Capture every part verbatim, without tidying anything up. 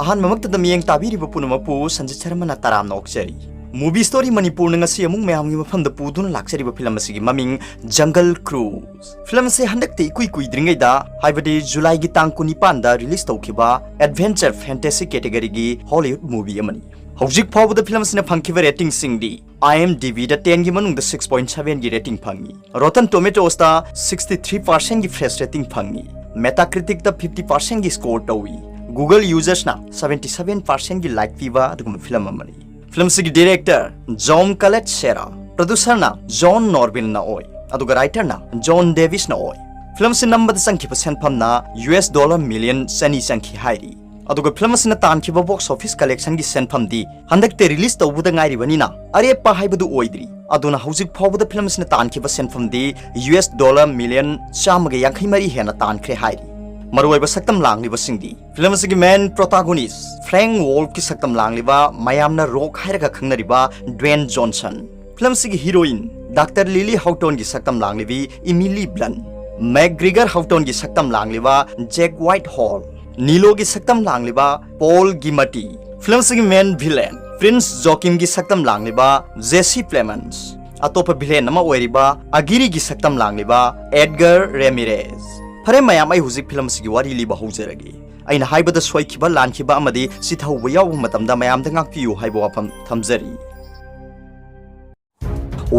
ꯑꯍꯥꯟꯕꯃꯛꯇꯗ ꯃꯤꯠꯌꯦꯡ ꯇꯥꯕꯤꯔꯤꯕ ꯄꯨꯝꯅꯃꯛꯄꯨ ꯁꯟꯖꯤꯠ ꯁꯔꯃꯅ ꯇꯔꯥꯝꯅ ꯑꯣꯛꯆꯔꯤ꯫ Movie Story ꯃꯅꯤꯄꯨꯔꯅ ꯉꯁꯤ ꯑꯃꯨꯛ ꯃꯌꯥꯝꯒꯤ ꯃꯐꯝꯗ ꯄꯨꯗꯨꯅ ꯂꯥꯛꯆꯔꯤꯕ ꯐꯤꯂꯝ ꯑꯁꯤꯒꯤ ꯃꯃꯤꯡ Jungle Cruise꯫ ꯐꯤꯂꯝ ꯑꯁꯤ ꯍꯟꯗꯛꯇ ꯏꯀꯨꯏ ꯀꯨꯏꯗ꯭ꯔꯤꯉꯩꯗ, ꯍꯥꯏꯕꯗꯤ ꯖꯨꯂꯥꯏꯒꯤ ꯇꯥꯡ ꯀꯨꯟꯅꯤꯄꯥꯟꯗ release ꯇꯧꯈꯤꯕ adventure fantasy category ꯒꯤ Hollywood movie ꯑꯃꯅꯤ꯫ ꯍꯧꯖꯤꯛ ꯐꯥꯎꯕꯗ ꯐꯤꯂꯝ ꯑꯁꯤꯅ ꯐꯪꯈꯤꯕ rating ꯁꯤꯡꯗꯤ IMDb ꯗ ten ꯒꯤ ꯃꯅꯨꯡꯗ six point seven ꯒꯤ rating ꯐꯪꯉꯤ꯫ Rotten Tomatoes ꯇ sixty three percent ꯒꯤ fresh rating ꯐꯪꯉꯤ꯫ Metacritic ꯇ fifty percent ꯒꯤ score ꯇꯧꯏ꯫ Google users ꯅ seventy seven percent ꯒꯤ like ꯄꯤꯕ ꯑꯗꯨꯒꯨꯝꯕ ꯐꯤꯂꯝ ꯑꯃꯅꯤ꯫ ꯐꯤꯂꯝ ꯑꯁꯤꯒꯤ director John Kalat Serra, producer ꯅ John Norville ꯅ ꯑꯣꯏ, ꯑꯗꯨꯒ writer ꯅ John Davis ꯅ ꯑꯣꯏ꯫ ꯐꯤꯂꯝ ꯑꯁꯤ ꯅꯝꯕꯗ ꯆꯪꯈꯤꯕ ꯁꯦꯟꯐꯝꯅ US dollar million ꯆꯅꯤ ꯆꯪꯈꯤ ꯍꯥꯏꯔꯤ꯫ ꯑꯗꯨꯒ ꯐꯤꯂꯝ ꯑꯁꯤꯅ ꯇꯥꯟꯈꯤꯕ box office collection ꯒꯤ ꯁꯦꯟꯐꯝꯗꯤ ꯍꯟꯗꯛꯇ release ꯇꯧꯕꯗ ꯉꯥꯏꯔꯤꯕꯅꯤꯅ ꯑꯔꯦꯞꯄ ꯍꯥꯏꯕꯗꯨ ꯑꯣꯏꯗ꯭ꯔꯤ꯫ ꯑꯗꯨꯅ ꯍꯧꯖꯤꯛ ꯐꯥꯎꯕꯗ ꯐꯤꯂꯝ ꯑꯁꯤꯅ ꯇꯥꯟꯈꯤꯕ ꯁꯦꯟꯐꯝꯗꯤ US dollar million ꯆꯥꯝꯃꯒ ꯌꯥꯡꯈꯩ ꯃꯔꯤ ꯍꯦꯟꯅ ꯇꯥꯟꯈ꯭ꯔꯦ ꯍꯥꯏꯔꯤ꯫ ꯃꯔꯨꯑꯣꯏꯕ ꯁꯛꯇꯝ ꯂꯥꯡꯂꯤꯕꯁꯤꯡꯗꯤ ꯐꯤꯂꯝ ꯑꯁꯤꯒꯤ main protagonist Frank Wolf ꯀꯤ ꯁꯛꯇꯝ ꯂꯥꯡꯂꯤꯕ ꯃꯌꯥꯝꯅ ꯔꯣꯛ ꯍꯥꯏꯔꯒ ꯈꯪꯅꯔꯤꯕ Dwayne Johnson, ꯐꯤꯂꯝ ꯑꯁꯤꯒꯤ heroine Doctor Lily Houghton ꯒꯤ ꯁꯛꯇꯝ ꯂꯥꯡꯂꯤꯕꯤ Emily Blunt, MacGregor Houghton ꯒꯤ ꯁꯛꯇꯝ ꯂꯥꯡꯂꯤꯕ Jack Whitehall, ꯅꯤꯂꯣꯒꯤ ꯁꯛꯇꯝ ꯂꯥꯡꯂꯤꯕ Paul Giamatti, ꯐꯤꯂꯝ ꯑꯁꯤꯒꯤ main villain Prince Joachim ꯒꯤ ꯁꯛꯇꯝ ꯂꯥꯡꯂꯤꯕ Jesse Plemons, ꯑꯇꯣꯞꯄ villain ꯑꯃ ꯑꯣꯏꯔꯤꯕ Aguirre ꯒꯤ ꯁꯛꯇꯝ ꯂꯥꯡꯂꯤꯕ Edgar Ramirez꯫ ꯐꯔꯦ ꯃꯌꯥꯝ, ꯑꯩ ꯍꯧꯖꯤꯛ ꯐꯤꯂꯝ ꯑꯁꯤꯒꯤ ꯋꯥꯔꯤ ꯂꯤꯕ ꯍꯧꯖꯔꯒꯦ꯫ ꯑꯩꯅ ꯍꯥꯏꯕꯗ ꯁꯣꯏꯈꯤꯕ, ꯂꯥꯟꯈꯤꯕ ꯑꯃꯗꯤ ꯆꯤꯊꯍꯧꯕ ꯌꯥꯎꯕ ꯃꯇꯝꯗ ꯃꯌꯥꯝꯗ ꯉꯥꯛꯄꯤꯌꯨ ꯍꯥꯏꯕ ꯋꯥꯐꯝ ꯊꯝꯖꯔꯤ꯫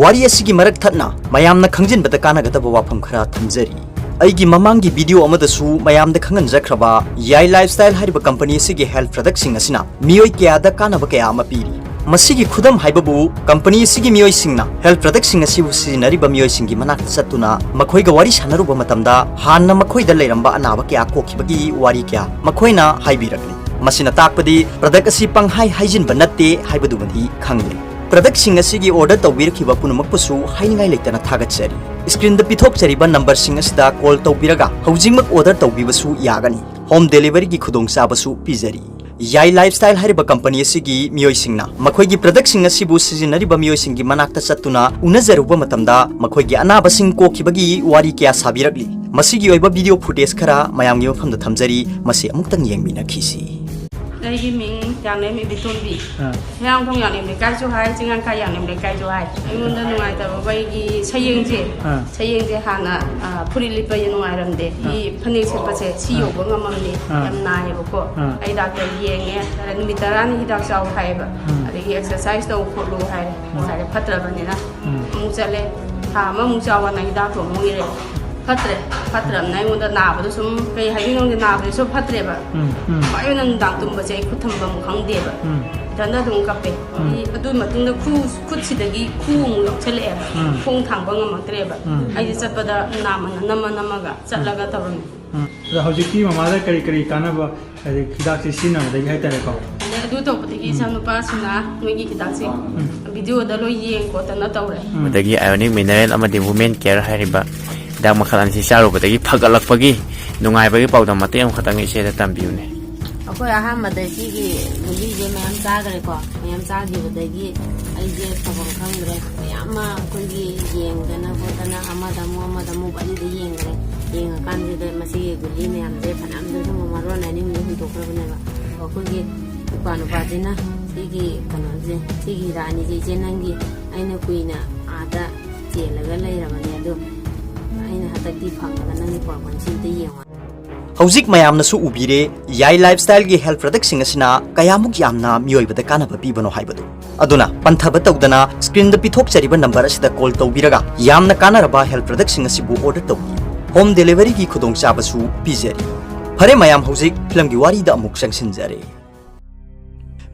ꯋꯥꯔꯤ ꯑꯁꯤꯒꯤ ꯃꯔꯛ ꯊꯠꯅ ꯃꯌꯥꯝꯅ ꯈꯪꯖꯤꯟꯕꯗ ꯀꯥꯟꯅꯒꯗꯕ ꯋꯥꯐꯝ ꯈꯔ ꯊꯝꯖꯔꯤ꯫ ꯑꯩꯒꯤ ꯃꯃꯥꯡꯒꯤ video ꯑꯃꯗꯁꯨ ꯃꯌꯥꯝꯗ ꯈꯪꯍꯟꯖꯈ꯭ꯔꯕ ꯌꯥꯏ Lifestyle ꯍꯥꯏꯔꯤꯕ company ꯑꯁꯤꯒꯤ health product ꯁꯤꯡ ꯑꯁꯤꯅ ꯃꯤꯑꯣꯏ ꯀꯌꯥꯗ ꯀꯥꯟꯅꯕ ꯀꯌꯥ ꯑꯃ ꯄꯤꯔꯤ꯫ ꯃꯁꯤꯒꯤ ꯈꯨꯗꯝ ꯍꯥꯏꯕꯕꯨ, company ꯑꯁꯤꯒꯤ ꯃꯤꯑꯣꯏꯁꯤꯡꯅ health product ꯁꯤꯡ ꯑꯁꯤꯕꯨ ꯁꯤꯖꯤꯟꯅꯔꯤꯕ ꯃꯤꯑꯣꯏꯁꯤꯡꯒꯤ ꯃꯅꯥꯛꯇ ꯆꯠꯇꯨꯅ ꯃꯈꯣꯏꯒ ꯋꯥꯔꯤ ꯁꯥꯟꯅꯔꯨꯕ ꯃꯇꯝꯗ, ꯍꯥꯟꯅ ꯃꯈꯣꯏꯗ ꯂꯩꯔꯝꯕ ꯑꯅꯥꯕ ꯀꯌꯥ ꯀꯣꯛꯈꯤꯕꯒꯤ ꯋꯥꯔꯤ ꯀꯌꯥ ꯃꯈꯣꯏꯅ ꯍꯥꯏꯕꯤꯔꯛꯂꯤ꯫ ꯃꯁꯤꯅ ꯇꯥꯛꯄꯗꯤ product ꯑꯁꯤ ꯄꯪꯍꯥꯏ ꯍꯥꯏꯖꯤꯟꯕ ꯅꯠꯇꯦ ꯍꯥꯏꯕꯗꯨꯃꯗꯤ ꯈꯪꯂꯦ꯫ Product ꯁꯤꯡ ꯑꯁꯤꯒꯤ order ꯇꯧꯕꯤꯔꯛꯈꯤꯕ ꯄꯨꯝꯅꯃꯛꯄꯨꯁꯨ ꯍꯥꯏꯅꯤꯡꯉꯥꯏ ꯂꯩꯇꯅ ꯊꯥꯒꯠꯆꯔꯤ꯫ Screen ꯗ ꯄꯤꯊꯣꯛꯆꯔꯤꯕ number ꯁꯤꯡ ꯑꯁꯤꯗ call ꯇꯧꯕꯤꯔꯒ ꯍꯧꯖꯤꯛꯃꯛ order ꯇꯧꯕꯤꯕꯁꯨ ꯌꯥꯒꯅꯤ꯫ Home delivery ꯒꯤ ꯈꯨꯗꯣꯡꯆꯥꯕꯁꯨ ꯄꯤꯖꯔꯤ꯫ ꯌꯥꯏ Lifestyle ꯍꯥꯏꯔꯤꯕ company ꯑꯁꯤꯒꯤ ꯃꯤꯑꯣꯏꯁꯤꯡꯅ ꯃꯈꯣꯏꯒꯤ product ꯁꯤꯡ ꯑꯁꯤꯕꯨ ꯁꯤꯖꯤꯟꯅꯔꯤꯕ ꯃꯤꯑꯣꯏꯁꯤꯡꯒꯤ ꯃꯅꯥꯛꯇ ꯆꯠꯇꯨꯅ ꯎꯅꯖꯔꯨꯕ ꯃꯇꯝꯗ ꯃꯈꯣꯏꯒꯤ ꯑꯅꯥꯕꯁꯤꯡ ꯀꯣꯛꯈꯤꯕꯒꯤ ꯋꯥꯔꯤ ꯀꯌꯥ ꯁꯥꯕꯤꯔꯛꯂꯤ꯫ ꯃꯁꯤꯒꯤ ꯑꯣꯏꯕ video footage ꯈꯔ ꯃꯌꯥꯝꯒꯤ ꯃꯐꯝꯗ ꯊꯝꯖꯔꯤ, ꯃꯁꯤ ꯑꯃꯨꯛꯇꯪ ꯌꯦꯡꯃꯤꯟꯅꯈꯤꯁꯤ꯫ ꯑꯩꯒꯤ ꯃꯤꯡ ꯌꯥꯡꯂꯦꯝ ꯏꯕꯦꯇꯣꯝꯕꯤ꯫ ꯑꯥ꯫ ꯍꯩꯔꯥꯡꯈꯣꯡ ꯌꯥꯡꯂꯦꯝ ꯂꯩꯀꯥꯏꯁꯨ ꯍꯥꯏ, ꯆꯤꯡꯉꯥꯡꯈꯥ ꯌꯥꯡꯂꯦꯝ ꯂꯩꯀꯥꯏꯁꯨ ꯍꯥꯏ꯫ ꯑꯩꯉꯣꯟꯗ ꯅꯨꯡꯉꯥꯏꯇꯕ ꯑꯩꯒꯤ ꯁꯌꯦꯡꯁꯦ, ꯑꯥ꯫ ꯁꯌꯦꯡꯁꯦ ꯍꯥꯟꯅ, ꯑ, ꯐꯨꯔꯤꯠ ꯂꯤꯠꯄ ꯅꯨꯡꯉꯥꯏꯔꯝꯗꯦ꯫ ꯑꯥ꯫ ꯐꯤ ꯐꯅꯦꯛ ꯁꯦꯠꯄꯁꯦ ꯁꯤ ꯑꯥ꯫ ꯌꯧꯕ ꯉꯝꯃꯝꯗꯦ꯫ ꯑꯥ꯫ ꯌꯥꯝ ꯅꯥꯏꯌꯦꯕꯀꯣ꯫ ꯑꯥ꯫ ꯑꯩ ꯗꯥꯛꯇꯔ ꯌꯦꯡꯉꯦ, ꯑꯗ ꯅꯨꯃꯤꯠ ꯇꯔꯥꯅꯤ ꯍꯤꯗꯥꯛ ꯆꯥꯎ ꯍꯥꯏꯌꯦꯕ꯫ ꯎꯝ꯫ ꯑꯗꯒꯤ exercise ꯇꯧ ꯈꯣꯠꯂꯨ ꯍꯥꯏꯔꯦ꯫ ꯉꯁꯥꯏꯗ ꯐꯠꯇ꯭ꯔꯕꯅꯤꯅ ꯎꯝ꯫ ꯑꯃꯨꯛ ꯆꯠꯂꯦ꯫ ꯊꯥ ꯑꯃꯃꯨꯛ ꯆꯥꯎ ꯍꯥꯏꯅ ꯍꯤꯗꯥꯛꯇꯣ ꯑꯃꯨꯛ ꯏꯔꯦ꯫ ꯐꯠꯇ꯭ꯔꯦ꯫ ꯐꯠꯇ꯭ꯔꯕꯅꯤꯅ ꯑꯩꯉꯣꯟꯗ ꯅꯥꯕꯗꯣ ꯁꯨꯝ, ꯀꯩ ꯍꯥꯏꯗꯣꯏꯅꯣ ꯈꯪꯗꯦ, ꯅꯥꯕꯗꯤ ꯁꯨꯝ ꯐꯠꯇ꯭ꯔꯦꯕ꯫ ꯎꯝ, ꯎꯝ꯫ ꯈ꯭ꯋꯥꯏ ꯑꯣꯏꯅ ꯅꯨꯡꯗꯥꯡ ꯇꯨꯝꯕꯁꯦ ꯑꯩ ꯈꯨꯠ ꯊꯝꯐꯝ ꯈꯪꯗꯦꯕ꯫ ꯎꯝ꯫ ꯏꯊꯟꯗ ꯑꯗꯨꯝ ꯀꯞꯄꯦ꯫ ꯎꯝ꯫ ꯑꯗꯨꯒꯤ ꯃꯇꯨꯡꯗ ꯈꯨ, ꯈꯨꯠꯁꯤꯗꯒꯤ ꯈꯨ ꯑꯃꯨꯛ ꯂꯧꯁꯜꯂꯛꯑꯦꯕ꯫ ꯎꯝ꯫ ꯈꯣꯡ ꯊꯥꯡꯕ ꯉꯝꯃꯛꯇ꯭ꯔꯦꯕ꯫ ꯎꯝ꯫ ꯑꯩꯁꯦ ꯆꯠꯄꯗ ꯅꯥꯃꯟꯅ ꯅꯝꯃ ꯅꯝꯃꯒ ꯆꯠꯂꯒ ꯇꯧꯔꯝꯃꯤ꯫ ꯎꯝ꯫ ꯑꯗꯣ ꯍꯧꯖꯤꯛꯇꯤ ꯃꯃꯥꯗ ꯀꯔꯤ ꯀꯔꯤ ꯀꯥꯟꯅꯕ, ꯍꯥꯏꯗꯤ ꯍꯤꯗꯥꯛꯁꯦ ꯁꯤꯖꯤꯟꯅꯕꯗꯒꯤ ꯍꯥꯏꯇꯥꯔꯦꯀꯣ? ꯑꯗꯩ ꯑꯗꯨ ꯇꯧꯕꯗꯒꯤ ꯏꯆꯥ ꯅꯨꯄꯥꯁꯤꯅ ꯅꯣꯏꯒꯤ ꯍꯤꯗꯥꯛꯁꯦ ꯚꯤꯗꯤꯑꯣꯗ ꯂꯣꯏ ꯌꯦꯡ ꯈꯣꯠꯇꯅ ꯇꯧꯔꯦ꯫ ꯎꯝ꯫ ꯑꯗꯒꯤ Ionic Mineral ꯑꯃꯗꯤ Women Care ꯍꯥꯏꯔꯤꯕ ꯍꯤꯗꯥꯛ ꯃꯈꯜ ꯑꯅꯤꯁꯤ ꯆꯥꯔꯨꯕꯗꯒꯤ ꯐꯒꯠꯂꯛꯄꯒꯤ ꯅꯨꯡꯉꯥꯏꯕꯒꯤ ꯄꯥꯎꯗꯝ ꯃꯇꯦꯛ ꯑꯃꯈꯛꯇꯪ ꯏꯆꯦꯗ ꯇꯝꯕꯤꯌꯨꯅꯦ꯫ ꯑꯩꯈꯣꯏ ꯑꯍꯥꯟꯕꯗ ꯁꯤꯒꯤ ꯒꯨꯂꯤꯁꯦ ꯃꯌꯥꯝ ꯆꯥꯈ꯭ꯔꯦꯀꯣ꯫ ꯃꯌꯥꯝ ꯆꯥꯈꯤꯕꯗꯒꯤ ꯑꯩꯁꯦ ꯐꯐꯝ ꯈꯪꯗ꯭ꯔꯦ꯫ ꯃꯌꯥꯝ ꯑꯃ ꯑꯩꯈꯣꯏꯒꯤ ꯌꯦꯡꯗꯅ ꯈꯣꯠꯇꯅ ꯑꯃꯗ ꯑꯃꯨꯛ ꯑꯃꯗ ꯑꯃꯨꯛ ꯕꯥꯔꯤꯗ ꯌꯦꯡꯈ꯭ꯔꯦ꯫ ꯌꯦꯡꯉꯀꯥꯟꯁꯤꯗ ꯃꯁꯤꯒꯤ ꯒꯨꯂꯤ ꯃꯌꯥꯝꯁꯦ ꯐꯅꯌꯥꯝꯁꯨ ꯁꯨꯝ ꯃꯔꯣꯟ ꯑꯅꯤ ꯑꯍꯨꯝꯁꯦ ꯍꯨꯟꯗꯣꯛꯈ꯭ꯔꯕꯅꯦꯕ꯫ ꯑꯩꯈꯣꯏꯒꯤ ꯏꯄ꯭ꯋꯥ ꯅꯨꯄꯥꯁꯤꯅ ꯁꯤꯒꯤ ꯀꯩꯅꯣꯁꯦ, ꯁꯤꯒꯤ ꯍꯤꯗꯥꯛ ꯑꯅꯤꯁꯦ "ꯏꯆꯦ, ꯅꯪꯒꯤ ꯑꯩꯅ ꯀꯨꯏꯅ ꯑꯥꯗ ꯆꯦꯜꯂꯒ ꯂꯩꯔꯕꯅꯦ, ꯑꯗꯣ ꯑꯩꯅ ꯍꯟꯗꯛꯇꯤ ꯐꯪꯉꯒ ꯅꯪꯒꯤ ꯄ꯭ꯔꯣꯕ꯭ꯂꯦꯝꯁꯤ ꯑꯝꯇ ꯌꯦꯡꯉꯣ"꯫ ꯍꯧꯖꯤꯛ ꯃꯌꯥꯝꯅꯁꯨ ꯎꯕꯤꯔꯦ, ꯌꯥꯏ ꯂꯥꯏꯐꯁ꯭ꯇꯥꯏꯜꯒꯤ ꯍꯦꯜꯊ ꯄ꯭ꯔꯗꯛꯁꯤꯡ ꯑꯁꯤꯅ ꯀꯌꯥꯃꯨꯛ ꯌꯥꯝꯅ ꯃꯤꯑꯣꯏꯕꯗ ꯀꯥꯟꯅꯕ ꯄꯤꯕꯅꯣ ꯍꯥꯏꯕꯗꯨ꯫ ꯑꯗꯨꯅ ꯄꯟꯊꯕ ꯇꯧꯗꯅ ꯁ꯭ꯀ꯭ꯔꯤꯟꯗ ꯄꯤꯊꯣꯛꯆꯔꯤꯕ ꯅꯝꯕꯔ ꯑꯁꯤꯗ ꯀꯣꯜ ꯇꯧꯕꯤꯔꯒ ꯌꯥꯝꯅ ꯀꯥꯟꯅꯔꯕ ꯍꯦꯜꯊ ꯄ꯭ꯔꯗꯛꯁꯤꯡ ꯑꯁꯤꯕꯨ ꯑꯣꯔꯗꯔ ꯇꯧꯕꯤꯌꯨ꯫ ꯍꯣꯝ ꯗꯦꯂꯤꯚꯔꯤꯒꯤ ꯈꯨꯗꯣꯡꯆꯥꯕꯁꯨ ꯄꯤꯖꯔꯤ꯫ ꯐꯔꯦ ꯃꯌꯥꯝ, ꯍꯧꯖꯤꯛ ꯐꯤꯂꯝꯒꯤ ꯋꯥꯔꯤꯗ ꯑꯃꯨꯛ ꯆꯪꯁꯤꯟꯖꯔꯦ꯫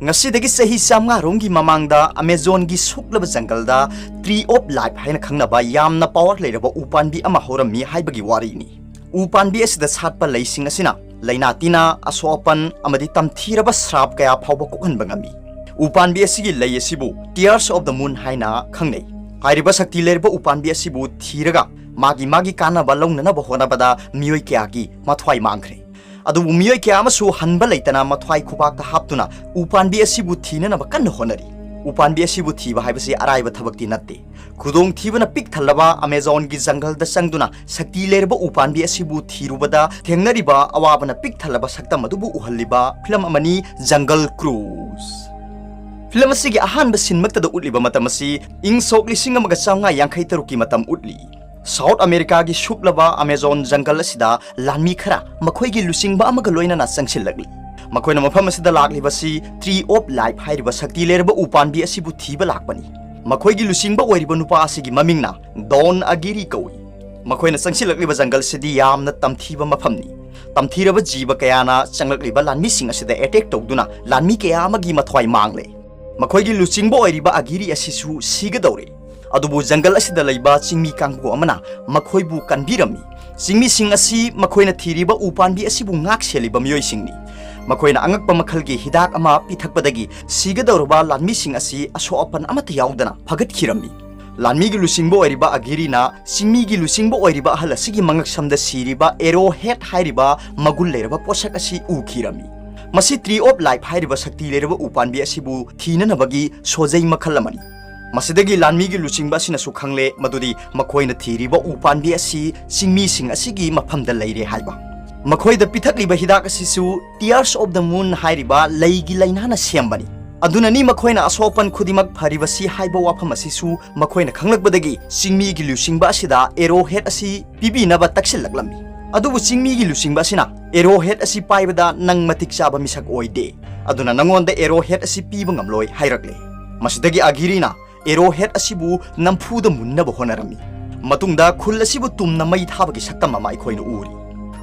ꯉꯁꯤꯗꯒꯤ ꯆꯍꯤ ꯆꯥꯝꯃꯉꯥ ꯔꯣꯝꯒꯤ ꯃꯃꯥꯡꯗ ꯑꯃꯦꯖꯣꯟꯒꯤ ꯁꯨꯛꯂꯕ ꯖꯪꯒꯜꯗ Tree of Life ꯍꯥꯏꯅ ꯈꯪꯅꯕ ꯌꯥꯝꯅ ꯄꯥꯋꯔ ꯂꯩꯔꯕ ꯎꯄꯥꯝꯕꯤ ꯑꯃ ꯍꯧꯔꯝꯃꯤ ꯍꯥꯏꯕꯒꯤ ꯋꯥꯔꯤꯅꯤ꯫ ꯎꯄꯥꯝꯕꯤ ꯑꯁꯤꯗ ꯁꯥꯠꯄ ꯂꯩꯁꯤꯡ ꯑꯁꯤꯅ ꯂꯥꯏꯅꯥ ꯇꯤꯟꯅ, ꯑꯁꯣꯛ ꯑꯄꯟ ꯑꯃꯗꯤ ꯇꯝꯊꯤꯔꯕ ꯁ꯭ꯔꯥꯞ ꯀꯌꯥ ꯐꯥꯎꯕ ꯀꯣꯛꯍꯟꯕ ꯉꯝꯃꯤ꯫ ꯎꯄꯥꯝꯕꯤ ꯑꯁꯤꯒꯤ ꯂꯩ ꯑꯁꯤꯕꯨ Tears of the Moon ꯍꯥꯏꯅ ꯈꯪꯅꯩ꯫ ꯍꯥꯏꯔꯤꯕ ꯁꯛꯇꯤ ꯂꯩꯔꯕ ꯎꯄꯥꯝꯕꯤ ꯑꯁꯤꯕꯨ ꯊꯤꯔꯒ ꯃꯥꯒꯤ ꯃꯥꯒꯤ ꯀꯥꯟꯅꯕ ꯂꯧꯅꯅꯕ ꯍꯣꯠꯅꯕꯗ ꯃꯤꯑꯣꯏ ꯀꯌꯥꯒꯤ ꯃꯊ꯭ꯋꯥꯏ ꯃꯥꯡꯈ꯭ꯔꯦ꯫ ꯑꯗꯨꯕꯨ ꯃꯤꯑꯣꯏ ꯀꯌꯥ ꯑꯃꯁꯨ ꯍꯟꯕ ꯂꯩꯇꯅ ꯃꯊ꯭ꯋꯥꯏ ꯈꯨꯕꯥꯛꯇ ꯍꯥꯞꯇꯨꯅ ꯎꯄꯥꯝꯕꯤ ꯑꯁꯤꯕꯨ ꯊꯤꯅꯅꯕ ꯀꯟꯅ ꯍꯣꯠꯅꯔꯤ꯫ ꯎꯄꯥꯝꯕꯤ ꯑꯁꯤꯕꯨ ꯊꯤꯕ ꯍꯥꯏꯕꯁꯤ ꯑꯔꯥꯏꯕ ꯊꯕꯛꯇꯤ ꯅꯠꯇꯦ꯫ ꯈꯨꯗꯣꯡꯊꯤꯕꯅ ꯄꯤꯛ ꯊꯜꯂꯕ ꯑꯃꯥꯖꯣꯟꯒꯤ ꯖꯪꯒꯜꯗ ꯆꯪꯗꯨꯅ ꯁꯛꯇꯤ ꯂꯩꯔꯕ ꯎꯄꯥꯝꯕꯤ ꯑꯁꯤꯕꯨ ꯊꯤꯔꯨꯕꯗ ꯊꯦꯡꯅꯔꯤꯕ ꯑꯋꯥꯕꯅ ꯄꯤꯛ ꯊꯜꯂꯕ ꯁꯛꯇꯝ ꯑꯗꯨꯕꯨ ꯎꯍꯜꯂꯤꯕ ꯐꯤꯂꯝ ꯑꯃꯅꯤ ꯖꯪꯒꯜ ꯀ꯭ꯔꯨꯖ꯫ ꯐꯤꯂꯝ ꯑꯁꯤꯒꯤ ꯑꯍꯥꯟꯕ ꯁꯤꯟꯃꯛꯇꯗ ꯎꯠꯂꯤꯕ ꯃꯇꯝ ꯑꯁꯤ ꯏꯪ ꯁꯣꯛ ꯂꯤꯁꯤꯡ ꯑꯃꯒ ꯆꯥꯃꯉꯥ ꯌꯥꯡꯈꯩ ꯇꯔꯨꯛꯀꯤ ꯃꯇꯝ ꯎꯠꯂꯤ꯫ ꯁꯥꯎꯠ ꯑꯃꯦꯔꯤꯀꯥꯒꯤ ꯁꯨꯞꯂꯕ ꯑꯃꯥꯖꯣꯟ ꯖꯪꯒꯜ ꯑꯁꯤꯗ ꯂꯥꯟꯃꯤ ꯈꯔ ꯃꯈꯣꯏꯒꯤ ꯂꯨꯆꯤꯡꯕ ꯑꯃꯒ ꯂꯣꯏꯅꯅ ꯆꯪꯁꯤꯜꯂꯛꯂꯤ꯫ ꯃꯈꯣꯏꯅ ꯃꯐꯝ ꯑꯁꯤꯗ ꯂꯥꯛꯂꯤꯕꯁꯤ ꯇ꯭ꯔꯤ ꯑꯣꯐ ꯂꯥꯏꯐ ꯍꯥꯏꯔꯤꯕ ꯁꯛꯇꯤ ꯂꯩꯔꯕ ꯎꯄꯥꯝꯕꯤ ꯑꯁꯤꯕꯨ ꯊꯤꯕ ꯂꯥꯛꯄꯅꯤ꯫ ꯃꯈꯣꯏꯒꯤ ꯂꯨꯆꯤꯡꯕ ꯑꯣꯏꯔꯤꯕ ꯅꯨꯄꯥ ꯑꯁꯤꯒꯤ ꯃꯃꯤꯡꯅ ꯗꯣꯟ ꯑꯒꯤꯔꯤ ꯀꯧꯏ꯫ ꯃꯈꯣꯏꯅ ꯆꯪꯁꯤꯜꯂꯛꯂꯤꯕ ꯖꯪꯒꯜꯁꯤꯗꯤ ꯌꯥꯝꯅ ꯇꯝꯊꯤꯕ ꯃꯐꯝꯅꯤ꯫ ꯇꯝꯊꯤꯔꯕ ꯖꯤꯕ ꯀꯌꯥꯅ ꯆꯪꯂꯛꯂꯤꯕ ꯂꯥꯟꯃꯤꯁꯤꯡ ꯑꯁꯤꯗ ꯑꯦꯇꯦꯛ ꯇꯧꯗꯨꯅ ꯂꯥꯟꯃꯤ ꯀꯌꯥ ꯑꯃꯒꯤ ꯃꯊ꯭ꯋꯥꯏ ꯃꯥꯡꯂꯦ꯫ ꯃꯈꯣꯏꯒꯤ ꯂꯨꯆꯤꯡꯕ ꯑꯣꯏꯔꯤꯕ ꯑꯒꯤꯔꯤ ꯑꯁꯤꯁꯨ ꯁꯤꯒꯗꯧꯔꯦ꯫ ꯑꯗꯨꯕꯨ ꯖꯪꯒꯜ ꯑꯁꯤꯗ ꯂꯩꯕ ꯆꯤꯡꯃꯤ ꯀꯥꯡꯕꯨ ꯑꯃꯅ ꯃꯈꯣꯏꯕꯨ ꯀꯟꯕꯤꯔꯝꯃꯤ꯫ ꯆꯤꯡꯃꯤꯁꯤꯡ ꯑꯁꯤ ꯃꯈꯣꯏꯅ ꯊꯤꯔꯤꯕ ꯎꯄꯥꯝꯕꯤ ꯑꯁꯤꯕꯨ ꯉꯥꯛ ꯁꯦꯜꯂꯤꯕ ꯃꯤꯑꯣꯏꯁꯤꯡꯅꯤ꯫ ꯃꯈꯣꯏꯅ ꯑꯉꯛꯄ ꯃꯈꯜꯒꯤ ꯍꯤꯗꯥꯛ ꯑꯃ ꯄꯤꯊꯛꯄꯗꯒꯤ ꯁꯤꯒꯗꯧꯔꯕ ꯂꯥꯟꯃꯤꯁꯤꯡ ꯑꯁꯤ ꯑꯁꯣꯛ ꯑꯄꯟ ꯑꯃꯠꯇ ꯌꯥꯎꯗꯅ ꯐꯒꯠꯈꯤꯔꯝꯃꯤ꯫ ꯂꯥꯟꯃꯤꯒꯤ ꯂꯨꯆꯤꯡꯕ ꯑꯣꯏꯔꯤꯕ ꯑꯒꯤꯔꯤꯅ ꯆꯤꯡꯃꯤꯒꯤ ꯂꯨꯆꯤꯡꯕ ꯑꯣꯏꯔꯤꯕ ꯑꯍꯜ ꯑꯁꯤꯒꯤ ꯃꯉꯛꯁꯝꯗ ꯁꯤꯔꯤꯕ ꯑꯦꯔꯣ ꯍꯦꯠ ꯍꯥꯏꯔꯤꯕ ꯃꯒꯨꯟ ꯂꯩꯔꯕ ꯄꯣꯠꯁꯛ ꯑꯁꯤ ꯎꯈꯤꯔꯝꯃꯤ꯫ ꯃꯁꯤ ꯇ꯭ꯔꯤ ꯑꯣꯐ ꯂꯥꯏꯐ ꯍꯥꯏꯔꯤꯕ ꯁꯛꯇꯤ ꯂꯩꯔꯕ ꯎꯄꯥꯝꯕꯤ ꯑꯁꯤꯕꯨ ꯊꯤꯅꯅꯕꯒꯤ ꯁꯣꯖꯩ ꯃꯈꯜ ꯑꯃꯅꯤ꯫ ꯃꯁꯤꯗꯒꯤ ꯂꯥꯟꯃꯤꯒꯤ ꯂꯨꯆꯤꯡꯕ ꯑꯁꯤꯅꯁꯨ ꯈꯪꯂꯦ ꯃꯗꯨꯗꯤ ꯃꯈꯣꯏꯅ ꯊꯤꯔꯤꯕ ꯎꯄꯥꯝꯕꯤ ꯑꯁꯤ ꯆꯤꯡꯃꯤꯁꯤꯡ ꯑꯁꯤꯒꯤ ꯃꯐꯝꯗ ꯂꯩꯔꯦ ꯍꯥꯏꯕ꯫ ꯃꯈꯣꯏꯗ ꯄꯤꯊꯛꯂꯤꯕ ꯍꯤꯗꯥꯛ ꯑꯁꯤꯁꯨ ꯇꯤꯌꯔꯁ ꯑꯣꯐ ꯗ ꯃꯨꯟ ꯍꯥꯏꯔꯤꯕ ꯂꯩꯒꯤ ꯂꯩꯅꯥꯅ ꯁꯦꯝꯕꯅꯤ꯫ ꯑꯗꯨꯅꯅꯤ ꯃꯈꯣꯏꯅ ꯑꯁꯣꯛ ꯑꯄꯟ ꯈꯨꯗꯤꯡꯃꯛ ꯐꯔꯤꯕꯁꯤ ꯍꯥꯏꯕ ꯋꯥꯐꯝ ꯑꯁꯤꯁꯨ ꯃꯈꯣꯏꯅ ꯈꯪꯂꯛꯄꯗꯒꯤ ꯆꯤꯡꯃꯤꯒꯤ ꯂꯨꯆꯤꯡꯕ ꯑꯁꯤꯗ ꯑꯦꯔꯣ ꯍꯦꯠ ꯑꯁꯤ ꯄꯤꯕꯤꯅꯕ ꯇꯛꯁꯤꯜꯂꯛꯂꯝꯃꯤ꯫ ꯑꯗꯨꯕꯨ ꯆꯤꯡꯃꯤꯒꯤ ꯂꯨꯆꯤꯡꯕ ꯑꯁꯤꯅ ꯑꯦꯔꯣ ꯍꯦꯠ ꯑꯁꯤ ꯄꯥꯏꯕꯗ ꯅꯪ ꯃꯇꯤꯛ ꯆꯥꯕ ꯃꯤꯁꯛ ꯑꯣꯏꯗꯦ, ꯑꯗꯨꯅ ꯅꯪꯉꯣꯟꯗ ꯑꯦꯔꯣ ꯍꯦꯠ ꯑꯁꯤ ꯄꯤꯕ ꯉꯝꯂꯣꯏ ꯍꯥꯏꯔꯛꯂꯦ꯫ ꯃꯁꯤꯗꯒꯤ ꯑꯒꯤꯔꯤꯅ ꯑꯦꯔꯣ ꯍꯦꯠ ꯑꯁꯤꯕꯨ ꯅꯝꯐꯨꯗ ꯃꯨꯟꯅꯕ ꯍꯣꯠꯅꯔꯝꯃꯤ꯫ ꯃꯇꯨꯡꯗ ꯈꯨꯜ ꯑꯁꯤꯕꯨ ꯇꯨꯝꯅ ꯃꯩ ꯊꯥꯕꯒꯤ ꯁꯛꯇꯝ ꯑꯃ ꯑꯩꯈꯣꯏꯅ ꯎꯔꯤ꯫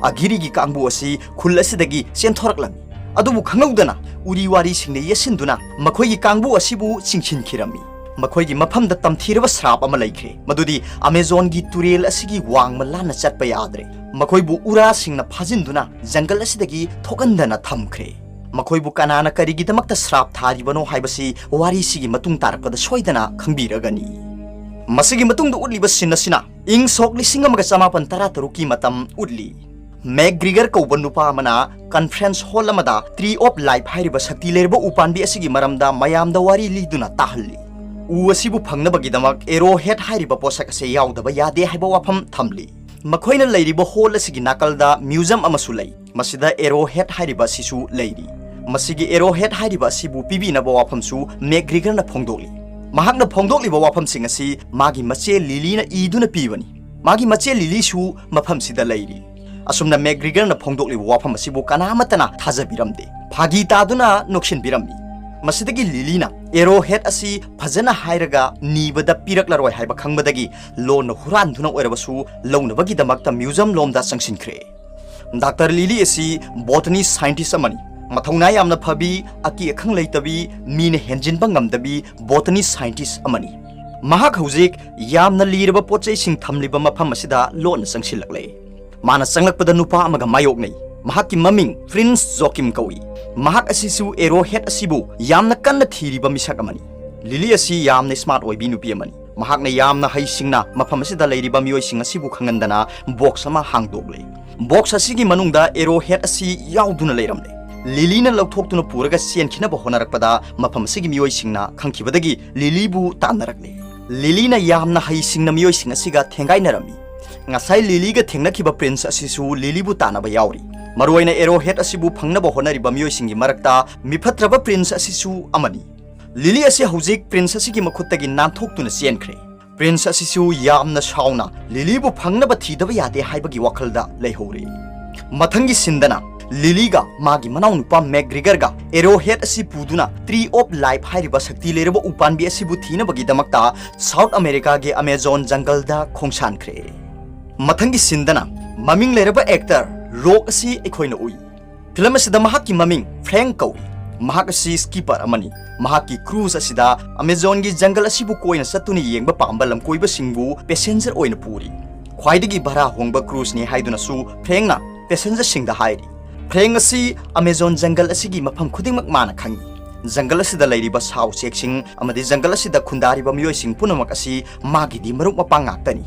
ꯑꯒꯤꯔꯤꯒꯤ ꯀꯥꯡꯕꯨ ꯑꯁꯤ ꯈꯨꯜ ꯑꯁꯤꯗꯒꯤ ꯆꯦꯟꯊꯣꯔꯛꯂꯝꯃꯤ꯫ ꯑꯗꯨꯕꯨ ꯈꯪꯍꯧꯗꯅ ꯎꯔꯤ ꯋꯥꯔꯤꯁꯤꯡꯅ ꯌꯦꯠꯁꯤꯟꯗꯨꯅ ꯃꯈꯣꯏꯒꯤ ꯀꯥꯡꯕꯨ ꯑꯁꯤꯕꯨ ꯆꯤꯡꯁꯤꯟꯈꯤꯔꯝꯃꯤ꯫ ꯃꯈꯣꯏꯒꯤ ꯃꯐꯝꯗ ꯇꯝꯊꯤꯔꯕ ꯁ꯭ꯔꯥꯞ ꯑꯃ ꯂꯩꯈ꯭ꯔꯦ, ꯃꯗꯨꯗꯤ ꯑꯃꯥꯖꯣꯟꯒꯤ ꯇꯨꯔꯦꯜ ꯑꯁꯤꯒꯤ ꯋꯥꯡꯃ ꯂꯥꯟꯅ ꯆꯠꯄ ꯌꯥꯗ꯭ꯔꯦ꯫ ꯃꯈꯣꯏꯕꯨ ꯎꯔꯥꯁꯤꯡꯅ ꯐꯥꯖꯤꯟꯗꯨꯅ ꯖꯪꯒꯜ ꯑꯁꯤꯗꯒꯤ ꯊꯣꯛꯍꯟꯗꯅ ꯊꯝꯈ꯭ꯔꯦ꯫ ꯃꯈꯣꯏꯕꯨ ꯀꯅꯥꯅ ꯀꯔꯤꯒꯤꯗꯃꯛꯇ ꯁ꯭ꯔꯥꯞ ꯊꯥꯔꯤꯕꯅꯣ ꯍꯥꯏꯕꯁꯤ ꯋꯥꯔꯤꯁꯤꯒꯤ ꯃꯇꯨꯡ ꯇꯥꯔꯛꯄꯗ ꯁꯣꯏꯗꯅ ꯈꯪꯕꯤꯔꯒꯅꯤ꯫ ꯃꯁꯤꯒꯤ ꯃꯇꯨꯡꯗ ꯎꯠꯂꯤꯕ ꯁꯤꯟ ꯑꯁꯤꯅ ꯏꯪ ꯁꯣꯛ ꯂꯤꯁꯤꯡ ꯑꯃꯒ ꯆꯃꯥꯄꯟ ꯇꯔꯥ ꯇꯔꯨꯛꯀꯤ ꯃꯇꯝ ꯎꯠꯂꯤ꯫ ꯃꯦꯛꯒ꯭ꯔꯤꯒꯔ ꯀꯧꯕ ꯅꯨꯄꯥ ꯑꯃꯅ ꯀꯟꯐ꯭ꯔꯦꯟꯁ ꯍꯣꯜ ꯑꯃꯗ ꯇ꯭ꯔꯤ ꯑꯣꯐ ꯂꯥꯏꯐ ꯍꯥꯏꯔꯤꯕ ꯁꯛꯇꯤ ꯂꯩꯔꯕ ꯎꯄꯥꯝꯕꯤ ꯑꯁꯤꯒꯤ ꯃꯔꯝꯗ ꯃꯌꯥꯝꯗ ꯋꯥꯔꯤ ꯂꯤꯗꯨꯅ ꯇꯥꯍꯜꯂꯤ꯫ ꯎ ꯑꯁꯤꯕꯨ ꯐꯪꯅꯕꯒꯤꯗꯃꯛ ꯑꯦꯔꯣ ꯍꯦꯠ ꯍꯥꯏꯔꯤꯕ ꯄꯣꯠꯁꯛ ꯑꯁꯦ ꯌꯥꯎꯗꯕ ꯌꯥꯗꯦ ꯍꯥꯏꯕ ꯋꯥꯐꯝ ꯊꯝꯂꯤ꯫ ꯃꯈꯣꯏꯅ ꯂꯩꯔꯤꯕ ꯍꯣꯜ ꯑꯁꯤꯒꯤ ꯅꯥꯀꯜꯗ ꯃ꯭ꯌꯨꯖꯝ ꯑꯃꯁꯨ ꯂꯩ꯫ ꯃꯁꯤꯗ ꯑꯦꯔꯣ ꯍꯦꯠ ꯍꯥꯏꯔꯤꯕ ꯑꯁꯤꯁꯨ ꯂꯩꯔꯤ꯫ ꯃꯁꯤꯒꯤ ꯑꯦꯔꯣ ꯍꯦꯠ ꯍꯥꯏꯔꯤꯕ ꯑꯁꯤꯕꯨ ꯄꯤꯕꯤꯅꯕ ꯋꯥꯐꯝꯁꯨ ꯃꯦꯛꯒ꯭ꯔꯤꯒꯔꯅ ꯐꯣꯡꯗꯣꯛꯂꯤ꯫ ꯃꯍꯥꯛꯅ ꯐꯣꯡꯗꯣꯛꯂꯤꯕ ꯋꯥꯐꯝꯁꯤꯡ ꯑꯁꯤ ꯃꯥꯒꯤ ꯃꯆꯦ ꯂꯤꯂꯤꯅ ꯏꯗꯨꯅ ꯄꯤꯕꯅꯤ꯫ ꯃꯥꯒꯤ ꯃꯆꯦ ꯂꯤꯂꯤꯁꯨ ꯃꯐꯝꯁꯤꯗ ꯂꯩꯔꯤ꯫ ꯑꯁꯨꯝꯅ ꯃꯦꯛꯒ꯭ꯔꯤꯒꯔꯅ ꯐꯣꯡꯗꯣꯛꯂꯤꯕ ꯋꯥꯐꯝ ꯑꯁꯤꯕꯨ ꯀꯅꯥ ꯑꯃꯠꯇꯅ ꯊꯥꯖꯕꯤꯔꯝꯗꯦ꯫ ꯐꯥꯒꯤ ꯇꯥꯗꯨꯅ ꯅꯣꯛꯁꯤꯟꯕꯤꯔꯝꯃꯤ꯫ ꯃꯁꯤꯗꯒꯤ ꯂꯤꯂꯤꯅ ꯑꯦꯔꯣ ꯍꯦꯠ ꯑꯁꯤ ꯐꯖꯅ ꯍꯥꯏꯔꯒ ꯅꯤꯕꯗ ꯄꯤꯔꯛꯂꯔꯣꯏ ꯍꯥꯏꯕ ꯈꯪꯕꯗꯒꯤ ꯂꯣꯟꯅ ꯍꯨꯔꯥꯟꯗꯨꯅ ꯑꯣꯏꯔꯕꯁꯨ ꯂꯧꯅꯕꯒꯤꯗꯃꯛꯇ ꯃ꯭ꯌꯨꯖꯝ ꯂꯣꯝꯗ ꯆꯪꯁꯤꯟꯈ꯭ꯔꯦ꯫ ꯗꯥꯛꯇꯔ ꯂꯤꯂꯤ ꯑꯁꯤ ꯕꯣꯇꯅꯤ ꯁꯥꯏꯟꯇꯤꯁ ꯑꯃꯅꯤ꯫ ꯃꯊꯧꯅꯥ ꯌꯥꯝꯅ ꯐꯕꯤ, ꯑꯀꯤ ꯑꯈꯪ ꯂꯩꯇꯕꯤ, ꯃꯤꯅ ꯍꯦꯟꯖꯤꯟꯕ ꯉꯝꯗꯕꯤ ꯕꯣꯇꯅꯤ ꯁꯥꯏꯟꯇꯤꯁ ꯑꯃꯅꯤ꯫ ꯃꯍꯥꯛ ꯍꯧꯖꯤꯛ ꯌꯥꯝꯅ ꯂꯤꯔꯕ ꯄꯣꯠ ꯆꯩꯁꯤꯡ ꯊꯝꯂꯤꯕ ꯃꯐꯝ ꯑꯁꯤꯗ ꯂꯣꯟꯅ ꯆꯪꯁꯤꯜꯂꯛꯂꯦ꯫ ꯃꯥꯅ ꯆꯪꯂꯛꯄꯗ ꯅꯨꯄꯥ ꯑꯃꯒ ꯃꯥꯌꯣꯛꯅꯩ꯫ ꯃꯍꯥꯛꯀꯤ ꯃꯃꯤꯡ ꯄ꯭ꯔꯤꯟꯁ ꯖꯣꯀꯤꯝ ꯀꯧꯏ꯫ ꯃꯍꯥꯛ ꯑꯁꯤꯁꯨ ꯑꯦꯔꯣ ꯍꯦꯠ ꯑꯁꯤꯕꯨ ꯌꯥꯝꯅ ꯀꯟꯅ ꯊꯤꯔꯤꯕ ꯃꯤꯁꯛ ꯑꯃꯅꯤ꯫ ꯂꯤꯂꯤ ꯑꯁꯤ ꯌꯥꯝꯅ ꯁ꯭ꯃꯥꯔꯠ ꯑꯣꯏꯕꯤ ꯅꯨꯄꯤ ꯑꯃꯅꯤ꯫ ꯃꯍꯥꯛꯅ ꯌꯥꯝꯅ ꯍꯩꯁꯤꯡꯅ ꯃꯐꯝ ꯑꯁꯤꯗ ꯂꯩꯔꯤꯕ ꯃꯤꯑꯣꯏꯁꯤꯡ ꯑꯁꯤꯕꯨ ꯈꯪꯍꯟꯗꯅ ꯕꯣꯛꯁ ꯑꯃ ꯍꯥꯡꯗꯣꯛꯂꯦ꯫ ꯕꯣꯛꯁ ꯑꯁꯤꯒꯤ ꯃꯅꯨꯡꯗ ꯑꯦꯔꯣ ꯍꯦꯠ ꯑꯁꯤ ꯌꯥꯎꯗꯨꯅ ꯂꯩꯔꯝꯂꯦ꯫ ꯂꯤꯂꯤꯅ ꯂꯧꯊꯣꯛꯇꯨꯅ ꯄꯨꯔꯒ ꯆꯦꯟꯈꯤꯅꯕ ꯍꯣꯠꯅꯔꯛꯄꯗ ꯃꯐꯝ ꯑꯁꯤꯒꯤ ꯃꯤꯑꯣꯏꯁꯤꯡꯅ ꯈꯪꯈꯤꯕꯗꯒꯤ ꯂꯤꯂꯤꯕꯨ ꯇꯥꯟꯅꯔꯛꯂꯦ꯫ ꯂꯤꯂꯤꯅ ꯌꯥꯝꯅ ꯍꯩꯁꯤꯡꯅ ꯃꯤꯑꯣꯏꯁꯤꯡ ꯑꯁꯤꯒ ꯊꯦꯡꯒꯥꯏꯅꯔꯝꯃꯤ꯫ ꯉꯁꯥꯏ ꯂꯤꯂꯤꯒ ꯊꯦꯡꯅꯈꯤꯕ ꯄ꯭ꯔꯤꯟꯁ ꯑꯁꯤꯁꯨ ꯂꯤꯂꯤꯕꯨ ꯇꯥꯟꯅꯕ ꯌꯥꯎꯔꯤ꯫ ꯃꯔꯨꯑꯣꯏꯅ ꯑꯦꯔꯣ ꯍꯦꯠ ꯑꯁꯤꯕꯨ ꯐꯪꯅꯕ ꯍꯣꯠꯅꯔꯤꯕ ꯃꯤꯑꯣꯏꯁꯤꯡꯒꯤ ꯃꯔꯛꯇ ꯃꯤꯐꯠꯇ꯭ꯔꯕ ꯄ꯭ꯔꯤꯟꯁ ꯑꯁꯤꯁꯨ ꯑꯃꯅꯤ꯫ ꯂꯤꯂꯤ ꯑꯁꯤ ꯍꯧꯖꯤꯛ ꯄ꯭ꯔꯤꯟꯁ ꯑꯁꯤꯒꯤ ꯃꯈꯨꯠꯇꯒꯤ ꯅꯥꯟꯊꯣꯛꯇꯨꯅ ꯆꯦꯟꯈ꯭ꯔꯦ꯫ ꯄ꯭ꯔꯤꯟꯁ ꯑꯁꯤꯁꯨ ꯌꯥꯝꯅ ꯁꯥꯎꯅ ꯂꯤꯂꯤꯕꯨ ꯐꯪꯅꯕ ꯊꯤꯗꯕ ꯌꯥꯗꯦ ꯍꯥꯏꯕꯒꯤ ꯋꯥꯈꯜꯗ ꯂꯩꯍꯧꯔꯦ꯫ ꯃꯊꯪꯒꯤ ꯁꯤꯟꯗꯅ ꯂꯤꯂꯤꯒ ꯃꯥꯒꯤ ꯃꯅꯥꯎꯅꯨꯄꯥ ꯃꯦꯛꯒ꯭ꯔꯤꯒꯔꯒ ꯑꯦꯔꯣ ꯍꯦꯠ ꯑꯁꯤ ꯄꯨꯗꯨꯅ ꯇ꯭ꯔꯤ ꯑꯣꯐ ꯂꯥꯏꯐ ꯍꯥꯏꯔꯤꯕ ꯁꯛꯇꯤ ꯂꯩꯔꯕ ꯎꯄꯥꯝꯕꯤ ꯑꯁꯤꯕꯨ ꯊꯤꯅꯕꯒꯤꯗꯃꯛꯇ ꯁꯥꯎꯠ ꯑꯃꯦꯔꯤꯀꯥꯒꯤ ꯑꯃꯦꯖꯣꯟ ꯖꯪꯒꯜꯗ ꯈꯣꯡꯁꯥꯟꯈ꯭ꯔꯦ꯫ ꯃꯊꯪꯒꯤ ꯁꯤꯟꯗꯅ ꯃꯃꯤꯡ ꯂꯩꯔꯕ ꯑꯦꯛꯇꯔ ꯔꯣꯛ ꯑꯁꯤ ꯑꯩꯈꯣꯏꯅ ꯎꯏ꯫ ꯐꯤꯂꯝ ꯑꯁꯤꯗ ꯃꯍꯥꯛꯀꯤ ꯃꯃꯤꯡ ꯐ꯭ꯔꯦꯡꯛ ꯀꯧꯏ꯫ ꯃꯍꯥꯛ ꯑꯁꯤ ꯁ꯭ꯀꯤꯄꯔ ꯑꯃꯅꯤ꯫ ꯃꯍꯥꯛꯀꯤ ꯀ꯭ꯔꯨꯖ ꯑꯁꯤꯗ ꯑꯃꯦꯖꯣꯟꯒꯤ ꯖꯪꯒꯜ ꯑꯁꯤꯕꯨ ꯀꯣꯏꯅ ꯆꯠꯇꯨꯅ ꯌꯦꯡꯕ ꯄꯥꯝꯕ ꯂꯝꯀꯣꯏꯕꯁꯤꯡꯕꯨ ꯄꯦꯁꯦꯟꯖꯔ ꯑꯣꯏꯅ ꯄꯨꯔꯤ꯫ ꯈ꯭ꯋꯥꯏꯗꯒꯤ ꯚꯔꯥ ꯍꯣꯡꯕ ꯀ꯭ꯔꯨꯖꯅꯤ ꯍꯥꯏꯗꯨꯅꯁꯨ ꯐ꯭ꯔꯦꯡꯛꯅ ꯄꯦꯁꯦꯟꯖꯔꯁꯤꯡꯗ ꯍꯥꯏꯔꯤ꯫ ꯐ꯭ꯔꯦꯡꯛ ꯑꯁꯤ ꯑꯃꯦꯖꯣꯟ ꯖꯪꯒꯜ ꯑꯁꯤꯒꯤ ꯃꯐꯝ ꯈꯨꯗꯤꯡꯃꯛ ꯃꯥꯅ ꯈꯪꯏ꯫ ꯖꯪꯒꯜ ꯑꯁꯤꯗ ꯂꯩꯔꯤꯕ ꯁꯥ ꯎꯆꯦꯛꯁꯤꯡ ꯑꯃꯗꯤ ꯖꯪꯒꯜ ꯑꯁꯤꯗ ꯈꯨꯟꯗꯥꯔꯤꯕ ꯃꯤꯑꯣꯏꯁꯤꯡ ꯄꯨꯝꯅꯃꯛ ꯑꯁꯤ ꯃꯥꯒꯤꯗꯤ ꯃꯔꯨꯞ ꯃꯄꯥꯡ ꯉꯥꯛꯇꯅꯤ꯫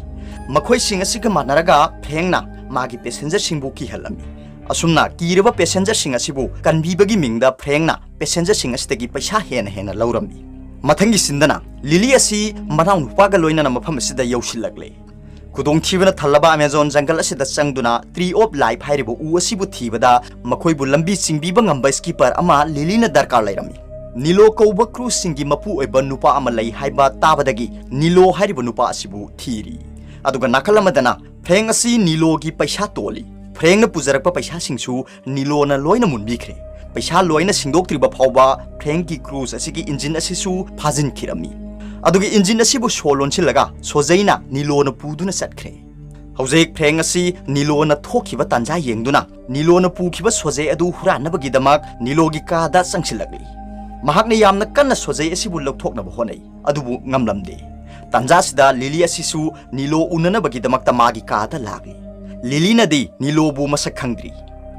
ꯃꯈꯣꯏꯁꯤꯡ ꯑꯁꯤꯒ ꯃꯥꯟꯅꯔꯒ ꯐ꯭ꯔꯦꯡꯅ ꯃꯥꯒꯤ ꯄꯦꯁꯦꯟꯖꯔꯁꯤꯡꯕꯨ ꯀꯤꯍꯜꯂꯝꯃꯤ꯫ ꯑꯁꯨꯝꯅ ꯀꯤꯔꯕ ꯄꯦꯁꯦꯟꯖꯔꯁꯤꯡ ꯑꯁꯤꯕꯨ ꯀꯟꯕꯤꯕꯒꯤ ꯃꯤꯡꯗ ꯐ꯭ꯔꯦꯡꯅ ꯄꯦꯁꯦꯟꯖꯔꯁꯤꯡ ꯑꯁꯤꯗꯒꯤ ꯄꯩꯁꯥ ꯍꯦꯟꯅ ꯍꯦꯟꯅ ꯂꯧꯔꯝꯃꯤ꯫ ꯃꯊꯪꯒꯤ ꯁꯤꯟꯗꯅ ꯂꯤꯂꯤ ꯑꯁꯤ ꯃꯅꯥꯎ ꯅꯨꯄꯥꯒ ꯂꯣꯏꯅꯅ ꯃꯐꯝ ꯑꯁꯤꯗ ꯌꯧꯁꯤꯜꯂꯛꯂꯦ꯫ ꯈꯨꯗꯣꯡꯊꯤꯕꯅ ꯊꯜꯂꯕ ꯑꯦꯃꯥꯖꯣꯟ ꯖꯪꯒꯜ ꯑꯁꯤꯗ ꯆꯪꯗꯨꯅ ꯇ꯭ꯔꯤ ꯑꯣꯐ ꯂꯥꯏꯐ ꯍꯥꯏꯔꯤꯕ ꯎ ꯑꯁꯤꯕꯨ ꯊꯤꯕꯗ ꯃꯈꯣꯏꯕꯨ ꯂꯝꯕꯤ ꯆꯤꯡꯕꯤꯕ ꯉꯝꯕ ꯁ꯭ꯀꯤꯄꯔ ꯑꯃ ꯂꯤꯂꯤꯅ ꯗꯔꯀꯥꯔ ꯂꯩꯔꯝꯃꯤ꯫ ꯅꯤꯂꯣ ꯀꯧꯕ ꯀ꯭ꯔꯨꯁꯁꯤꯡꯒꯤ ꯃꯄꯨ ꯑꯣꯏꯕ ꯅꯨꯄꯥ ꯑꯃ ꯂꯩ ꯍꯥꯏꯕ ꯇꯥꯕꯗꯒꯤ ꯅꯤꯂꯣ ꯍꯥꯏꯔꯤꯕ ꯅꯨꯄꯥ ꯑꯁꯤꯕꯨ ꯊꯤꯔꯤ꯫ ꯑꯗꯨꯒ ꯅꯥꯀꯜ ꯑꯃꯗꯅ ꯐ꯭ꯔꯦꯡ ꯑꯁꯤ ꯅꯤꯂꯣꯒꯤ ꯄꯩꯁꯥ ꯇꯣꯜꯂꯤ꯫ ꯐ꯭ꯔꯦꯡꯅ ꯄꯨꯖꯔꯛꯄ ꯄꯩꯁꯥꯁꯤꯡꯁꯨ ꯅꯤꯂꯣꯅ ꯂꯣꯏꯅ ꯃꯨꯟꯕꯤꯈ꯭ꯔꯦ꯫ ꯄꯩꯁꯥ ꯂꯣꯏꯅ ꯁꯤꯡꯗꯣꯛꯇ꯭ꯔꯤꯕ ꯐꯥꯎꯕ ꯐ꯭ꯔꯦꯡꯀꯤ ꯀ꯭ꯔꯨꯖ ꯑꯁꯤꯒꯤ ꯏꯟꯖꯤꯟ ꯑꯁꯤꯁꯨ ꯐꯥꯖꯤꯟꯈꯤꯔꯝꯃꯤ꯫ ꯑꯗꯨꯒ ꯏꯟꯖꯤꯟ ꯑꯁꯤꯕꯨ ꯁꯣ ꯂꯣꯟꯁꯤꯜꯂꯒ ꯁꯣꯖꯩꯅ ꯅꯤꯂꯣꯅ ꯄꯨꯗꯨꯅ ꯆꯠꯈ꯭ꯔꯦ꯫ ꯍꯧꯖꯤꯛ ꯐ꯭ꯔꯦꯡ ꯑꯁꯤ ꯅꯤꯂꯣꯅ ꯊꯣꯛꯈꯤꯕ ꯇꯥꯟꯖꯥ ꯌꯦꯡꯗꯨꯅ ꯅꯤꯂꯣꯅ ꯄꯨꯈꯤꯕ ꯁꯣꯖꯩ ꯑꯗꯨ ꯍꯨꯔꯥꯟꯅꯕꯒꯤꯗꯃꯛ ꯅꯤꯂꯣꯒꯤ ꯀꯥꯗ ꯆꯪꯁꯤꯜꯂꯛꯂꯤ꯫ ꯃꯍꯥꯛꯅ ꯌꯥꯝꯅ ꯀꯟꯅ ꯁꯣꯖꯩ ꯑꯁꯤꯕꯨ ꯂꯧꯊꯣꯛꯅꯕ ꯍꯣꯠꯅꯩ, ꯑꯗꯨꯕꯨ ꯉꯝꯂꯝꯗꯦ꯫ ꯇꯥꯟꯖꯥꯁꯤꯗ ꯂꯤꯂꯤ ꯑꯁꯤꯁꯨ ꯅꯤꯂꯣ ꯎꯅꯅꯕꯒꯤꯗꯃꯛꯇ ꯃꯥꯒꯤ ꯀꯥꯗ ꯂꯥꯛꯂꯤ꯫ ꯂꯤꯂꯤꯅꯗꯤ ꯅꯤꯂꯣꯕꯨ ꯃꯁꯛ ꯈꯪꯗ꯭ꯔꯤ꯫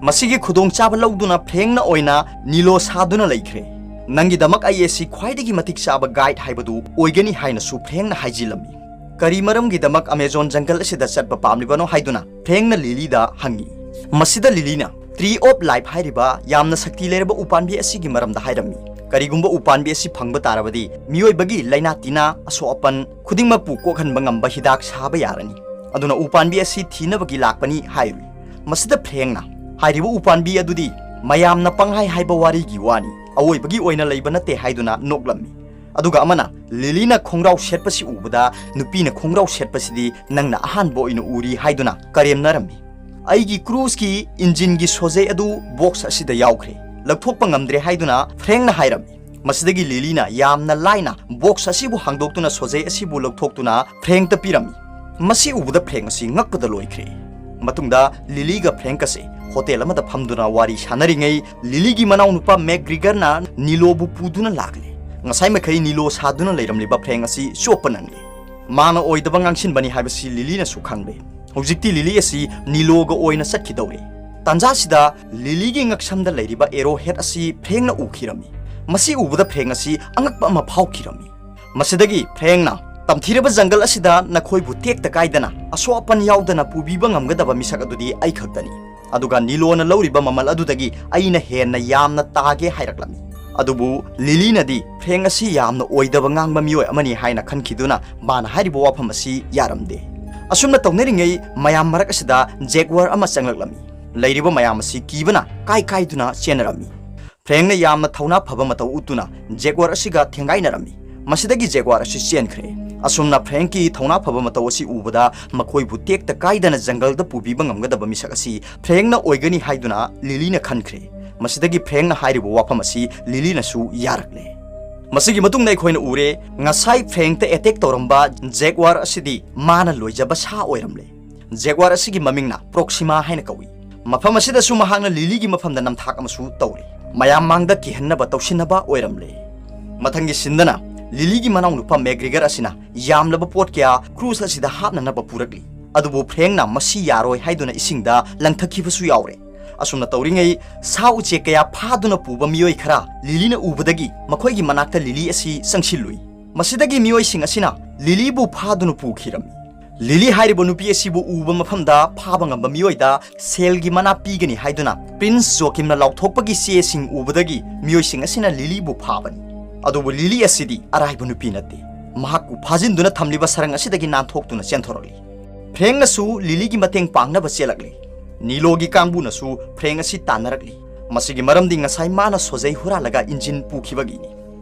ꯃꯁꯤꯒꯤ ꯈꯨꯗꯣꯡꯆꯥꯕ ꯂꯧꯗꯨꯅ ꯐ꯭ꯔꯦꯡꯅ ꯑꯣꯏꯅ ꯅꯤꯂꯣ ꯁꯥꯗꯨꯅ ꯂꯩꯈ꯭ꯔꯦ꯫ "ꯅꯪꯒꯤꯗꯃꯛ ꯑꯩ ꯑꯁꯤ ꯈ꯭ꯋꯥꯏꯗꯒꯤ ꯃꯇꯤꯛ ꯆꯥꯕ ꯒꯥꯏꯗ ꯍꯥꯏꯕꯗꯨ ꯑꯣꯏꯒꯅꯤ" ꯍꯥꯏꯅꯁꯨ ꯐ꯭ꯔꯦꯡꯅ ꯍꯥꯏꯖꯤꯜꯂꯝꯃꯤ꯫ ꯀꯔꯤ ꯃꯔꯝꯒꯤꯗꯃꯛ ꯑꯃꯥꯖꯣꯟ ꯖꯪꯒꯜ ꯑꯁꯤꯗ ꯆꯠꯄ ꯄꯥꯝꯂꯤꯕꯅꯣ ꯍꯥꯏꯗꯨꯅ ꯐ꯭ꯔꯦꯡꯅ ꯂꯤꯂꯤꯗ ꯍꯪꯉꯤ꯫ ꯃꯁꯤꯗ ꯂꯤꯂꯤꯅ ꯇ꯭ꯔꯤ ꯑꯣꯐ ꯂꯥꯏꯐ ꯍꯥꯏꯔꯤꯕ ꯌꯥꯝꯅ ꯁꯛꯇꯤ ꯂꯩꯔꯕ ꯎꯄꯥꯝꯕꯤ ꯑꯁꯤꯒꯤ ꯃꯔꯝꯗ ꯍꯥꯏꯔꯝꯃꯤ꯫ "ꯀꯔꯤꯒꯨꯝꯕ ꯎꯄꯥꯝꯕꯤ ꯑꯁꯤ ꯐꯪꯕ ꯇꯥꯔꯕꯗꯤ ꯃꯤꯑꯣꯏꯕꯒꯤ ꯂꯥꯏꯅꯥ ꯇꯤꯟꯅꯥ ꯑꯁꯣꯛ ꯑꯄꯟ ꯈꯨꯗꯤꯡꯃꯛꯄꯨ ꯀꯣꯛꯍꯟꯕ ꯉꯝꯕ ꯍꯤꯗꯥꯛ ꯁꯥꯕ ꯌꯥꯔꯅꯤ꯫ ꯑꯗꯨꯅ ꯎꯄꯥꯝꯕꯤ ꯑꯁꯤ ꯊꯤꯅꯕꯒꯤ ꯂꯥꯛꯄꯅꯤ" ꯍꯥꯏꯔꯨꯏ꯫ ꯃꯁꯤꯗ ꯐ꯭ꯔꯦꯡꯅ ꯍꯥꯏꯔꯤꯕ ꯎꯄꯥꯝꯕꯤ ꯑꯗꯨꯗꯤ ꯃꯌꯥꯝꯅ ꯄꯪꯍꯥꯏ ꯍꯥꯏꯕ ꯋꯥꯔꯤꯒꯤ ꯋꯥꯅꯤ, ꯑꯋꯣꯏꯕꯒꯤ ꯑꯣꯏꯅ ꯂꯩꯕ ꯅꯠꯇꯦ ꯍꯥꯏꯗꯨꯅ ꯅꯣꯛꯂꯝꯃꯤ꯫ ꯑꯗꯨꯒ ꯑꯃꯅ ꯂꯤꯂꯤꯅ ꯈꯣꯡꯒ꯭ꯔꯥꯎ ꯁꯦꯠꯄꯁꯤ ꯎꯕꯗ, "ꯅꯨꯄꯤꯅ ꯈꯣꯡꯒ꯭ꯔꯥꯎ ꯁꯦꯠꯄꯁꯤꯗꯤ ꯅꯪꯅ ꯑꯍꯥꯟꯕ ꯑꯣꯏꯅ ꯎꯔꯤ" ꯍꯥꯏꯗꯨꯅ ꯀꯔꯦꯝꯅꯔꯝꯃꯤ꯫ "ꯑꯩꯒꯤ ꯀ꯭ꯔꯨꯖꯀꯤ ꯏꯟꯖꯤꯟꯒꯤ ꯁꯣꯖꯩ ꯑꯗꯨ ꯕꯣꯛꯁ ꯑꯁꯤꯗ ꯌꯥꯎꯈ꯭ꯔꯦ, ꯂꯧꯊꯣꯛꯄ ꯉꯝꯗ꯭ꯔꯦ" ꯍꯥꯏꯗꯨꯅ ꯐ꯭ꯔꯦꯡꯅ ꯍꯥꯏꯔꯝꯃꯤ꯫ ꯃꯁꯤꯗꯒꯤ ꯂꯤꯂꯤꯅ ꯌꯥꯝꯅ ꯂꯥꯏꯅ ꯕꯣꯛꯁ ꯑꯁꯤꯕꯨ ꯍꯥꯡꯗꯣꯛꯇꯨꯅ ꯁꯣꯖꯩ ꯑꯁꯤꯕꯨ ꯂꯧꯊꯣꯛꯇꯨꯅ ꯐ꯭ꯔꯦꯡꯇ ꯄꯤꯔꯝꯃꯤ꯫ ꯃꯁꯤ ꯎꯕꯗ ꯐ꯭ꯔꯦꯡ ꯑꯁꯤ ꯉꯛꯄꯗ ꯂꯣꯏꯈ꯭ꯔꯦ꯫ ꯃꯇꯨꯡꯗ ꯂꯤꯂꯤꯒ ꯐ꯭ꯔꯦꯡꯀ ꯑꯁꯤ ꯍꯣꯇꯦꯜ ꯑꯃꯗ ꯐꯝꯗꯨꯅ ꯋꯥꯔꯤ ꯁꯥꯟꯅꯔꯤꯉꯩ, ꯂꯤꯂꯤꯒꯤ ꯃꯅꯥꯎꯅꯨꯄꯥ ꯃꯦꯛꯒ꯭ꯔꯤꯒꯔꯅ ꯅꯤꯂꯣꯕꯨ ꯄꯨꯗꯨꯅ ꯂꯥꯛꯂꯦ꯫ ꯉꯁꯥꯏ ꯃꯈꯩ ꯅꯤꯂꯣ ꯁꯥꯗꯨꯅ ꯂꯩꯔꯝꯂꯤꯕ ꯐ꯭ꯔꯦꯡ ꯑꯁꯤ ꯆꯣꯞꯄ ꯅꯪꯂꯦ꯫ ꯃꯥꯅ ꯑꯣꯏꯗꯕ ꯉꯥꯡꯁꯤꯟꯕꯅꯤ ꯍꯥꯏꯕꯁꯤ ꯂꯤꯂꯤꯅꯁꯨ ꯈꯪꯂꯦ꯫ ꯍꯧꯖꯤꯛꯇꯤ ꯂꯤꯂꯤ ꯑꯁꯤ ꯅꯤꯂꯣꯒ ꯑꯣꯏꯅ ꯆꯠꯈꯤꯗꯧꯔꯦ꯫ ꯇꯥꯟꯖꯥꯁꯤꯗ ꯂꯤꯂꯤꯒꯤ ꯉꯛꯁꯝꯗ ꯂꯩꯔꯤꯕ ꯑꯦꯔꯣ ꯍꯦꯗ ꯑꯁꯤ ꯐ꯭ꯔꯦꯡꯅ ꯎꯈꯤꯔꯝꯃꯤ꯫ ꯃꯁꯤ ꯎꯕꯗ ꯐ꯭ꯔꯦꯡ ꯑꯁꯤ ꯑꯉꯛꯄ ꯑꯃ ꯐꯥꯎꯈꯤꯔꯝꯃꯤ꯫ ꯃꯁꯤꯗꯒꯤ ꯐ꯭ꯔꯦꯡꯅ "ꯇꯝꯊꯤꯔꯕ ꯖꯪꯒꯜ ꯑꯁꯤꯗ ꯅꯈꯣꯏꯕꯨ ꯇꯦꯛꯇ ꯀꯥꯏꯗꯅ, ꯑꯁꯣꯛ ꯑꯄꯟ ꯌꯥꯎꯗꯅ ꯄꯨꯕꯤꯕ ꯉꯝꯒꯗꯕ ꯃꯤꯁꯛ ꯑꯗꯨꯗꯤ ꯑꯩ ꯈꯛꯇꯅꯤ꯫ ꯑꯗꯨꯒ ꯅꯤꯂꯣꯅ ꯂꯧꯔꯤꯕ ꯃꯃꯜ ꯑꯗꯨꯗꯒꯤ ꯑꯩꯅ ꯍꯦꯟꯅ ꯌꯥꯝꯅ ꯇꯥꯒꯦ" ꯍꯥꯏꯔꯛꯂꯝꯃꯤ꯫ ꯑꯗꯨꯕꯨ ꯂꯤꯂꯤꯅꯗꯤ ꯐ꯭ꯔꯦꯡ ꯑꯁꯤ ꯌꯥꯝꯅ ꯑꯣꯏꯗꯕ ꯉꯥꯡꯕ ꯃꯤꯑꯣꯏ ꯑꯃꯅꯤ ꯍꯥꯏꯅ ꯈꯟꯈꯤꯗꯨꯅ ꯃꯥꯅ ꯍꯥꯏꯔꯤꯕ ꯋꯥꯐꯝ ꯑꯁꯤ ꯌꯥꯔꯝꯗꯦ꯫ ꯑꯁꯨꯝꯅ ꯇꯧꯅꯔꯤꯉꯩ ꯃꯌꯥꯝ ꯃꯔꯛ ꯑꯁꯤꯗ ꯖꯦꯒ꯭ꯋꯥꯔ ꯑꯃ ꯆꯪꯂꯛꯂꯝꯃꯤ꯫ ꯂꯩꯔꯤꯕ ꯃꯌꯥꯝ ꯑꯁꯤ ꯀꯤꯕꯅ ꯀꯥꯏ ꯀꯥꯏꯗꯨꯅ ꯆꯦꯟꯅꯔꯝꯃꯤ꯫ ꯐ꯭ꯔꯦꯡꯅ ꯌꯥꯝꯅ ꯊꯧꯅꯥ ꯐꯕ ꯃꯇꯧ ꯎꯠꯇꯨꯅ ꯖꯦꯒ꯭ꯋꯥꯔ ꯑꯁꯤꯒ ꯊꯦꯡꯒꯥꯏꯅꯔꯝꯃꯤ꯫ ꯃꯁꯤꯗꯒꯤ ꯖꯦꯒ꯭ꯋꯥꯔ ꯑꯁꯤ ꯆꯦꯟꯈ꯭ꯔꯦ꯫ ꯑꯁꯨꯝꯅ ꯐ꯭ꯔꯦꯡꯀꯤ ꯊꯧꯅꯥ ꯐꯕ ꯃꯇꯧ ꯑꯁꯤ ꯎꯕꯗ ꯃꯈꯣꯏꯕꯨ ꯇꯦꯛꯇ ꯀꯥꯏꯗꯅ ꯖꯪꯒꯜꯗ ꯄꯨꯕꯤꯕ ꯉꯝꯒꯗꯕ ꯃꯤꯁꯛ ꯑꯁꯤ ꯐ꯭ꯔꯦꯡꯅ ꯑꯣꯏꯒꯅꯤ ꯍꯥꯏꯗꯨꯅ ꯂꯤꯂꯤꯅ ꯈꯟꯈ꯭ꯔꯦ꯫ ꯃꯁꯤꯗꯒꯤ ꯐ꯭ꯔꯦꯡꯅ ꯍꯥꯏꯔꯤꯕ ꯋꯥꯐꯝ ꯑꯁꯤ ꯂꯤꯂꯤꯅꯁꯨ ꯌꯥꯔꯛꯂꯦ꯫ ꯃꯁꯤꯒꯤ ꯃꯇꯨꯡꯗ ꯑꯩꯈꯣꯏꯅ ꯎꯔꯦ, ꯉꯁꯥꯏ ꯐ꯭ꯔꯦꯡꯇ ꯑꯦꯇꯦꯛ ꯇꯧꯔꯝꯕ ꯖꯦꯒ꯭ꯋꯥꯔ ꯑꯁꯤꯗꯤ ꯃꯥꯅ ꯂꯣꯏꯖꯕ ꯁꯥ ꯑꯣꯏꯔꯝꯂꯦ꯫ ꯖꯦꯒ꯭ꯋꯥꯔ ꯑꯁꯤꯒꯤ ꯃꯃꯤꯡꯅ ꯄ꯭ꯔꯣꯛꯁꯤꯃꯥ ꯍꯥꯏꯅ ꯀꯧꯏ꯫ ꯃꯐꯝ ꯑꯁꯤꯗꯁꯨ ꯃꯍꯥꯛꯅ ꯂꯤꯂꯤꯒꯤ ꯃꯐꯝꯗ ꯅꯝꯊꯥꯛ ꯑꯃꯁꯨ ꯇꯧꯔꯤ꯫ ꯃꯌꯥꯝ ꯃꯥꯡꯗ ꯀꯤꯍꯟꯅꯕ ꯇꯧꯁꯤꯟꯅꯕ ꯑꯣꯏꯔꯝꯂꯦ꯫ ꯃꯊꯪꯒꯤ ꯁꯤꯟꯗꯅ ꯂꯤꯂꯤꯒꯤ ꯃꯅꯥꯎꯅꯨꯄꯥ ꯃꯦꯒ꯭ꯔꯤꯒꯔ ꯑꯁꯤꯅ ꯌꯥꯝꯂꯕ ꯄꯣꯠ ꯀꯌꯥ ꯀ꯭ꯔꯨꯖ ꯑꯁꯤꯗ ꯍꯥꯞꯅꯅꯕ ꯄꯨꯔꯛꯂꯤ꯫ ꯑꯗꯨꯕꯨ ꯐ꯭ꯔꯦꯡꯅ ꯃꯁꯤ ꯌꯥꯔꯣꯏ ꯍꯥꯏꯗꯨꯅ ꯏꯁꯤꯡꯗ ꯂꯪꯊꯈꯤꯕꯁꯨ ꯌꯥꯎꯔꯦ꯫ ꯑꯁꯨꯝꯅ ꯇꯧꯔꯤꯉꯩ ꯁꯥ ꯎꯆꯦꯛ ꯀꯌꯥ ꯐꯥꯗꯨꯅ ꯄꯨꯕ ꯃꯤꯑꯣꯏ ꯈꯔ ꯂꯤꯂꯤꯅ ꯎꯕꯗꯒꯤ ꯃꯈꯣꯏꯒꯤ ꯃꯅꯥꯛꯇ ꯂꯤꯂꯤ ꯑꯁꯤ ꯆꯪꯁꯤꯜꯂꯨꯏ꯫ ꯃꯁꯤꯗꯒꯤ ꯃꯤꯑꯣꯏꯁꯤꯡ ꯑꯁꯤꯅ ꯂꯤꯂꯤꯕꯨ ꯐꯥꯗꯨꯅ ꯄꯨꯈꯤꯔꯝꯃꯤ꯫ ꯂꯤꯂꯤ ꯍꯥꯏꯔꯤꯕ ꯅꯨꯄꯤ ꯑꯁꯤꯕꯨ ꯎꯕ ꯃꯐꯝꯗ ꯐꯥꯕ ꯉꯝꯕ ꯃꯤꯑꯣꯏꯗ ꯁꯦꯜꯒꯤ ꯃꯅꯥ ꯄꯤꯒꯅꯤ ꯍꯥꯏꯗꯨꯅ ꯄ꯭ꯔꯤꯟꯁ ꯖꯣꯀꯤꯝꯅ ꯂꯥꯎꯊꯣꯛꯄꯒꯤ ꯆꯦꯁꯤꯡ ꯎꯕꯗꯒꯤ ꯃꯤꯑꯣꯏꯁꯤꯡ ꯑꯁꯤꯅ ꯂꯤꯂꯤꯕꯨ ꯐꯥꯕꯅꯤ꯫ ꯑꯗꯨꯕꯨ ꯂꯤꯂꯤ ꯑꯁꯤꯗꯤ ꯑꯔꯥꯏꯕ ꯅꯨꯄꯤ ꯅꯠꯇꯦ꯫ ꯃꯍꯥꯛꯄꯨ ꯐꯥꯖꯤꯟꯗꯨꯅ ꯊꯝꯂꯤꯕ ꯁꯔꯪ ꯑꯁꯤꯗꯒꯤ ꯅꯥꯟꯊꯣꯛꯇꯨꯅ ꯆꯦꯟꯊꯣꯔꯛꯂꯤ꯫ ꯐ꯭ꯔꯦꯡꯅꯁꯨ ꯂꯤꯂꯤꯒꯤ ꯃꯇꯦꯡ ꯄꯥꯡꯅꯕ ꯆꯦꯜꯂꯛꯂꯤ꯫ ꯅꯤꯂꯣꯒꯤ ꯀꯥꯡꯕꯨꯅꯁꯨ ꯐ꯭ꯔꯦꯡ ꯑꯁꯤ ꯇꯥꯟꯅꯔꯛꯂꯤ꯫ ꯃꯁꯤꯒꯤ ꯃꯔꯝꯗꯤ ꯉꯁꯥꯏ ꯃꯥꯅ ꯁꯣꯖꯩ ꯍꯨꯔꯥꯜꯂꯒ ꯏꯟꯖꯤꯟ ꯄꯨꯈꯤꯕꯒꯤꯅꯤ꯫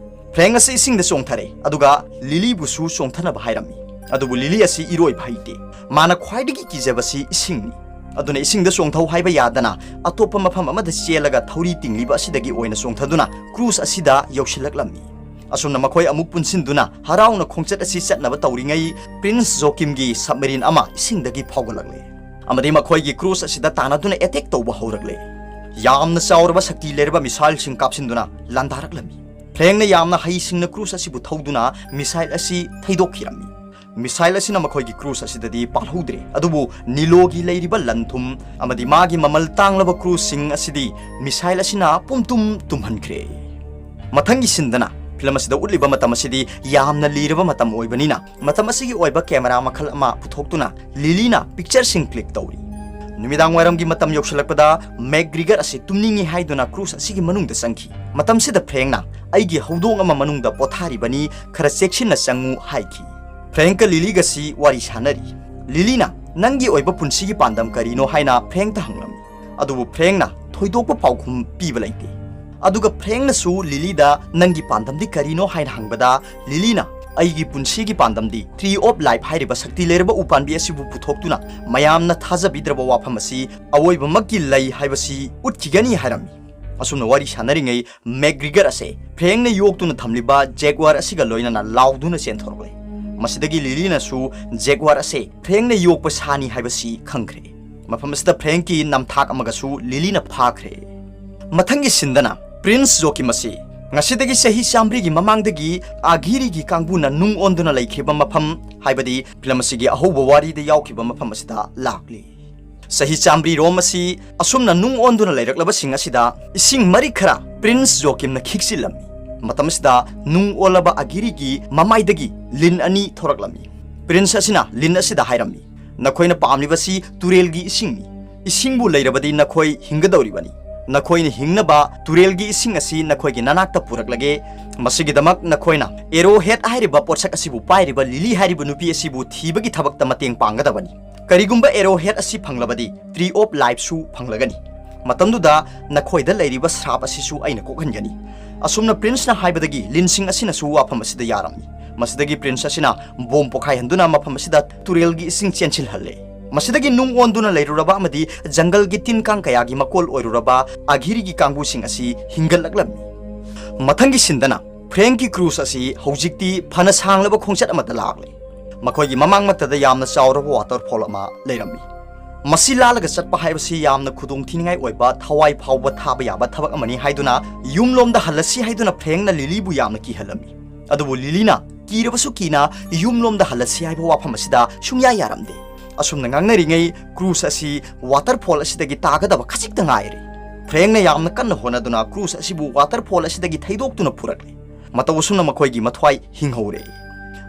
ꯐ꯭ꯔꯦꯡ ꯑꯁꯤ ꯏꯁꯤꯡꯗ ꯆꯣꯡꯊꯔꯦ, ꯑꯗꯨꯒ ꯂꯤꯂꯤꯕꯨꯁꯨ ꯆꯣꯡꯊꯅꯕ ꯍꯥꯏꯔꯝꯃꯤ꯫ ꯑꯗꯨꯕꯨ ꯂꯤꯂꯤ ꯑꯁꯤ ꯏꯔꯣꯏꯕ ꯍꯩꯇꯦ꯫ ꯃꯥꯅ ꯈ꯭ꯋꯥꯏꯗꯒꯤ ꯀꯤꯖꯕꯁꯤ ꯏꯁꯤꯡꯅꯤ꯫ ꯑꯗꯨꯅ ꯏꯁꯤꯡꯗ ꯆꯣꯡꯊꯧ ꯍꯥꯏꯕ ꯌꯥꯗꯅ ꯑꯇꯣꯞꯄ ꯃꯐꯝ ꯑꯃꯗ ꯆꯦꯜꯂꯒ ꯊꯧꯔꯤ ꯇꯤꯡꯂꯤꯕ ꯑꯁꯤꯗꯒꯤ ꯑꯣꯏꯅ ꯆꯣꯡꯊꯗꯨꯅ ꯀ꯭ꯔꯨꯖ ꯑꯁꯤꯗ ꯌꯧꯁꯤꯜꯂꯛꯂꯝꯃꯤ꯫ ꯑꯁꯨꯝꯅ ꯃꯈꯣꯏ ꯑꯃꯨꯛ ꯄꯨꯟꯁꯤꯟꯗꯨꯅ ꯍꯔꯥꯎꯅ ꯈꯣꯡꯆꯠ ꯑꯁꯤ ꯆꯠꯅꯕ ꯇꯧꯔꯤꯉꯩ ꯄ꯭ꯔꯤꯟꯁ ꯖꯣꯀꯤꯝꯒꯤ ꯁꯕꯃꯦꯔꯤꯟ ꯑꯃ ꯏꯁꯤꯡꯗꯒꯤ ꯐꯥꯎꯒꯠꯂꯛꯂꯦ ꯑꯃꯗꯤ ꯃꯈꯣꯏꯒꯤ ꯀ꯭ꯔꯨꯖ ꯑꯁꯤꯗ ꯇꯥꯟꯅꯗꯨꯅ ꯑꯦꯇꯦꯛ ꯇꯧꯕ ꯍꯧꯔꯛꯂꯦ꯫ ꯌꯥꯝꯅ ꯆꯥꯎꯔꯕ ꯁꯛꯇꯤ ꯂꯩꯔꯕ ꯃꯤꯁꯥꯏꯜꯁꯤꯡ ꯀꯥꯞꯁꯤꯟꯗꯨꯅ ꯂꯥꯟꯗꯥꯔꯛꯂꯝꯃꯤ꯫ ꯐ꯭ꯔꯦꯡꯅ ꯌꯥꯝꯅ ꯍꯩꯁꯤꯡꯅ ꯀ꯭ꯔꯨꯖ ꯑꯁꯤꯕꯨ ꯊꯧꯗꯨꯅ ꯃꯤꯁꯥꯏꯜ ꯑꯁꯤ ꯊꯩꯗꯣꯛꯈꯤꯔꯝꯃꯤ꯫ ꯃꯤꯁꯥꯏꯜ ꯑꯁꯤꯅ ꯃꯈꯣꯏꯒꯤ ꯀ꯭ꯔꯨꯖ ꯑꯁꯤꯗꯗꯤ ꯄꯥꯜꯍꯧꯗ꯭ꯔꯦ, ꯑꯗꯨꯕꯨ ꯅꯤꯂꯣꯒꯤ ꯂꯩꯔꯤꯕ ꯂꯟ ꯊꯨꯝ ꯑꯃꯗꯤ ꯃꯥꯒꯤ ꯃꯃꯜ ꯇꯥꯡꯂꯕ ꯀ꯭ꯔꯨꯖꯁꯤꯡ ꯑꯁꯤꯗꯤ ꯃꯤꯁꯥꯏꯜ ꯑꯁꯤꯅ ꯄꯨꯝꯇꯨꯝ ꯇꯨꯝꯍꯟꯈ꯭ꯔꯦ꯫ ꯃꯊꯪꯒꯤ ꯁꯤꯟꯗꯅ ꯐꯤꯂꯝ ꯑꯁꯤꯗ ꯎꯠꯂꯤꯕ ꯃꯇꯝ ꯑꯁꯤꯗꯤ ꯌꯥꯝꯅ ꯂꯤꯔꯕ ꯃꯇꯝ ꯑꯣꯏꯕꯅꯤꯅ, ꯃꯇꯝ ꯑꯁꯤꯒꯤ ꯑꯣꯏꯕ ꯀꯦꯃꯦꯔꯥ ꯃꯈꯜ ꯑꯃ ꯄꯨꯊꯣꯛꯇꯨꯅ ꯂꯤꯂꯤꯅ ꯄꯤꯛꯆꯔꯁꯤꯡ ꯀ꯭ꯂꯤꯛ ꯇꯧꯔꯤ꯫ ꯅꯨꯃꯤꯗꯥꯡ ꯋꯥꯏꯔꯝꯒꯤ ꯃꯇꯝ ꯌꯧꯁꯤꯜꯂꯛꯄꯗ ꯃꯦꯛꯒ꯭ꯔꯤꯒꯔ ꯑꯁꯤ ꯇꯨꯝꯅꯤꯡꯏ ꯍꯥꯏꯗꯨꯅ ꯀ꯭ꯔꯨꯁ ꯑꯁꯤꯒꯤ ꯃꯅꯨꯡꯗ ꯆꯪꯈꯤ꯫ ꯃꯇꯝꯁꯤꯗ ꯐ꯭ꯔꯦꯡꯅ, "ꯑꯩꯒꯤ ꯍꯧꯗꯣꯡ ꯑꯃ ꯃꯅꯨꯡꯗ ꯄꯣꯊꯥꯔꯤꯕꯅꯤ, ꯈꯔ ꯆꯦꯛꯁꯤꯟꯅ ꯆꯪꯉꯨ" ꯍꯥꯏꯈꯤ꯫ ꯐ꯭ꯔꯦꯡꯀ ꯂꯤꯂꯤꯒꯁꯤ ꯋꯥꯔꯤ ꯁꯥꯟꯅꯔꯤ꯫ ꯂꯤꯂꯤꯅ, "ꯅꯪꯒꯤ ꯑꯣꯏꯕ ꯄꯨꯟꯁꯤꯒꯤ ꯄꯥꯟꯗꯝ ꯀꯔꯤꯅꯣ?" ꯍꯥꯏꯅ ꯐ꯭ꯔꯦꯡꯇ ꯍꯪꯂꯝꯃꯤ꯫ ꯑꯗꯨꯕꯨ ꯐ꯭ꯔꯦꯡꯅ ꯊꯣꯏꯗꯣꯛꯄ ꯄꯥꯎꯈꯨꯝ ꯄꯤꯕ ꯂꯩꯇꯦ꯫ ꯑꯗꯨꯒ ꯐ꯭ꯔꯦꯡꯅꯁꯨ ꯂꯤꯂꯤꯗ, "ꯅꯪꯒꯤ ꯄꯥꯟꯗꯝꯗꯤ ꯀꯔꯤꯅꯣ?" ꯍꯥꯏꯅ ꯍꯪꯕꯗ, ꯂꯤꯂꯤꯅ, "ꯑꯩꯒꯤ ꯄꯨꯟꯁꯤꯒꯤ ꯄꯥꯟꯗꯝꯗꯤ Tree of Life ꯍꯥꯏꯔꯤꯕ ꯁꯛꯇꯤ ꯂꯩꯔꯕ ꯎꯄꯥꯝꯕꯤ ꯑꯁꯤꯕꯨ ꯄꯨꯊꯣꯛꯇꯨꯅ ꯃꯌꯥꯝꯅ ꯊꯥꯖꯕꯤꯗ꯭ꯔꯕ ꯋꯥꯐꯝ ꯑꯁꯤ ꯑꯋꯣꯏꯕꯃꯛꯀꯤ ꯂꯩ ꯍꯥꯏꯕꯁꯤ ꯎꯠꯈꯤꯒꯅꯤ" ꯍꯥꯏꯔꯝꯃꯤ꯫ ꯑꯁꯨꯝꯅ ꯋꯥꯔꯤ ꯁꯥꯟꯅꯔꯤꯉꯩ, ꯃꯦꯛꯒ꯭ꯔꯤꯒꯔ ꯑꯁꯦ ꯐ꯭ꯔꯦꯡꯅ ꯌꯣꯛꯇꯨꯅ ꯊꯝꯂꯤꯕ ꯖꯦꯒ꯭ꯋꯥꯔ ꯑꯁꯤꯒ ꯂꯣꯏꯅꯅ ꯂꯥꯎꯗꯨꯅ ꯆꯦꯟꯊꯣꯔꯛꯂꯦ꯫ ꯃꯁꯤꯗꯒꯤ ꯂꯤꯂꯤꯅꯁꯨ ꯖꯦꯒ꯭ꯋꯥꯔ ꯑꯁꯦ ꯐ꯭ꯔꯦꯡꯅ ꯌꯣꯛꯄ ꯁꯥꯅꯤ ꯍꯥꯏꯕꯁꯤ ꯈꯪꯈ꯭ꯔꯦ꯫ ꯃꯐꯝ ꯑꯁꯤꯗ ꯐ꯭ꯔꯦꯡꯀꯤ ꯅꯝꯊꯥꯛ ꯑꯃꯒꯁꯨ ꯂꯤꯂꯤꯅ ꯐꯥꯈ꯭ꯔꯦ꯫ ꯃꯊꯪꯒꯤ ꯁꯤꯟꯗꯅ ꯄ꯭ꯔꯤꯟꯁ ꯖꯣꯀꯤꯝ ꯑꯁꯤ ꯉꯁꯤꯗꯒꯤ ꯆꯍꯤ ꯆꯥꯝꯃꯔꯤꯒꯤ ꯃꯃꯥꯡꯗꯒꯤ ꯑꯥꯒꯤꯔꯤꯒꯤ ꯀꯥꯡꯕꯨꯅ ꯅꯨꯡ ꯑꯣꯟꯗꯨꯅ ꯂꯩꯈꯤꯕ ꯃꯐꯝ, ꯍꯥꯏꯕꯗꯤ ꯐꯤꯂꯝ ꯑꯁꯤꯒꯤ ꯑꯍꯧꯕ ꯋꯥꯔꯤꯗ ꯌꯥꯎꯈꯤꯕ ꯃꯐꯝ ꯑꯁꯤꯗ ꯂꯥꯛꯂꯤ꯫ ꯆꯍꯤ ꯆꯥꯝꯃꯔꯤ ꯔꯣꯝ ꯑꯁꯤ ꯑꯁꯨꯝꯅ ꯅꯨꯡ ꯑꯣꯟꯗꯨꯅ ꯂꯩꯔꯛꯂꯕꯁꯤꯡ ꯑꯁꯤꯗ ꯏꯁꯤꯡ ꯃꯔꯤꯛ ꯈꯔ ꯄ꯭ꯔꯤꯟꯁ ꯖꯣꯀꯤꯝꯅ ꯈꯤꯛꯆꯤꯜꯂꯝꯃꯤ꯫ ꯃꯇꯝ ꯑꯁꯤꯗ ꯅꯨꯡ ꯑꯣꯜꯂꯕ ꯑꯥꯒꯤꯔꯤꯒꯤ ꯃꯃꯥꯏꯗꯒꯤ ꯂꯤꯟ ꯑꯅꯤ ꯊꯣꯔꯛꯂꯝꯃꯤ꯫ ꯄ꯭ꯔꯤꯟꯁ ꯑꯁꯤꯅ ꯂꯤꯟ ꯑꯁꯤꯗ ꯍꯥꯏꯔꯝꯃꯤ, "ꯅꯈꯣꯏꯅ ꯄꯥꯝꯂꯤꯕꯁꯤ ꯇꯨꯔꯦꯜꯒꯤ ꯏꯁꯤꯡꯅꯤ꯫ ꯏꯁꯤꯡꯕꯨ ꯂꯩꯔꯕꯗꯤ ꯅꯈꯣꯏ ꯍꯤꯡꯒꯗꯧꯔꯤꯕꯅꯤ꯫ ꯅꯈꯣꯏꯅ ꯍꯤꯡꯅꯕ ꯇꯨꯔꯦꯜꯒꯤ ꯏꯁꯤꯡ ꯑꯁꯤ ꯅꯈꯣꯏꯒꯤ ꯅꯅꯥꯛꯇ ꯄꯨꯔꯛꯂꯒꯦ꯫ ꯃꯁꯤꯒꯤꯗꯃꯛ ꯅꯈꯣꯏꯅ ꯑꯦꯔꯣ ꯍꯦꯠ ꯍꯥꯏꯔꯤꯕ ꯄꯣꯠꯁꯛ ꯑꯁꯤꯕꯨ ꯄꯥꯏꯔꯤꯕ ꯂꯤꯂꯤ ꯍꯥꯏꯔꯤꯕ ꯅꯨꯄꯤ ꯑꯁꯤꯕꯨ ꯊꯤꯕꯒꯤ ꯊꯕꯛꯇ ꯃꯇꯦꯡ ꯄꯥꯡꯒꯗꯕꯅꯤ꯫ ꯀꯔꯤꯒꯨꯝꯕ ꯑꯦꯔꯣ ꯍꯦꯠ ꯑꯁꯤ ꯐꯪꯂꯕꯗꯤ Tree of Life ꯁꯨ ꯐꯪꯂꯒꯅꯤ꯫ ꯃꯇꯝꯗꯨꯗ ꯅꯈꯣꯏꯗ ꯂꯩꯔꯤꯕ ꯁ꯭ꯔꯥꯞ ꯑꯁꯤꯁꯨ ꯑꯩꯅ ꯀꯣꯛꯍꯟꯒꯅꯤ꯫" ꯑꯁꯨꯝꯅ ꯄ꯭ꯔꯤꯟꯁꯅ ꯍꯥꯏꯕꯗꯒꯤ ꯂꯤꯟꯁꯤꯡ ꯑꯁꯤꯅꯁꯨ ꯋꯥꯐꯝ ꯑꯁꯤꯗ ꯌꯥꯔꯝꯃꯤ꯫ ꯃꯁꯤꯗꯒꯤ ꯄ꯭ꯔꯤꯟꯁ ꯑꯁꯤꯅ ꯕꯣꯝ ꯄꯣꯈꯥꯏꯍꯟꯗꯨꯅ ꯃꯐꯝ ꯑꯁꯤꯗ ꯇꯨꯔꯦꯜꯒꯤ ꯏꯁꯤꯡ ꯆꯦꯟꯁꯤꯜꯍꯜꯂꯦ꯫ ꯃꯁꯤꯗꯒꯤ ꯅꯨꯡ ꯑꯣꯟꯗꯨꯅ ꯂꯩꯔꯨꯔꯕ ꯑꯃꯗꯤ ꯖꯪꯒꯜꯒꯤ ꯇꯤꯟ ꯀꯥꯡ ꯀꯌꯥꯒꯤ ꯃꯀꯣꯜ ꯑꯣꯏꯔꯨꯔꯕ ꯑꯥꯒꯤꯔꯤꯒꯤ ꯀꯥꯡꯕꯨꯁꯤꯡ ꯑꯁꯤ ꯍꯤꯡꯒꯠꯂꯛꯂꯝꯃꯤ꯫ ꯃꯊꯪꯒꯤ ꯁꯤꯟꯗꯅ ꯐ꯭ꯔꯦꯡꯀꯤ ꯀ꯭ꯔꯨꯁ ꯑꯁꯤ ꯍꯧꯖꯤꯛꯇꯤ ꯐꯅ ꯁꯥꯡꯂꯕ ꯈꯣꯡꯆꯠ ꯑꯃꯗ ꯂꯥꯛꯂꯦ꯫ ꯃꯈꯣꯏꯒꯤ ꯃꯃꯥꯡꯃꯛꯇꯗ ꯌꯥꯝꯅ ꯆꯥꯎꯔꯕ ꯋꯥꯇꯔꯐꯣꯜ ꯑꯃ ꯂꯩꯔꯝꯃꯤ꯫ ꯃꯁꯤ ꯂꯥꯜꯂꯒ ꯆꯠꯄ ꯍꯥꯏꯕꯁꯤ ꯌꯥꯝꯅ ꯈꯨꯗꯣꯡꯊꯤꯅꯤꯡꯉꯥꯏ ꯑꯣꯏꯕ, ꯊꯋꯥꯏ ꯐꯥꯎꯕ ꯊꯥꯕ ꯌꯥꯕ ꯊꯕꯛ ꯑꯃꯅꯤ ꯍꯥꯏꯗꯨꯅ ꯌꯨꯝꯂꯣꯝꯗ ꯍꯜꯂꯁꯤ ꯍꯥꯏꯗꯨꯅ ꯐ꯭ꯔꯦꯡꯅ ꯂꯤꯂꯤꯕꯨ ꯌꯥꯝꯅ ꯀꯤꯍꯜꯂꯝꯃꯤ꯫ ꯑꯗꯨꯕꯨ ꯂꯤꯂꯤꯅ ꯀꯤꯔꯕꯁꯨ ꯀꯤꯅ ꯌꯨꯝꯂꯣꯝꯗ ꯍꯜꯂꯁꯤ ꯍꯥꯏꯕ ꯋꯥꯐꯝ ꯑꯁꯤꯗ ꯁꯨꯡꯌꯥ ꯌꯥꯔꯝꯗꯦ꯫ ꯑꯁꯨꯝꯅ ꯉꯥꯡꯅꯔꯤꯉꯩ ꯀ꯭ꯔꯨꯁ ꯑꯁꯤ ꯋꯥꯇꯔꯐꯣꯜ ꯑꯁꯤꯗꯒꯤ ꯇꯥꯒꯗꯕ ꯈꯖꯤꯛꯇ ꯉꯥꯏꯔꯦ꯫ ꯐ꯭ꯔꯦꯡꯅ ꯌꯥꯝꯅ ꯀꯟꯅ ꯍꯣꯠꯅꯗꯨꯅ ꯀ꯭ꯔꯨꯁ ꯑꯁꯤꯕꯨ ꯋꯥꯇꯔꯐꯣꯜ ꯑꯁꯤꯗꯒꯤ ꯊꯩꯗꯣꯛꯇꯨꯅ ꯄꯨꯔꯛꯂꯦ꯫ ꯃꯇꯧ ꯑꯁꯨꯝꯅ ꯃꯈꯣꯏꯒꯤ ꯃꯊ꯭ꯋꯥꯏ ꯍꯤꯡꯍꯧꯔꯦ꯫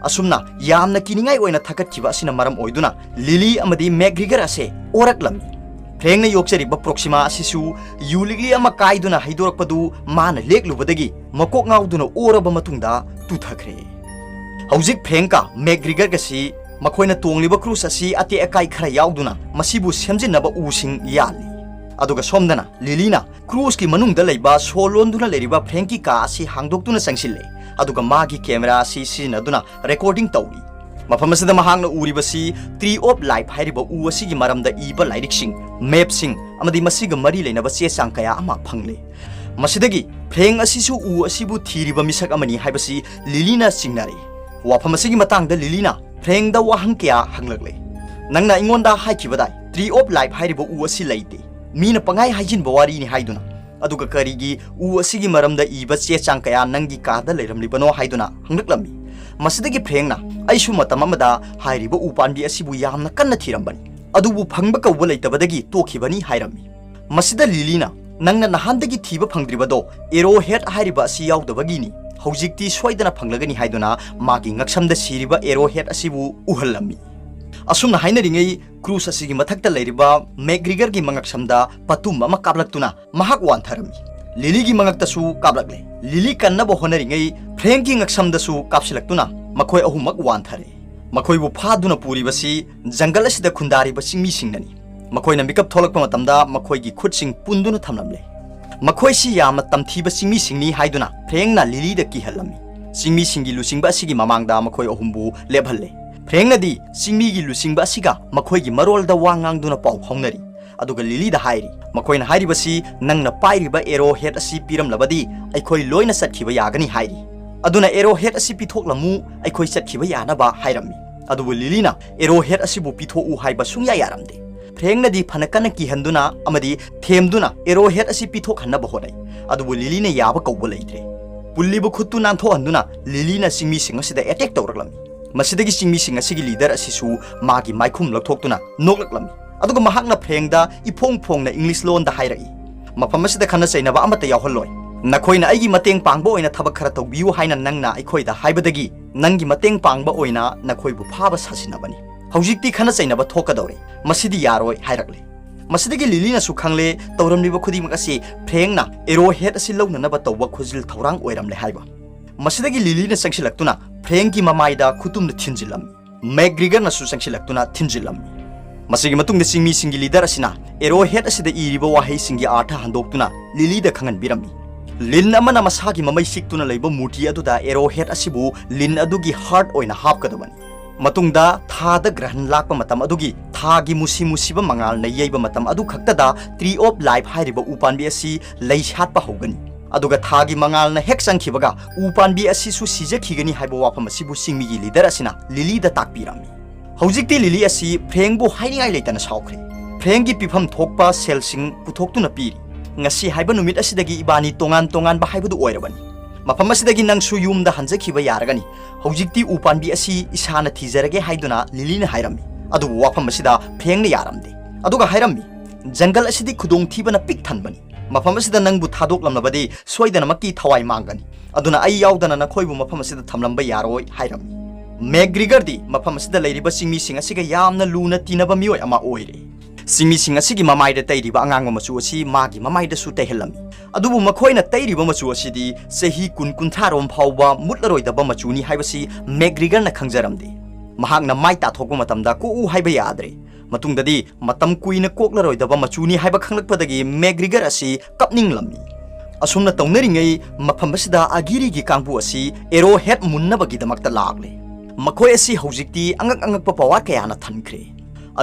ꯑꯁꯨꯝꯅ ꯌꯥꯝꯅ ꯀꯤꯅꯤꯡꯉꯥꯏ ꯑꯣꯏꯅ ꯊꯛꯀꯠꯈꯤꯕ ꯑꯁꯤꯅ ꯃꯔꯝ ꯑꯣꯏꯗꯨꯅ ꯂꯤꯂꯤ ꯑꯃꯗꯤ ꯃꯦꯛꯒ꯭ꯔꯤꯒꯔ ꯑꯁꯦ ꯑꯣꯔꯛꯂꯝꯃꯤ꯫ ꯐ꯭ꯔꯦꯡꯅ ꯌꯣꯛꯆꯔꯤꯕ ꯄ꯭ꯔꯣꯛꯁꯤꯃꯥ ꯑꯁꯤꯁꯨ ꯌꯨ ꯂꯤꯛꯂꯤ ꯑꯃ ꯀꯥꯏꯗꯨꯅ ꯍꯩꯗꯣꯔꯛꯄꯗꯨ ꯃꯥꯅ ꯂꯦꯛꯂꯨꯕꯗꯒꯤ ꯃꯀꯣꯛ ꯉꯥꯎꯗꯨꯅ ꯑꯣꯔꯕ ꯃꯇꯨꯡꯗ ꯇꯨꯊꯈ꯭ꯔꯦ꯫ ꯍꯧꯖꯤꯛ ꯐ꯭ꯔꯦꯡꯀ ꯃꯦꯛꯒ꯭ꯔꯤꯒꯔꯒꯁꯤ ꯃꯈꯣꯏꯅ ꯇꯣꯡꯂꯤꯕ ꯀ꯭ꯔꯨꯁ ꯑꯁꯤ ꯑꯇꯦꯛ ꯑꯀꯥꯏ ꯈꯔ ꯌꯥꯎꯗꯨꯅ ꯃꯁꯤꯕꯨ ꯁꯦꯝꯖꯤꯟꯅꯕ ꯎꯁꯤꯡ ꯌꯥꯜꯂꯤ꯫ ꯑꯗꯨꯒ ꯁꯣꯝꯗꯅ ꯂꯤꯂꯤꯅ ꯀ꯭ꯔꯨꯁꯀꯤ ꯃꯅꯨꯡꯗ ꯂꯩꯕ ꯁꯣ ꯂꯣꯟꯗꯨꯅ ꯂꯩꯔꯤꯕ ꯐ꯭ꯔꯦꯡꯀꯤ ꯀꯥ ꯑꯁꯤ ꯍꯥꯡꯗꯣꯛꯇꯨꯅ ꯆꯪꯁꯤꯜꯂꯦ꯫ ꯑꯗꯨꯒ ꯃꯥꯒꯤ ꯀꯦꯃꯦꯔꯥ ꯑꯁꯤ ꯁꯤꯖꯤꯟꯅꯗꯨꯅ ꯔꯦꯀꯣꯔꯗꯤꯡ ꯇꯧꯔꯤ꯫ ꯃꯐꯝ ꯑꯁꯤꯗ ꯃꯍꯥꯛꯅ ꯎꯔꯤꯕꯁꯤ Tree of Life ꯍꯥꯏꯔꯤꯕ ꯎ ꯑꯁꯤꯒꯤ ꯃꯔꯝꯗ ꯏꯕ ꯂꯥꯏꯔꯤꯛꯁꯤꯡ, ꯃꯦꯞꯁꯤꯡ ꯑꯃꯗꯤ ꯃꯁꯤꯒ ꯃꯔꯤ ꯂꯩꯅꯕ ꯆꯦ ꯆꯥꯡ ꯀꯌꯥ ꯑꯃ ꯐꯪꯂꯦ꯫ ꯃꯁꯤꯗꯒꯤ ꯐ꯭ꯔꯦꯡ ꯑꯁꯤꯁꯨ ꯎ ꯑꯁꯤꯕꯨ ꯊꯤꯔꯤꯕ ꯃꯤꯁꯛ ꯑꯃꯅꯤ ꯍꯥꯏꯕꯁꯤ ꯂꯤꯂꯤꯅ ꯆꯤꯡꯅꯔꯦ꯫ ꯋꯥꯐꯝ ꯑꯁꯤꯒꯤ ꯃꯇꯥꯡꯗ ꯂꯤꯂꯤꯅ ꯐ꯭ꯔꯦꯡꯗ ꯋꯥꯍꯪ ꯀꯌꯥ ꯍꯪꯂꯛꯂꯦ꯫ "ꯅꯪꯅ ꯑꯩꯉꯣꯟꯗ ꯍꯥꯏꯈꯤꯕꯗꯥꯏ, Tree of Life ꯍꯥꯏꯔꯤꯕ ꯎ ꯑꯁꯤ ꯂꯩꯇꯦ, ꯃꯤꯅ ꯄꯪꯍꯥꯏ ꯍꯥꯏꯖꯤꯟꯕ ꯋꯥꯔꯤꯅꯤ ꯍꯥꯏꯗꯨꯅ꯫ ꯑꯗꯨꯒ ꯀꯔꯤꯒꯤ ꯎ ꯑꯁꯤꯒꯤ ꯃꯔꯝꯗ ꯏꯕ ꯆꯦ ꯆꯥꯡ ꯀꯌꯥ ꯅꯪꯒꯤ ꯀꯥꯗ ꯂꯩꯔꯝꯂꯤꯕꯅꯣ?" ꯍꯥꯏꯗꯨꯅ ꯍꯪꯂꯛꯂꯝꯃꯤ꯫ ꯃꯁꯤꯗꯒꯤ ꯐ꯭ꯔꯦꯡꯅ, "ꯑꯩꯁꯨ ꯃꯇꯝ ꯑꯃꯗ ꯍꯥꯏꯔꯤꯕ ꯎ ꯄꯥꯝꯕꯤ ꯑꯁꯤꯕꯨ ꯌꯥꯝꯅ ꯀꯟꯅ ꯊꯤꯔꯝꯕꯅꯤ, ꯑꯗꯨꯕꯨ ꯐꯪꯕ ꯀꯧꯕ ꯂꯩꯇꯕꯗꯒꯤ ꯇꯣꯛꯈꯤꯕꯅꯤ" ꯍꯥꯏꯔꯝꯃꯤ꯫ ꯃꯁꯤꯗ ꯂꯤꯂꯤꯅ, "ꯅꯪꯅ ꯅꯍꯥꯟꯗꯒꯤ ꯊꯤꯕ ꯐꯪꯗ꯭ꯔꯤꯕꯗꯣ ꯑꯦꯔꯣ ꯍꯦꯗ ꯍꯥꯏꯔꯤꯕ ꯑꯁꯤ ꯌꯥꯎꯗꯕꯒꯤꯅꯤ, ꯍꯧꯖꯤꯛꯇꯤ ꯁꯣꯏꯗꯅ ꯐꯪꯂꯒꯅꯤ" ꯍꯥꯏꯗꯨꯅ ꯃꯥꯒꯤ ꯉꯛꯁꯝꯗ ꯁꯤꯔꯤꯕ ꯑꯦꯔꯣ ꯍꯦꯗ ꯑꯁꯤꯕꯨ ꯎꯍꯜꯂꯝꯃꯤ꯫ ꯑꯁꯨꯝꯅ ꯍꯥꯏꯅꯔꯤꯉꯩ ꯀ꯭ꯔꯨꯁ ꯑꯁꯤꯒꯤ ꯃꯊꯛꯇ ꯂꯩꯔꯤꯕ ꯃꯦꯛꯒ꯭ꯔꯤꯒꯔꯒꯤ ꯃꯉꯛꯁꯝꯗ ꯄꯥꯇꯨꯝ ꯑꯃ ꯀꯥꯞꯂꯛꯇꯨꯅ ꯃꯍꯥꯛ ꯋꯥꯟꯊꯔꯝꯃꯤ꯫ ꯂꯤꯂꯤꯒꯤ ꯃꯉꯛꯇꯁꯨ ꯀꯥꯞꯂꯛꯂꯦ꯫ ꯂꯤꯂꯤ ꯀꯟꯅꯕ ꯍꯣꯠꯅꯔꯤꯉꯩ ꯐ꯭ꯔꯦꯡꯀꯤ ꯉꯛꯁꯝꯗꯁꯨ ꯀꯥꯞꯁꯤꯜꯂꯛꯇꯨꯅ ꯃꯈꯣꯏ ꯑꯍꯨꯝꯃꯛ ꯋꯥꯟꯊꯔꯦ꯫ ꯃꯈꯣꯏꯕꯨ ꯐꯥꯗꯨꯅ ꯄꯨꯔꯤꯕꯁꯤ ꯖꯪꯒꯜ ꯑꯁꯤꯗ ꯈꯨꯟꯗꯥꯔꯤꯕ ꯆꯤꯡꯃꯤꯁꯤꯡꯅꯅꯤ꯫ ꯃꯈꯣꯏꯅ ꯃꯤꯀꯞ ꯊꯣꯛꯂꯛꯄ ꯃꯇꯝꯗ ꯃꯈꯣꯏꯒꯤ ꯈꯨꯠꯁꯤꯡ ꯄꯨꯟꯗꯨꯅ ꯊꯝꯂꯝꯂꯦ꯫ ꯃꯈꯣꯏꯁꯤ ꯌꯥꯝꯅ ꯇꯝꯊꯤꯕ ꯆꯤꯡꯃꯤꯁꯤꯡꯅꯤ ꯍꯥꯏꯗꯨꯅ ꯐ꯭ꯔꯦꯡꯅ ꯂꯤꯂꯤꯗ ꯀꯤꯍꯜꯂꯝꯃꯤ꯫ ꯆꯤꯡꯃꯤꯁꯤꯡꯒꯤ ꯂꯨꯆꯤꯡꯕ ꯑꯁꯤꯒꯤ ꯃꯃꯥꯡꯗ ꯃꯈꯣꯏ ꯑꯍꯨꯝꯕꯨ ꯂꯦꯞꯍꯜꯂꯦ꯫ ꯐ꯭ꯔꯦꯡꯅꯗꯤ ꯆꯤꯡꯃꯤꯒꯤ ꯂꯨꯆꯤꯡꯕ ꯑꯁꯤꯒ ꯃꯈꯣꯏꯒꯤ ꯃꯔꯣꯜꯗ ꯋꯥ ꯉꯥꯡꯗꯨꯅ ꯄꯥꯎ ꯐꯥꯎꯅꯔꯤ꯫ ꯑꯗꯨꯒ ꯂꯤꯂꯤꯗ ꯍꯥꯏꯔꯤ, "ꯃꯈꯣꯏꯅ ꯍꯥꯏꯔꯤꯕꯁꯤ ꯅꯪꯅ ꯄꯥꯏꯔꯤꯕ ꯑꯦꯔꯣ ꯍꯦꯗ ꯑꯁꯤ ꯄꯤꯔꯝꯂꯕꯗꯤ ꯑꯩꯈꯣꯏ ꯂꯣꯏꯅ ꯆꯠꯈꯤꯕ ꯌꯥꯒꯅꯤ" ꯍꯥꯏꯔꯤ꯫ "ꯑꯗꯨꯅ ꯑꯦꯔꯣ ꯍꯦꯗ ꯑꯁꯤ ꯄꯤꯊꯣꯛꯂꯝꯃꯨ, ꯑꯩꯈꯣꯏ ꯆꯠꯈꯤꯕ ꯌꯥꯅꯕ" ꯍꯥꯏꯔꯝꯃꯤ꯫ ꯑꯗꯨꯕꯨ ꯂꯤꯂꯤꯅ ꯑꯦꯔꯣ ꯍꯦꯗ ꯑꯁꯤꯕꯨ ꯄꯤꯊꯣꯛꯎ ꯍꯥꯏꯕ ꯁꯨꯡꯌꯥ ꯌꯥꯔꯝꯗꯦ꯫ ꯐ꯭ꯔꯦꯡꯅꯗꯤ ꯐꯅ ꯀꯟꯅ ꯀꯤꯍꯟꯗꯨꯅ ꯑꯃꯗꯤ ꯊꯦꯝꯗꯨꯅ ꯑꯦꯔꯣ ꯍꯦꯗ ꯑꯁꯤ ꯄꯤꯊꯣꯛꯍꯟꯅꯕ ꯍꯣꯠꯅꯩ꯫ ꯑꯗꯨꯕꯨ ꯂꯤꯂꯤꯅ ꯌꯥꯕ ꯀꯧꯕ ꯂꯩꯇ꯭ꯔꯦ꯫ ꯄꯨꯜꯂꯤꯕ ꯈꯨꯠꯇꯨ ꯅꯥꯟꯊꯣꯛꯍꯟꯗꯨꯅ ꯂꯤꯂꯤꯅ ꯆꯤꯡꯃꯤꯁꯤꯡ ꯑꯁꯤꯗ ꯑꯦꯇꯦꯛ ꯇꯧꯔꯛꯂꯝꯃꯤ꯫ ꯃꯁꯤꯗꯒꯤ ꯆꯤꯡꯃꯤꯁꯤꯡ ꯑꯁꯤꯒꯤ ꯂꯤꯗꯔ ꯑꯁꯤꯁꯨ ꯃꯥꯒꯤ ꯃꯥꯏꯈꯨꯝ ꯂꯧꯊꯣꯛꯇꯨꯅ ꯅꯣꯛꯂꯛꯂꯝꯃꯤ꯫ ꯑꯗꯨꯒ ꯃꯍꯥꯛꯅ ꯐ꯭ꯔꯦꯡꯗ ꯏꯐꯣꯡ ꯐꯣꯡꯅ ꯏꯪꯂꯤꯁ ꯂꯣꯟꯗ ꯍꯥꯏꯔꯛꯏ, "ꯃꯐꯝ ꯑꯁꯤꯗ ꯈꯟꯅ ꯆꯩꯅꯕ ꯑꯃꯠꯇ ꯌꯥꯎꯍꯜꯂꯣꯏ꯫ "ꯅꯈꯣꯏꯅ ꯑꯩꯒꯤ ꯃꯇꯦꯡ ꯄꯥꯡꯕ ꯑꯣꯏꯅ ꯊꯕꯛ ꯈꯔ ꯇꯧꯕꯤꯌꯨ ꯍꯥꯏꯅ ꯅꯪꯅ ꯑꯩꯈꯣꯏꯗ ꯍꯥꯏꯕꯗꯒꯤ ꯅꯪꯒꯤ ꯃꯇꯦꯡ ꯄꯥꯡꯕ ꯑꯣꯏꯅ ꯅꯈꯣꯏꯕꯨ ꯐꯥꯕ ꯁꯥꯁꯤꯟꯅꯕꯅꯤ꯫ ꯍꯧꯖꯤꯛꯇꯤ ꯈꯠꯅ ꯆꯩꯅꯕ ꯊꯣꯛꯀꯗꯧꯔꯦ꯫ ꯃꯁꯤꯗꯤ ꯌꯥꯔꯣꯏ" ꯍꯥꯏꯔꯛꯂꯦ꯫ ꯃꯁꯤꯗꯒꯤ ꯂꯤꯂꯤꯅꯁꯨ ꯈꯪꯂꯦ, ꯇꯧꯔꯝꯂꯤꯕ ꯈꯨꯗꯤꯡꯃꯛ ꯑꯁꯤ ꯐ꯭ꯔꯦꯡꯅ ꯑꯦꯔꯣ ꯍꯦꯗ ꯑꯁꯤ ꯂꯧꯅꯅꯕ ꯇꯧꯕ ꯈꯨꯖꯤꯜ ꯊꯧꯔꯥꯡ ꯑꯣꯏꯔꯝꯂꯦ ꯍꯥꯏꯕ꯫ ꯃꯁꯤꯗꯒꯤ ꯂꯤꯂꯤꯅ ꯆꯪꯁꯤꯜꯂꯛꯇꯨꯅ ꯐ꯭ꯔꯦꯡꯒꯤ ꯃꯃꯥꯏꯗ ꯈꯨꯇꯨꯝꯅ ꯊꯤꯟꯖꯤꯜꯂꯝꯃꯤ꯫ ꯃꯦꯛꯒ꯭ꯔꯤꯒꯔꯅꯁꯨ ꯆꯪꯁꯤꯜꯂꯛꯇꯨꯅ ꯊꯤꯟꯖꯤꯜꯂꯝꯃꯤ꯫ ꯃꯁꯤꯒꯤ ꯃꯇꯨꯡꯗ ꯆꯤꯡꯃꯤꯁꯤꯡꯒꯤ ꯂꯤꯗꯔ ꯑꯁꯤꯅ ꯑꯦꯔꯣ ꯍꯦꯗ ꯑꯁꯤꯗ ꯏꯔꯤꯕ ꯋꯥꯍꯩꯁꯤꯡꯒꯤ ꯑꯥꯔꯊ ꯍꯟꯗꯣꯛꯇꯨꯅ ꯂꯤꯂꯤꯗ ꯈꯪꯍꯟꯕꯤꯔꯝꯃꯤ꯫ ꯂꯤꯟ ꯑꯃꯅ ꯃꯁꯥꯒꯤ ꯃꯃꯩ ꯆꯤꯛꯇꯨꯅ ꯂꯩꯕ ꯃꯨꯔꯇꯤ ꯑꯗꯨꯗ ꯑꯦꯔꯣ ꯍꯦꯗ ꯑꯁꯤꯕꯨ ꯂꯤꯟ ꯑꯗꯨꯒꯤ ꯍꯥꯔꯠ ꯑꯣꯏꯅ ꯍꯥꯞꯀꯗꯕꯅꯤ꯫ ꯃꯇꯨꯡꯗ ꯊꯥꯗ ꯒ꯭ꯔꯍꯟ ꯂꯥꯛꯄ ꯃꯇꯝ ꯑꯗꯨꯒꯤ ꯊꯥꯒꯤ ꯃꯨꯁꯤ ꯃꯨꯁꯤꯕ ꯃꯉꯥꯜꯅ ꯌꯩꯕ ꯃꯇꯝ ꯑꯗꯨ ꯈꯛꯇꯗ ꯇ꯭ꯔꯤ ꯑꯣꯐ ꯂꯥꯏꯐ ꯍꯥꯏꯔꯤꯕ ꯎ ꯄꯥꯝꯕꯤ ꯑꯁꯤ ꯂꯩ ꯁꯥꯠꯄ ꯍꯧꯒꯅꯤ꯫ ꯑꯗꯨꯒ ꯊꯥꯒꯤ ꯃꯉꯥꯜꯅ ꯍꯦꯛ ꯆꯪꯈꯤꯕꯒ ꯎ ꯄꯥꯝꯕꯤ ꯑꯁꯤꯁꯨ ꯁꯤꯖꯈꯤꯒꯅꯤ ꯍꯥꯏꯕ ꯋꯥꯐꯝ ꯑꯁꯤꯕꯨ ꯆꯤꯡꯃꯤꯒꯤ ꯂꯤꯗꯔ ꯑꯁꯤꯅ ꯂꯤꯂꯤꯗ ꯇꯥꯛꯄꯤꯔꯝꯃꯤ꯫ ꯍꯧꯖꯤꯛꯇꯤ ꯂꯤꯂꯤ ꯑꯁꯤ ꯐ꯭ꯔꯦꯡꯕꯨ ꯍꯥꯏꯅꯤꯡꯉꯥꯏ ꯂꯩꯇꯅ ꯁꯥꯎꯈ꯭ꯔꯦ꯫ ꯐ꯭ꯔꯦꯡꯒꯤ ꯄꯤꯐꯝ ꯊꯣꯛꯄ ꯁꯦꯜꯁꯤꯡ ꯄꯨꯊꯣꯛꯇꯨꯅ ꯄꯤꯔꯤ꯫ "ꯉꯁꯤ ꯍꯥꯏꯕ ꯅꯨꯃꯤꯠ ꯑꯁꯤꯗꯒꯤ ꯏꯕꯥꯅꯤ ꯇꯣꯉꯥꯟ ꯇꯣꯉꯥꯟꯕ ꯍꯥꯏꯕꯗꯨ ꯑꯣꯏꯔꯕꯅꯤ꯫ ꯃꯐꯝ ꯑꯁꯤꯗꯒꯤ ꯅꯪꯁꯨ ꯌꯨꯝꯗ ꯍꯟꯖꯈꯤꯕ ꯌꯥꯔꯒꯅꯤ꯫ ꯍꯧꯖꯤꯛꯇꯤ ꯎ ꯄꯥꯝꯕꯤ ꯑꯁꯤ ꯏꯁꯥꯅ ꯊꯤꯖꯔꯒꯦ" ꯍꯥꯏꯗꯨꯅ ꯂꯤꯂꯤꯅ ꯍꯥꯏꯔꯝꯃꯤ꯫ ꯑꯗꯨꯕꯨ ꯋꯥꯐꯝ ꯑꯁꯤꯗ ꯐ꯭ꯔꯦꯡꯅ ꯌꯥꯔꯝꯗꯦ꯫ ꯑꯗꯨꯒ ꯍꯥꯏꯔꯝꯃꯤ, "ꯖꯪꯒꯜ ꯑꯁꯤꯗꯤ ꯈꯨꯗꯣꯡꯊꯤꯕꯅ ꯄꯤꯛ ꯊꯟꯕꯅꯤ꯫ ꯃꯐꯝ ꯑꯁꯤꯗ ꯅꯪꯕꯨ ꯊꯥꯗꯣꯛꯂꯝꯂꯕꯗꯤ ꯁꯣꯏꯗꯅꯃꯛꯀꯤ ꯊꯋꯥꯏ ꯃꯥꯡꯒꯅꯤ꯫ ꯑꯗꯨꯅ ꯑꯩ ꯌꯥꯎꯗꯅ ꯅꯈꯣꯏꯕꯨ ꯃꯐꯝ ꯑꯁꯤꯗ ꯊꯝꯂꯝꯕ ꯌꯥꯔꯣꯏ" ꯍꯥꯏꯔꯝꯃꯤ꯫ ꯃꯦꯛꯒ꯭ꯔꯤꯒꯔꯗꯤ ꯃꯐꯝ ꯑꯁꯤꯗ ꯂꯩꯔꯤꯕ ꯆꯤꯡꯃꯤꯁꯤꯡ ꯑꯁꯤꯒ ꯌꯥꯝꯅ ꯂꯨꯅ ꯇꯤꯟꯅꯕ ꯃꯤꯑꯣꯏ ꯑꯃ ꯑꯣꯏꯔꯦ꯫ ꯆꯤꯡꯃꯤꯁꯤꯡ ꯑꯁꯤꯒꯤ ꯃꯃꯥꯏꯗ ꯇꯩꯔꯤꯕ ꯑꯉꯥꯡꯕ ꯃꯆꯨ ꯑꯁꯤ ꯃꯥꯒꯤ ꯃꯃꯥꯏꯗꯁꯨ ꯇꯩꯍꯜꯂꯝꯃꯤ꯫ ꯑꯗꯨꯕꯨ ꯃꯈꯣꯏꯅ ꯇꯩꯔꯤꯕ ꯃꯆꯨ ꯑꯁꯤꯗꯤ ꯆꯍꯤ ꯀꯨꯟ ꯀꯨꯟꯊ꯭ꯔꯥ ꯔꯣꯝ ꯐꯥꯎꯕ ꯃꯨꯠꯂꯔꯣꯏꯗꯕ ꯃꯆꯨꯅꯤ ꯍꯥꯏꯕꯁꯤ ꯃꯦꯛꯒ꯭ꯔꯤꯒꯔꯅ ꯈꯪꯖꯔꯝꯗꯦ꯫ ꯃꯍꯥꯛꯅ ꯃꯥꯏ ꯇꯥꯊꯣꯛꯄ ꯃꯇꯝꯗ ꯀꯣꯛꯎ ꯍꯥꯏꯕ ꯌꯥꯗ꯭ꯔꯦ꯫ ꯃꯇꯨꯡꯗꯗꯤ ꯃꯇꯝ ꯀꯨꯏꯅ ꯀꯣꯛꯂꯔꯣꯏꯗꯕ ꯃꯆꯨꯅꯤ ꯍꯥꯏꯕ ꯈꯪꯂꯛꯄꯗꯒꯤ ꯃꯦꯛꯒ꯭ꯔꯤꯒꯔ ꯑꯁꯤ ꯀꯞꯅꯤꯡꯂꯝꯃꯤ꯫ ꯑꯁꯨꯝꯅ ꯇꯧꯅꯔꯤꯉꯩ ꯃꯐꯝ ꯑꯁꯤꯗ ꯑꯒꯤꯔꯤꯒꯤ ꯀꯥꯡꯕꯨ ꯑꯁꯤ ꯑꯦꯔꯣ ꯍꯦꯗ ꯃꯨꯟꯅꯕꯒꯤꯗꯃꯛꯇ ꯂꯥꯛꯂꯦ꯫ ꯃꯈꯣꯏ ꯑꯁꯤ ꯍꯧꯖꯤꯛꯇꯤ ꯑꯉꯛ ꯑꯉꯛꯄ ꯄꯋꯥꯔ ꯀꯌꯥꯅ ꯊꯟꯈ꯭ꯔꯦ꯫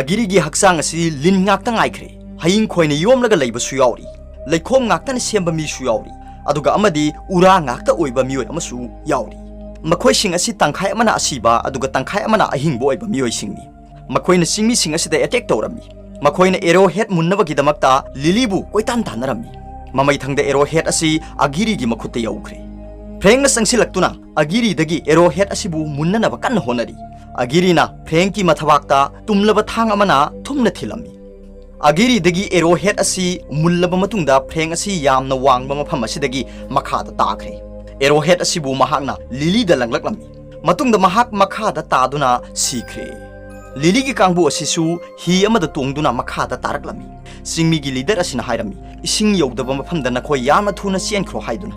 ꯑꯒꯤꯔꯤꯒꯤ ꯍꯛꯆꯥꯡ ꯑꯁꯤ ꯂꯤꯟ ꯉꯥꯛꯇ ꯉꯥꯏꯈ꯭ꯔꯦ꯫ ꯍꯌꯤꯡ ꯈꯣꯏꯅ ꯌꯣꯝꯂꯒ ꯂꯩꯕꯁꯨ ꯌꯥꯎꯔꯤ꯫ ꯂꯩꯈꯣꯝ ꯉꯥꯛꯇꯅ ꯁꯦꯝꯕ ꯃꯤꯁꯨ ꯌꯥꯎꯔꯤ꯫ ꯑꯗꯨꯒ ꯑꯃꯗꯤ ꯎꯔꯥ ꯉꯥꯛꯇ ꯑꯣꯏꯕ ꯃꯤꯑꯣꯏ ꯑꯃꯁꯨ ꯌꯥꯎꯔꯤ꯫ ꯃꯈꯣꯏꯁꯤꯡ ꯑꯁꯤ ꯇꯪꯈꯥꯏ ꯑꯃꯅ ꯑꯁꯤꯕ ꯑꯗꯨꯒ ꯇꯪꯈꯥꯏ ꯑꯃꯅ ꯑꯍꯤꯡꯕ ꯑꯣꯏꯕ ꯃꯤꯑꯣꯏꯁꯤꯡꯅꯤ꯫ ꯃꯈꯣꯏꯅ ꯆꯤꯡꯃꯤꯁꯤꯡ ꯑꯁꯤꯗ ꯑꯦꯇꯦꯛ ꯇꯧꯔꯝꯃꯤ꯫ ꯃꯈꯣꯏꯅ ꯑꯦꯔꯣ ꯍꯦꯗ ꯃꯨꯟꯅꯕꯒꯤꯗꯃꯛꯇ ꯂꯤꯂꯤꯕꯨ ꯀꯣꯏꯇꯥꯟ ꯇꯥꯟꯅꯔꯝꯃꯤ꯫ ꯃꯃꯩꯊꯪꯗ ꯑꯦꯔꯣ ꯍꯦꯗ ꯑꯁꯤ ꯑꯒꯤꯔꯤꯒꯤ ꯃꯈꯨꯠꯇ ꯌꯧꯈ꯭ꯔꯦ꯫ ꯐ꯭ꯔꯦꯡꯅ ꯆꯪꯁꯤꯜꯂꯛꯇꯨꯅ ꯑꯒꯤꯔꯤꯗꯒꯤ ꯑꯦꯔꯣ ꯍꯦꯗ ꯑꯁꯤꯕꯨ ꯃꯨꯟꯅꯅꯕ ꯀꯟꯅ ꯍꯣꯠꯅꯔꯤ꯫ ꯑꯒꯤꯔꯤꯅ ꯐ꯭ꯔꯦꯡꯀꯤ ꯃꯊꯕꯥꯛꯇ ꯇꯨꯝꯂꯕ ꯊꯥꯡ ꯑꯃꯅ ꯊꯨꯝꯅ ꯊꯤꯜꯂꯝꯃꯤ꯫ ꯑꯒꯤꯔꯤꯗꯒꯤ ꯑꯦꯔꯣ ꯍꯦꯗ ꯑꯁꯤ ꯃꯨꯜꯂꯕ ꯃꯇꯨꯡꯗ ꯐ꯭ꯔꯦꯡ ꯑꯁꯤ ꯌꯥꯝꯅ ꯋꯥꯡꯕ ꯃꯐꯝ ꯑꯁꯤꯗꯒꯤ ꯃꯈꯥꯗ ꯇꯥꯈ꯭ꯔꯦ꯫ ꯑꯦꯔꯣ ꯍꯦꯗ ꯑꯁꯤꯕꯨ ꯃꯍꯥꯛꯅ ꯂꯤꯂꯤꯗ ꯂꯪꯂꯛꯂꯝꯃꯤ꯫ ꯃꯇꯨꯡꯗ ꯃꯍꯥꯛ ꯃꯈꯥꯗ ꯇꯥꯗꯨꯅ ꯁꯤꯈ꯭ꯔꯦ꯫ ꯂꯤꯂꯤꯒꯤ ꯀꯥꯡꯕꯨ ꯑꯁꯤꯁꯨ ꯍꯤ ꯑꯃꯗ ꯇꯣꯡꯗꯨꯅ ꯃꯈꯥꯗ ꯇꯥꯔꯛꯂꯝꯃꯤ꯫ ꯆꯤꯡꯃꯤꯒꯤ ꯂꯤꯗꯔ ꯑꯁꯤꯅ ꯍꯥꯏꯔꯝꯃꯤ, "ꯏꯁꯤꯡ ꯌꯧꯗꯕ ꯃꯐꯝꯗ ꯅꯈꯣꯏ ꯌꯥꯝꯅ ꯊꯨꯅ ꯆꯦꯟꯈ꯭ꯔꯣ" ꯍꯥꯏꯗꯨꯅ꯫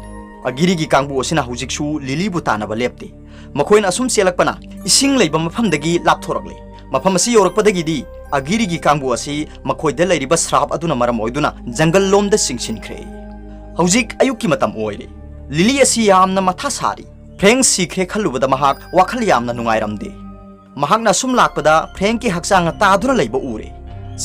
ꯑꯒꯤꯔꯤꯒꯤ ꯀꯥꯡꯕꯨ ꯑꯁꯤꯅ ꯍꯧꯖꯤꯛꯁꯨ ꯂꯤꯂꯤꯕꯨ ꯇꯥꯟꯅꯕ ꯂꯦꯞꯇꯦ꯫ ꯃꯈꯣꯏꯅ ꯑꯁꯨꯝ ꯆꯦꯜꯂꯛꯄꯅ ꯏꯁꯤꯡ ꯂꯩꯕ ꯃꯐꯝꯗꯒꯤ ꯂꯥꯞꯊꯣꯔꯛꯂꯦ꯫ ꯃꯐꯝ ꯑꯁꯤ ꯌꯧꯔꯛꯄꯗꯒꯤꯗꯤ ꯑꯒꯤꯔꯤꯒꯤ ꯀꯥꯡꯕꯨ ꯑꯁꯤ ꯃꯈꯣꯏꯗ ꯂꯩꯔꯤꯕ ꯁ꯭ꯔꯥꯞ ꯑꯗꯨꯅ ꯃꯔꯝ ꯑꯣꯏꯗꯨꯅ ꯖꯪꯒꯜ ꯂꯣꯝꯗ ꯆꯤꯡꯁꯤꯟꯈ꯭ꯔꯦ꯫ ꯍꯧꯖꯤꯛ ꯑꯌꯨꯛꯀꯤ ꯃꯇꯝ ꯑꯣꯏꯔꯦ꯫ ꯂꯤꯂꯤ ꯑꯁꯤ ꯌꯥꯝꯅ ꯃꯊꯥ ꯁꯥꯔꯤ꯫ ꯐ꯭ꯔꯦꯡ ꯁꯤꯈ꯭ꯔꯦ ꯈꯜꯂꯨꯕꯗ ꯃꯍꯥꯛ ꯋꯥꯈꯜ ꯌꯥꯝꯅ ꯅꯨꯡꯉꯥꯏꯔꯝꯗꯦ꯫ ꯃꯍꯥꯛꯅ ꯑꯁꯨꯝ ꯂꯥꯛꯄꯗ ꯐ꯭ꯔꯦꯡꯀꯤ ꯍꯛꯆꯥꯡ ꯇꯥꯗꯨꯅ ꯂꯩꯕ ꯎꯔꯦ꯫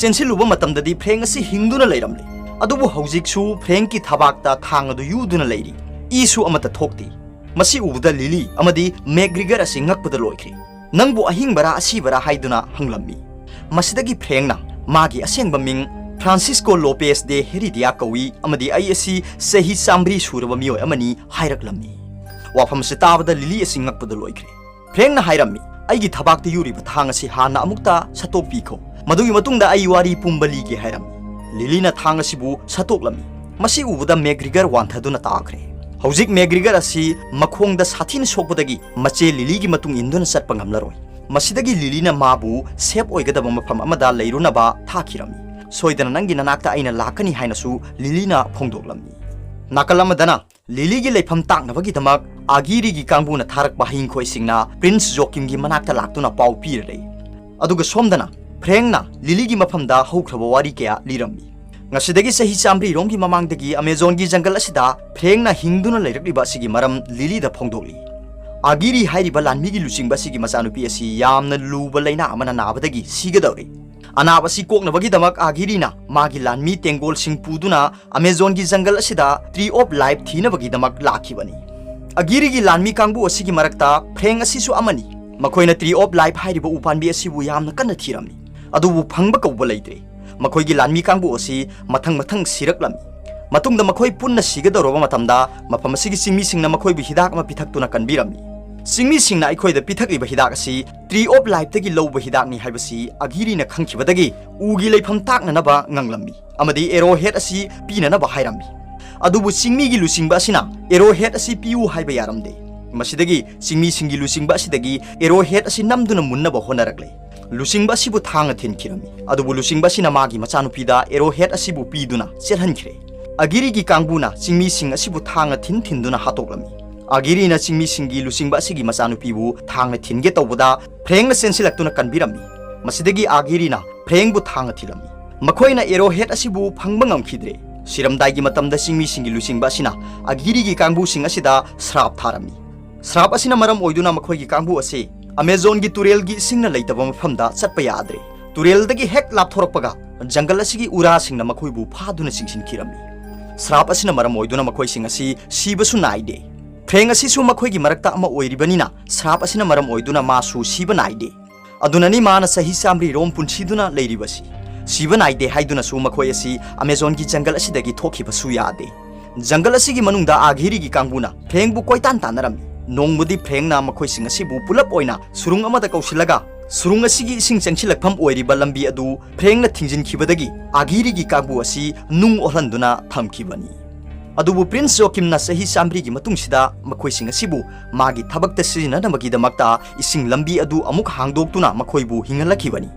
ꯆꯦꯟꯁꯤꯜꯂꯨꯕ ꯃꯇꯝꯗꯗꯤ ꯐ꯭ꯔꯦꯡ ꯑꯁꯤ ꯍꯤꯡꯗꯨꯅ ꯂꯩꯔꯝꯂꯦ꯫ ꯑꯗꯨꯕꯨ ꯍꯧꯖꯤꯛꯁꯨ ꯐ꯭ꯔꯦꯡꯀꯤ ꯊꯕꯥꯛꯇ ꯊꯥꯡ ꯑꯗꯨ ꯌꯨꯗꯨꯅ ꯂꯩꯔꯤ꯫ ꯏꯁꯨ ꯑꯃꯠꯇ ꯊꯣꯛꯇꯦ꯫ ꯃꯁꯤ ꯎꯕꯗ ꯂꯤꯂꯤ ꯑꯃꯗꯤ ꯃꯦꯛꯒ꯭ꯔꯤꯒꯔ ꯑꯁꯤ ꯉꯛꯄꯗ ꯂꯣꯏꯈ꯭ꯔꯦ꯫ "ꯅꯪꯕꯨ ꯑꯍꯤꯡꯕꯔꯥ ꯑꯁꯤꯕꯔꯥ?" ꯍꯥꯏꯗꯨꯅ ꯍꯪꯂꯝꯃꯤ꯫ ꯃꯁꯤꯗꯒꯤ ꯐ꯭ꯔꯦꯡꯅ ꯃꯥꯒꯤ ꯑꯁꯦꯡꯕ ꯃꯤꯡ ꯐ꯭ꯔꯥꯟꯁꯤꯁꯀꯣ ꯂꯣꯄꯦꯁ ꯗꯦ ꯍꯦꯔꯤꯗꯤꯌꯥ ꯀꯧꯏ ꯑꯃꯗꯤ "ꯑꯩ ꯑꯁꯤ ꯆꯍꯤ ꯆꯥꯃꯔꯤ ꯁꯨꯔꯕ ꯃꯤꯑꯣꯏ ꯑꯃꯅꯤ" ꯍꯥꯏꯔꯛꯂꯝꯃꯤ꯫ ꯋꯥꯐꯝ ꯑꯁꯤ ꯇꯥꯕꯗ ꯂꯤꯂꯤ ꯑꯁꯤ ꯉꯛꯄꯗ ꯂꯣꯏꯈ꯭ꯔꯦ꯫ ꯐ꯭ꯔꯦꯡꯅ ꯍꯥꯏꯔꯝꯃꯤ, "ꯑꯩꯒꯤ ꯊꯕꯥꯛꯇ ꯌꯨꯔꯤꯕ ꯊꯥꯡ ꯑꯁꯤ ꯍꯥꯟꯅ ꯑꯃꯨꯛꯇ ꯁꯠꯇꯣꯛꯄꯤꯈꯣ꯫ ꯃꯗꯨꯒꯤ ꯃꯇꯨꯡꯗ ꯑꯩ ꯋꯥꯔꯤ ꯄꯨꯝꯕ ꯂꯤꯒꯦ" ꯍꯥꯏꯔꯝꯃꯤ꯫ ꯂꯤꯂꯤꯅ ꯊꯥꯡ ꯑꯁꯤꯕꯨ ꯁꯠꯇꯣꯛꯂꯝꯃꯤ꯫ ꯃꯁꯤ ꯎꯕꯗ ꯃꯦꯛꯒ꯭ꯔꯤꯒꯔ ꯋꯥꯟꯊꯗꯨꯅ ꯇꯥꯈ꯭ꯔꯦ꯫ ꯍꯧꯖꯤꯛ ꯃꯦꯛꯒ꯭ꯔꯤꯒꯔ ꯑꯁꯤ ꯃꯈꯣꯡꯗ ꯁꯥꯊꯤꯅ ꯁꯣꯛꯄꯗꯒꯤ ꯃꯆꯦ ꯂꯤꯂꯤꯒꯤ ꯃꯇꯨꯡ ꯏꯟꯗꯨꯅ ꯆꯠꯄ ꯉꯝꯂꯔꯣꯏ꯫ ꯃꯁꯤꯗꯒꯤ ꯂꯤꯂꯤꯅ ꯃꯥꯕꯨ ꯁꯦꯐ ꯑꯣꯏꯒꯗꯕ ꯃꯐꯝ ꯑꯃꯗ ꯂꯩꯔꯨꯅꯕ ꯊꯥꯈꯤꯔꯝꯃꯤ꯫ "ꯁꯣꯏꯗꯅ ꯅꯪꯒꯤ ꯅꯅꯥꯛꯇ ꯑꯩꯅ ꯂꯥꯛꯀꯅꯤ" ꯍꯥꯏꯅꯁꯨ ꯂꯤꯂꯤꯅ ꯐꯣꯡꯗꯣꯛꯂꯝꯃꯤ꯫ ꯅꯥꯀꯜ ꯑꯃꯗꯅ ꯂꯤꯂꯤꯒꯤ ꯂꯩꯐꯝ ꯇꯥꯛꯅꯕꯒꯤꯗꯃꯛ ꯑꯒꯤꯔꯤꯒꯤ ꯀꯥꯡꯕꯨꯅ ꯊꯥꯔꯛꯄ ꯍꯌꯤꯡꯈꯣꯏꯁꯤꯡꯅ ꯄ꯭ꯔꯤꯟꯁ ꯖꯣꯀꯤꯝꯒꯤ ꯃꯅꯥꯛꯇ ꯂꯥꯛꯇꯨꯅ ꯄꯥꯎ ꯄꯤꯔꯔꯦ꯫ ꯑꯗꯨꯒ ꯁꯣꯝꯗꯅ ꯐ꯭ꯔꯦꯡꯅ ꯂꯤꯂꯤꯒꯤ ꯃꯐꯝꯗ ꯍꯧꯈ꯭ꯔꯕ ꯋꯥꯔꯤ ꯀꯌꯥ ꯂꯤꯔꯝꯃꯤ꯫ ꯉꯁꯤꯗꯒꯤ ꯆꯍꯤ ꯆꯥꯃꯔꯤꯔꯣꯝꯒꯤ ꯃꯃꯥꯡꯗꯒꯤ ꯑꯃꯦꯖꯣꯟꯒꯤ ꯖꯪꯒꯜ ꯑꯁꯤꯗ ꯐ꯭ꯔꯦꯡꯅ ꯍꯤꯡꯗꯨꯅ ꯂꯩꯔꯛꯂꯤꯕ ꯑꯁꯤꯒꯤ ꯃꯔꯝ ꯂꯤꯂꯤꯗ ꯐꯣꯡꯗꯣꯛꯂꯤ꯫ ꯑꯒꯤꯔꯤ ꯍꯥꯏꯔꯤꯕ ꯂꯥꯟꯃꯤꯒꯤ ꯂꯨꯆꯤꯡꯕ ꯑꯁꯤꯒꯤ ꯃꯆꯥꯅꯨꯄꯤ ꯑꯁꯤ ꯌꯥꯝꯅ ꯂꯨꯕ ꯂꯩꯅꯥ ꯑꯃꯅ ꯅꯥꯕꯗꯒꯤ ꯁꯤꯒꯗꯧꯔꯦ꯫ ꯑꯅꯥꯕ ꯑꯁꯤ ꯀꯣꯛꯅꯕꯒꯤꯗꯃꯛ ꯑꯒꯤꯔꯤꯅ ꯃꯥꯒꯤ ꯂꯥꯟꯃꯤ ꯇꯦꯡꯒꯣꯜꯁꯤꯡ ꯄꯨꯗꯨꯅ ꯑꯃꯦꯖꯣꯟꯒꯤ ꯖꯪꯒꯜ ꯑꯁꯤꯗ Tree of Life ꯊꯤꯅꯕꯒꯤꯗꯃꯛ ꯂꯥꯛꯈꯤꯕꯅꯤ꯫ ꯑꯒꯤꯔꯤꯒꯤ ꯂꯥꯟꯃꯤ ꯀꯥꯡꯕꯨ ꯑꯁꯤꯒꯤ ꯃꯔꯛꯇ ꯐ꯭ꯔꯦꯡ ꯑꯁꯤꯁꯨ ꯑꯃꯅꯤ꯫ ꯃꯈꯣꯏꯅ Tree of Life ꯍꯥꯏꯔꯤꯕ ꯎꯄꯥꯝꯕꯤ ꯑꯁꯤꯕꯨ ꯌꯥꯝꯅ ꯀꯟꯅ ꯊꯤꯔꯝꯃꯤ, ꯑꯗꯨꯕꯨ ꯐꯪꯕ ꯀꯧꯕ ꯂꯩꯇ꯭ꯔꯦ꯫ ꯃꯈꯣꯏꯒꯤ ꯂꯥꯟꯃꯤ ꯀꯥꯡꯕꯨ ꯑꯁꯤ ꯃꯊꯪ ꯃꯊꯪ ꯁꯤꯔꯛꯂꯝꯃꯤ꯫ ꯃꯇꯨꯡꯗ ꯃꯈꯣꯏ ꯄꯨꯟꯅ ꯁꯤꯒꯗꯧꯔꯕ ꯃꯇꯝꯗ ꯃꯐꯝ ꯑꯁꯤꯒꯤ ꯆꯤꯡꯃꯤꯁꯤꯡꯅ ꯃꯈꯣꯏꯕꯨ ꯍꯤꯗꯥꯛ ꯑꯃ ꯄꯤꯊꯛꯇꯨꯅ ꯀꯟꯕꯤꯔꯝꯃꯤ꯫ ꯆꯤꯡꯃꯤꯁꯤꯡꯅ ꯑꯩꯈꯣꯏꯗ ꯄꯤꯊꯛꯂꯤꯕ ꯍꯤꯗꯥꯛ ꯑꯁꯤ Tree of Lifeꯇꯒꯤ ꯂꯧꯕ ꯍꯤꯗꯥꯛꯅꯤ ꯍꯥꯏꯕꯁꯤ ꯑꯒꯤꯔꯤꯅ ꯈꯪꯈꯤꯕꯗꯒꯤ ꯎꯒꯤ ꯂꯩꯐꯝ ꯇꯥꯛꯅꯅꯕ ꯉꯥꯡꯂꯝꯃꯤ ꯑꯃꯗꯤ Arrowhead ꯑꯁꯤ ꯄꯤꯅꯅꯕ ꯍꯥꯏꯔꯝꯃꯤ꯫ ꯑꯗꯨꯕꯨ ꯆꯤꯡꯃꯤꯒꯤ ꯂꯨꯆꯤꯡꯕ ꯑꯁꯤꯅ Arrowhead ꯑꯁꯤ ꯄꯤꯌꯨ ꯍꯥꯏꯕ ꯌꯥꯔꯝꯗꯦ꯫ ꯃꯁꯤꯗꯒꯤ ꯆꯤꯡꯃꯤꯁꯤꯡꯒꯤ ꯂꯨꯆꯤꯡꯕ ꯑꯁꯤꯗꯒꯤ Arrowhead ꯑꯁꯤ ꯅꯝꯗꯨꯅ ꯃꯨꯟꯅꯕ ꯍꯣꯠꯅꯔꯛꯂꯦ꯫ ꯂꯨꯆꯤꯡꯕ ꯑꯁꯤꯕꯨ ꯊꯥꯡꯅ ꯊꯤꯟꯈꯤꯔꯝꯃꯤ꯫ ꯑꯗꯨꯕꯨ ꯂꯨꯆꯤꯡꯕ ꯑꯁꯤꯅ ꯃꯥꯒꯤ ꯃꯆꯥꯅꯨꯄꯤꯗ Arrowhead ꯑꯁꯤꯕꯨ ꯄꯤꯗꯨꯅ ꯆꯦꯜꯍꯟꯈ꯭ꯔꯦ꯫ ꯑꯒꯤꯔꯤꯒꯤ ꯀꯥꯡꯕꯨꯅ ꯆꯤꯡꯃꯤꯁꯤꯡ ꯑꯁꯤꯕꯨ ꯊꯥꯡꯅ ꯊꯤꯟ ꯊꯤꯟꯗꯨꯅ ꯍꯥꯠꯇꯣꯛꯂꯝꯃꯤ꯫ ꯑꯒꯤꯔꯤꯅ ꯆꯤꯡꯃꯤꯁꯤꯡꯒꯤ ꯂꯨꯆꯤꯡꯕ ꯑꯁꯤꯒꯤ ꯃꯆꯥꯅꯨꯄꯤꯕꯨ ꯊꯥꯡꯅ ꯊꯤꯟꯒꯦ ꯇꯧꯕꯗ ꯐ꯭ꯔꯦꯡꯅ ꯆꯦꯟꯁꯤꯜꯂꯛꯇꯨꯅ ꯀꯟꯕꯤꯔꯝꯃꯤ꯫ ꯃꯁꯤꯗꯒꯤ ꯑꯒꯤꯔꯤꯅ ꯐ꯭ꯔꯦꯡꯕꯨ ꯊꯥꯡꯅ ꯊꯤꯜꯂꯝꯃꯤ꯫ ꯃꯈꯣꯏꯅ Arrowhead ꯑꯁꯤꯕꯨ ꯐꯪꯕ ꯉꯝꯈꯤꯗ꯭ꯔꯦ꯫ ꯁꯤꯔꯝꯗꯥꯏꯒꯤ ꯃꯇꯝꯗ ꯆꯤꯡꯃꯤꯁꯤꯡꯒꯤ ꯂꯨꯆꯤꯡꯕ ꯑꯁꯤꯅ ꯑꯒꯤꯔꯤꯒꯤ ꯀꯥꯡꯕꯨꯁꯤꯡ ꯑꯁꯤꯗ ꯁ꯭ꯔꯥꯞ ꯊꯥꯔꯝꯃꯤ꯫ ꯁ꯭ꯔꯥꯞ ꯑꯁꯤꯅ ꯃꯔꯝ ꯑꯣꯏꯗꯨꯅ ꯃꯈꯣꯏꯒꯤ ꯀꯥꯡꯕꯨ ꯑꯁꯤ ꯑꯃꯦꯖꯣꯟꯒꯤ ꯇꯨꯔꯦꯜꯒꯤ ꯏꯁꯤꯡꯅ ꯂꯩꯇꯕ ꯃꯐꯝꯗ ꯆꯠꯄ ꯌꯥꯗ꯭ꯔꯦ꯫ ꯇꯨꯔꯦꯜꯗꯒꯤ ꯍꯦꯛ ꯂꯥꯞꯊꯣꯔꯛꯄꯒ ꯖꯪꯒꯜ ꯑꯁꯤꯒꯤ ꯎꯔꯥꯁꯤꯡꯅ ꯃꯈꯣꯏꯕꯨ ꯐꯥꯗꯨꯅ ꯆꯤꯡꯁꯤꯟꯈꯤꯔꯝꯃꯤ꯫ ꯁ꯭ꯔꯥꯞ ꯑꯁꯤꯅ ꯃꯔꯝ ꯑꯣꯏꯗꯨꯅ ꯃꯈꯣꯏꯁꯤꯡ ꯑꯁꯤ ꯁꯤꯕꯁꯨ ꯅꯥꯏꯗꯦ꯫ ꯐ꯭ꯔꯦꯡ ꯑꯁꯤꯁꯨ ꯃꯈꯣꯏꯒꯤ ꯃꯔꯛꯇ ꯑꯃ ꯑꯣꯏꯔꯤꯕꯅꯤꯅ ꯁ꯭ꯔꯥꯞ ꯑꯁꯤꯅ ꯃꯔꯝ ꯑꯣꯏꯗꯨꯅ ꯃꯥꯁꯨ ꯁꯤꯕ ꯅꯥꯏꯗꯦ꯫ ꯑꯗꯨꯅꯅꯤ ꯃꯥꯅ ꯆꯍꯤ ꯆꯥꯃꯔꯤ ꯔꯣꯝ ꯄꯨꯟꯁꯤꯗꯨꯅ ꯂꯩꯔꯤꯕꯁꯤ꯫ ꯁꯤꯕ ꯅꯥꯏꯗꯦ ꯍꯥꯏꯗꯨꯅꯁꯨ ꯃꯈꯣꯏ ꯑꯁꯤ ꯑꯃꯦꯖꯣꯟꯒꯤ ꯖꯪꯒꯜ ꯑꯁꯤꯗꯒꯤ ꯊꯣꯛꯈꯤꯕꯁꯨ ꯌꯥꯗꯦ꯫ ꯖꯪꯒꯜ ꯑꯁꯤꯒꯤ ꯃꯅꯨꯡꯗ ꯑꯒꯤꯔꯤꯒꯤ ꯀꯥꯡꯕꯨꯅ ꯐ꯭ꯔꯦꯡꯕꯨ ꯀꯣꯏꯇꯥꯟ ꯇꯥꯟꯅꯔꯝꯃꯤ꯫ ꯅꯣꯡꯃꯗꯤ ꯐ꯭ꯔꯦꯡꯅ ꯃꯈꯣꯏꯁꯤꯡ ꯑꯁꯤꯕꯨ ꯄꯨꯂꯞ ꯑꯣꯏꯅ ꯁꯨꯔꯨꯡ ꯑꯃꯗ ꯀꯧꯁꯤꯜꯂꯒ ꯁꯨꯔꯨꯡ ꯑꯁꯤꯒꯤ ꯏꯁꯤꯡ ꯆꯪꯁꯤꯜꯂꯛꯐꯝ ꯑꯣꯏꯔꯤꯕ ꯂꯝꯕꯤ ꯑꯗꯨ ꯐ꯭ꯔꯦꯡꯅ ꯊꯤꯡꯖꯤꯟꯈꯤꯕꯗꯒꯤ ꯑꯒꯤꯔꯤꯒꯤ ꯀꯥꯡꯕꯨ ꯑꯁꯤ ꯅꯨꯡ ꯑꯣꯜꯍꯟꯗꯨꯅ ꯊꯝꯈꯤꯕꯅꯤ꯫ ꯑꯗꯨꯕꯨ ꯄ꯭ꯔꯤꯟꯁ ꯖꯣꯀꯤꯝꯅ ꯆꯍꯤ ꯆꯥꯃꯔꯤꯒꯤ ꯃꯇꯨꯡꯁꯤꯗ ꯃꯈꯣꯏꯁꯤꯡ ꯑꯁꯤꯕꯨ ꯃꯥꯒꯤ ꯊꯕꯛꯇ ꯁꯤꯖꯤꯟꯅꯅꯕꯒꯤꯗꯃꯛꯇ ꯏꯁꯤꯡ ꯂꯝꯕꯤ ꯑꯗꯨ ꯑꯃꯨꯛ ꯍꯥꯡꯗꯣꯛꯇꯨꯅ ꯃꯈꯣꯏꯕꯨ ꯍꯤꯡꯍꯜꯂꯛꯈꯤꯕꯅꯤ꯫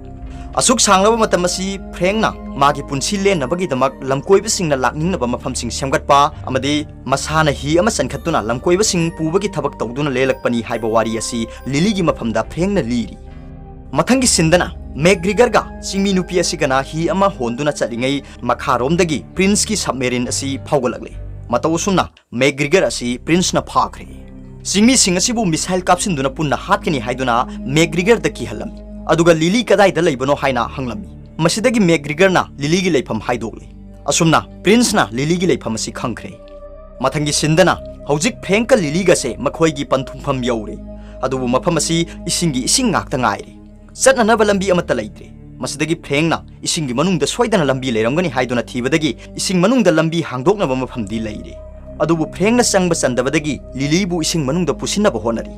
ꯑꯁꯨꯛ ꯁꯥꯡꯂꯕ ꯃꯇꯝ ꯑꯁꯤ ꯐ꯭ꯔꯦꯡꯅ ꯃꯥꯒꯤ ꯄꯨꯟꯁꯤ ꯂꯦꯟꯅꯕꯒꯤꯗꯃꯛ ꯂꯝꯀꯣꯏꯕꯁꯤꯡꯅ ꯂꯥꯛꯅꯤꯡꯅꯕ ꯃꯐꯝꯁꯤꯡ ꯁꯦꯝꯒꯠꯄ ꯑꯃꯗꯤ ꯃꯁꯥꯅ ꯍꯤ ꯑꯃ ꯆꯟꯈꯠꯇꯨꯅ ꯂꯝꯀꯣꯏꯕꯁꯤꯡ ꯄꯨꯕꯒꯤ ꯊꯕꯛ ꯇꯧꯗꯨꯅ ꯂꯦꯜꯂꯛꯄꯅꯤ ꯍꯥꯏꯕ ꯋꯥꯔꯤ ꯑꯁꯤ ꯂꯤꯂꯤꯒꯤ ꯃꯐꯝꯗ ꯐ꯭ꯔꯦꯡꯅ ꯂꯤꯔꯤ꯫ ꯃꯊꯪꯒꯤ ꯁꯤꯟꯗꯅ ꯃꯦꯛꯒ꯭ꯔꯤꯒꯔꯒ ꯆꯤꯡꯃꯤ ꯅꯨꯄꯤ ꯑꯁꯤꯒꯅ ꯍꯤ ꯑꯃ ꯍꯣꯟꯗꯨꯅ ꯆꯠꯂꯤꯉꯩ ꯃꯈꯥꯔꯣꯝꯗꯒꯤ ꯄ꯭ꯔꯤꯟꯁꯀꯤ ꯁꯕꯃꯦꯔꯤꯟ ꯑꯁꯤ ꯐꯥꯎꯒꯠꯂꯛꯂꯦ꯫ ꯃꯇꯧ ꯑꯁꯨꯝꯅ ꯃꯦꯛꯒ꯭ꯔꯤꯒꯔ ꯑꯁꯤ ꯄ꯭ꯔꯤꯟꯁꯅ ꯐꯥꯈ꯭ꯔꯦ꯫ ꯆꯤꯡꯃꯤꯁꯤꯡ ꯑꯁꯤꯕꯨ ꯃꯤꯁꯥꯏꯜ ꯀꯥꯞꯁꯤꯟꯗꯨꯅ ꯄꯨꯟꯅ ꯍꯥꯠꯀꯅꯤ ꯍꯥꯏꯗꯨꯅ ꯃꯦꯛꯒ꯭ꯔꯤꯒꯔꯗ ꯀꯤꯍꯜꯂꯝꯃꯤ꯫ ꯑꯗꯨꯒ ꯂꯤꯂꯤ ꯀꯗꯥꯏꯗ ꯂꯩꯕꯅꯣ ꯍꯥꯏꯅ ꯍꯪꯂꯝꯃꯤ꯫ ꯃꯁꯤꯗꯒꯤ ꯃꯦꯛꯒ꯭ꯔꯤꯒꯔꯅ ꯂꯤꯂꯤꯒꯤ ꯂꯩꯐꯝ ꯍꯥꯏꯗꯣꯛꯂꯦ꯫ ꯑꯁꯨꯝꯅ ꯄ꯭ꯔꯤꯟꯁꯅ ꯂꯤꯂꯤꯒꯤ ꯂꯩꯐꯝ ꯑꯁꯤ ꯈꯪꯈ꯭ꯔꯦ꯫ ꯃꯊꯪꯒꯤ ꯁꯤꯟꯗꯅ ꯍꯧꯖꯤꯛ ꯐ꯭ꯔꯦꯡꯀ ꯂꯤꯂꯤꯒꯁꯦ ꯃꯈꯣꯏꯒꯤ ꯄꯟꯊꯨꯡꯐꯝ ꯌꯧꯔꯦ꯫ ꯑꯗꯨꯕꯨ ꯃꯐꯝ ꯑꯁꯤ ꯏꯁꯤꯡꯒꯤ ꯏꯁꯤꯡ ꯉꯥꯛꯇ ꯉꯥꯏꯔꯦ꯫ ꯆꯠꯅꯅꯕ ꯂꯝꯕꯤ ꯑꯃꯠꯇ ꯂꯩꯇ꯭ꯔꯦ꯫ ꯃꯁꯤꯗꯒꯤ ꯐ꯭ꯔꯦꯡꯅ ꯏꯁꯤꯡꯒꯤ ꯃꯅꯨꯡꯗ ꯁꯣꯏꯗꯅ ꯂꯝꯕꯤ ꯂꯩꯔꯝꯒꯅꯤ ꯍꯥꯏꯗꯨꯅ ꯊꯤꯕꯗꯒꯤ ꯏꯁꯤꯡ ꯃꯅꯨꯡꯗ ꯂꯝꯕꯤ ꯍꯥꯡꯗꯣꯛꯅꯕ ꯃꯐꯝꯗꯤ ꯂꯩꯔꯦ꯫ ꯑꯗꯨꯕꯨ ꯐ꯭ꯔꯦꯡꯅ ꯆꯪꯕ ꯆꯟꯗꯕꯗꯒꯤ ꯂꯤꯂꯤꯕꯨ ꯏꯁꯤꯡ ꯃꯅꯨꯡꯗ ꯄꯨꯁꯤꯟꯅꯕ ꯍꯣꯠꯅꯔꯤ꯫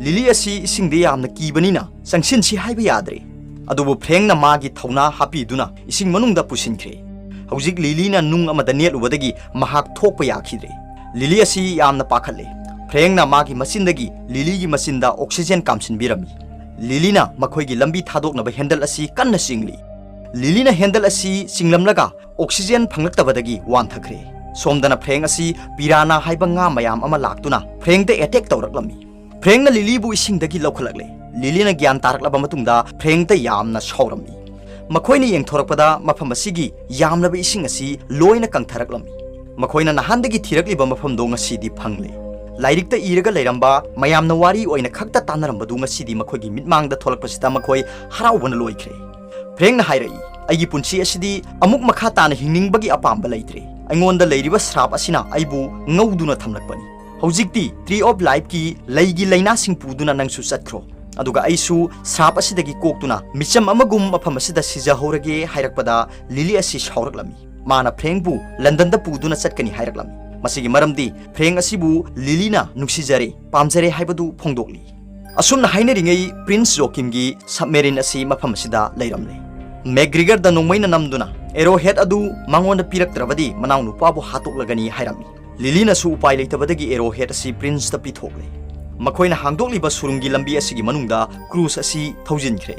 ꯂꯤꯂꯤ ꯑꯁꯤ ꯏꯁꯤꯡꯗ ꯌꯥꯝꯅ ꯀꯤꯕꯅꯤꯅ ꯆꯪꯁꯤꯟꯁꯤ ꯍꯥꯏꯕ ꯌꯥꯗ꯭ꯔꯦ꯫ ꯑꯗꯨꯕꯨ ꯐ꯭ꯔꯦꯡꯅ ꯃꯥꯒꯤ ꯊꯧꯅꯥ ꯍꯥꯞꯄꯤꯗꯨꯅ ꯏꯁꯤꯡ ꯃꯅꯨꯡꯗ ꯄꯨꯁꯤꯟꯈ꯭ꯔꯦ꯫ ꯍꯧꯖꯤꯛ ꯂꯤꯂꯤꯅ ꯅꯨꯡ ꯑꯃꯗ ꯅꯦꯠꯂꯨꯕꯗꯒꯤ ꯃꯍꯥꯛ ꯊꯣꯛꯄ ꯌꯥꯈꯤꯗ꯭ꯔꯦ꯫ ꯂꯤꯂꯤ ꯑꯁꯤ ꯌꯥꯝꯅ ꯄꯥꯈꯠꯂꯦ꯫ ꯐ꯭ꯔꯦꯡꯅ ꯃꯥꯒꯤ ꯃꯆꯤꯟꯗꯒꯤ ꯂꯤꯂꯤꯒꯤ ꯃꯆꯤꯟꯗ oxygen ꯀꯥꯝꯁꯤꯟꯕꯤꯔꯝꯃꯤ꯫ ꯂꯤꯂꯤꯅ ꯃꯈꯣꯏꯒꯤ ꯂꯝꯕꯤ ꯊꯥꯗꯣꯛꯅꯕ handle ꯑꯁꯤ ꯀꯟꯅ ꯆꯤꯡꯂꯤ꯫ ꯂꯤꯂꯤꯅ handle ꯑꯁꯤ ꯆꯤꯡꯂꯝꯂꯒ oxygen ꯐꯪꯂꯛꯇꯕꯗꯒꯤ ꯋꯥꯟꯊꯈ꯭ꯔꯦ꯫ ꯁꯣꯝꯗꯅ ꯐ꯭ꯔꯦꯡ ꯑꯁꯤ ꯄꯤꯔꯥꯅꯥ ꯍꯥꯏꯕ ꯉꯥ ꯃꯌꯥꯝ ꯑꯃ ꯂꯥꯛꯇꯨꯅ ꯐ꯭ꯔꯦꯡꯗ attack ꯇꯧꯔꯛꯂꯝꯃꯤ꯫ ꯐ꯭ꯔꯦꯡꯅ ꯂꯤꯂꯤꯕꯨ ꯏꯁꯤꯡꯗꯒꯤ ꯂꯧꯈꯠꯂꯛꯂꯦ꯫ ꯂꯤꯂꯤꯅ ꯒ꯭ꯌꯥꯟ ꯇꯥꯔꯛꯂꯕ ꯃꯇꯨꯡꯗ ꯐ꯭ꯔꯦꯡꯗ ꯌꯥꯝꯅ ꯁꯥꯎꯔꯝꯃꯤ꯫ ꯃꯈꯣꯏꯅ ꯌꯦꯡꯊꯣꯔꯛꯄꯗ ꯃꯐꯝ ꯑꯁꯤꯒꯤ ꯌꯥꯝꯂꯕ ꯏꯁꯤꯡ ꯑꯁꯤ ꯂꯣꯏꯅ ꯀꯪꯊꯔꯛꯂꯝꯃꯤ꯫ ꯃꯈꯣꯏꯅ ꯅꯍꯥꯟꯗꯒꯤ ꯊꯤꯔꯛꯂꯤꯕ ꯃꯐꯝꯗꯣ ꯉꯁꯤꯗꯤ ꯐꯪꯂꯦ꯫ ꯂꯥꯏꯔꯤꯛꯇ ꯏꯔꯒ ꯂꯩꯔꯝꯕ, ꯃꯌꯥꯝꯅ ꯋꯥꯔꯤ ꯑꯣꯏꯅ ꯈꯛꯇ ꯇꯥꯟꯅꯔꯝꯕꯗꯨ ꯉꯁꯤꯗꯤ ꯃꯈꯣꯏꯒꯤ ꯃꯤꯠꯃꯥꯡꯗ ꯊꯣꯛꯂꯛꯄꯁꯤꯗ ꯃꯈꯣꯏ ꯍꯔꯥꯎꯕꯅ ꯂꯣꯏꯈ꯭ꯔꯦ꯫ ꯐ꯭ꯔꯦꯡꯅ ꯍꯥꯏꯔꯛꯏ, "ꯑꯩꯒꯤ ꯄꯨꯟꯁꯤ ꯑꯁꯤꯗꯤ ꯑꯃꯨꯛ ꯃꯈꯥ ꯇꯥꯅ ꯍꯤꯡꯅꯤꯡꯕꯒꯤ ꯑꯄꯥꯝꯕ ꯂꯩꯇ꯭ꯔꯦ꯫ ꯑꯩꯉꯣꯟꯗ ꯂꯩꯔꯤꯕ ꯁ꯭ꯔꯥꯞ ꯑꯁꯤꯅ ꯑꯩꯕꯨ ꯉꯧꯗꯨꯅ ꯊꯝꯂꯛꯄꯅꯤ꯫ ꯍꯧꯖꯤꯛꯇꯤ Tree of Lifeꯀꯤ ꯂꯩꯒꯤ ꯂꯩꯅꯥꯁꯤꯡ ꯄꯨꯗꯨꯅ ꯅꯪꯁꯨ ꯆꯠꯈ꯭ꯔꯣ꯫ ꯑꯗꯨꯒ ꯑꯩꯁꯨ ꯁ꯭ꯔꯥꯞ ꯑꯁꯤꯗꯒꯤ ꯀꯣꯛꯇꯨꯅ ꯃꯤꯆꯝ ꯑꯃꯒꯨꯝ ꯃꯐꯝ ꯑꯁꯤꯗ ꯁꯤꯖꯍꯧꯔꯒꯦ" ꯍꯥꯏꯔꯛꯄꯗ ꯂꯤꯂꯤ ꯑꯁꯤ ꯁꯥꯎꯔꯛꯂꯝꯃꯤ꯫ ꯃꯥꯅ ꯐ꯭ꯔꯦꯡꯕꯨ ꯂꯟꯗꯟꯗ ꯄꯨꯗꯨꯅ ꯆꯠꯀꯅꯤ ꯍꯥꯏꯔꯛꯂꯝꯃꯤ꯫ ꯃꯁꯤꯒꯤ ꯃꯔꯝꯗꯤ ꯐ꯭ꯔꯦꯡ ꯑꯁꯤꯕꯨ ꯂꯤꯂꯤꯅ ꯅꯨꯡꯁꯤꯖꯔꯦ, ꯄꯥꯝꯖꯔꯦ ꯍꯥꯏꯕꯗꯨ ꯐꯣꯡꯗꯣꯛꯂꯤ꯫ ꯑꯁꯨꯝꯅ ꯍꯥꯏꯅꯔꯤꯉꯩ ꯄ꯭ꯔꯤꯟꯁ ꯖꯣꯀꯤꯝꯒꯤ submarine ꯑꯁꯤ ꯃꯐꯝ ꯑꯁꯤꯗ ꯂꯩꯔꯝꯂꯦ꯫ ꯃꯦꯛꯒ꯭ꯔꯤꯒꯔꯗ ꯅꯣꯡꯃꯩꯅ ꯅꯝꯗꯨꯅ arrow head ꯑꯗꯨ ꯃꯉꯣꯟꯗ ꯄꯤꯔꯛꯇ꯭ꯔꯕꯗꯤ ꯃꯅꯥꯎꯅꯨꯄꯥꯕꯨ ꯍꯥꯠꯇꯣꯛꯂꯒꯅꯤ ꯍꯥꯏꯔꯝꯃꯤ꯫ ꯂꯤꯂꯤꯅꯁꯨ ꯎꯄꯥꯏ ꯂꯩꯇꯕꯗꯒꯤ arrow head ꯑꯁꯤ ꯄ꯭ꯔꯤꯟꯁꯇ ꯄꯤꯊꯣꯛꯂꯦ꯫ ꯃꯈꯣꯏꯅ ꯍꯥꯡꯗꯣꯛꯂꯤꯕ ꯁꯨꯔꯨꯡꯒꯤ ꯂꯝꯕꯤ ꯑꯁꯤꯒꯤ ꯃꯅꯨꯡꯗ cruise ꯑꯁꯤ ꯊꯧꯖꯤꯟꯈ꯭ꯔꯦ꯫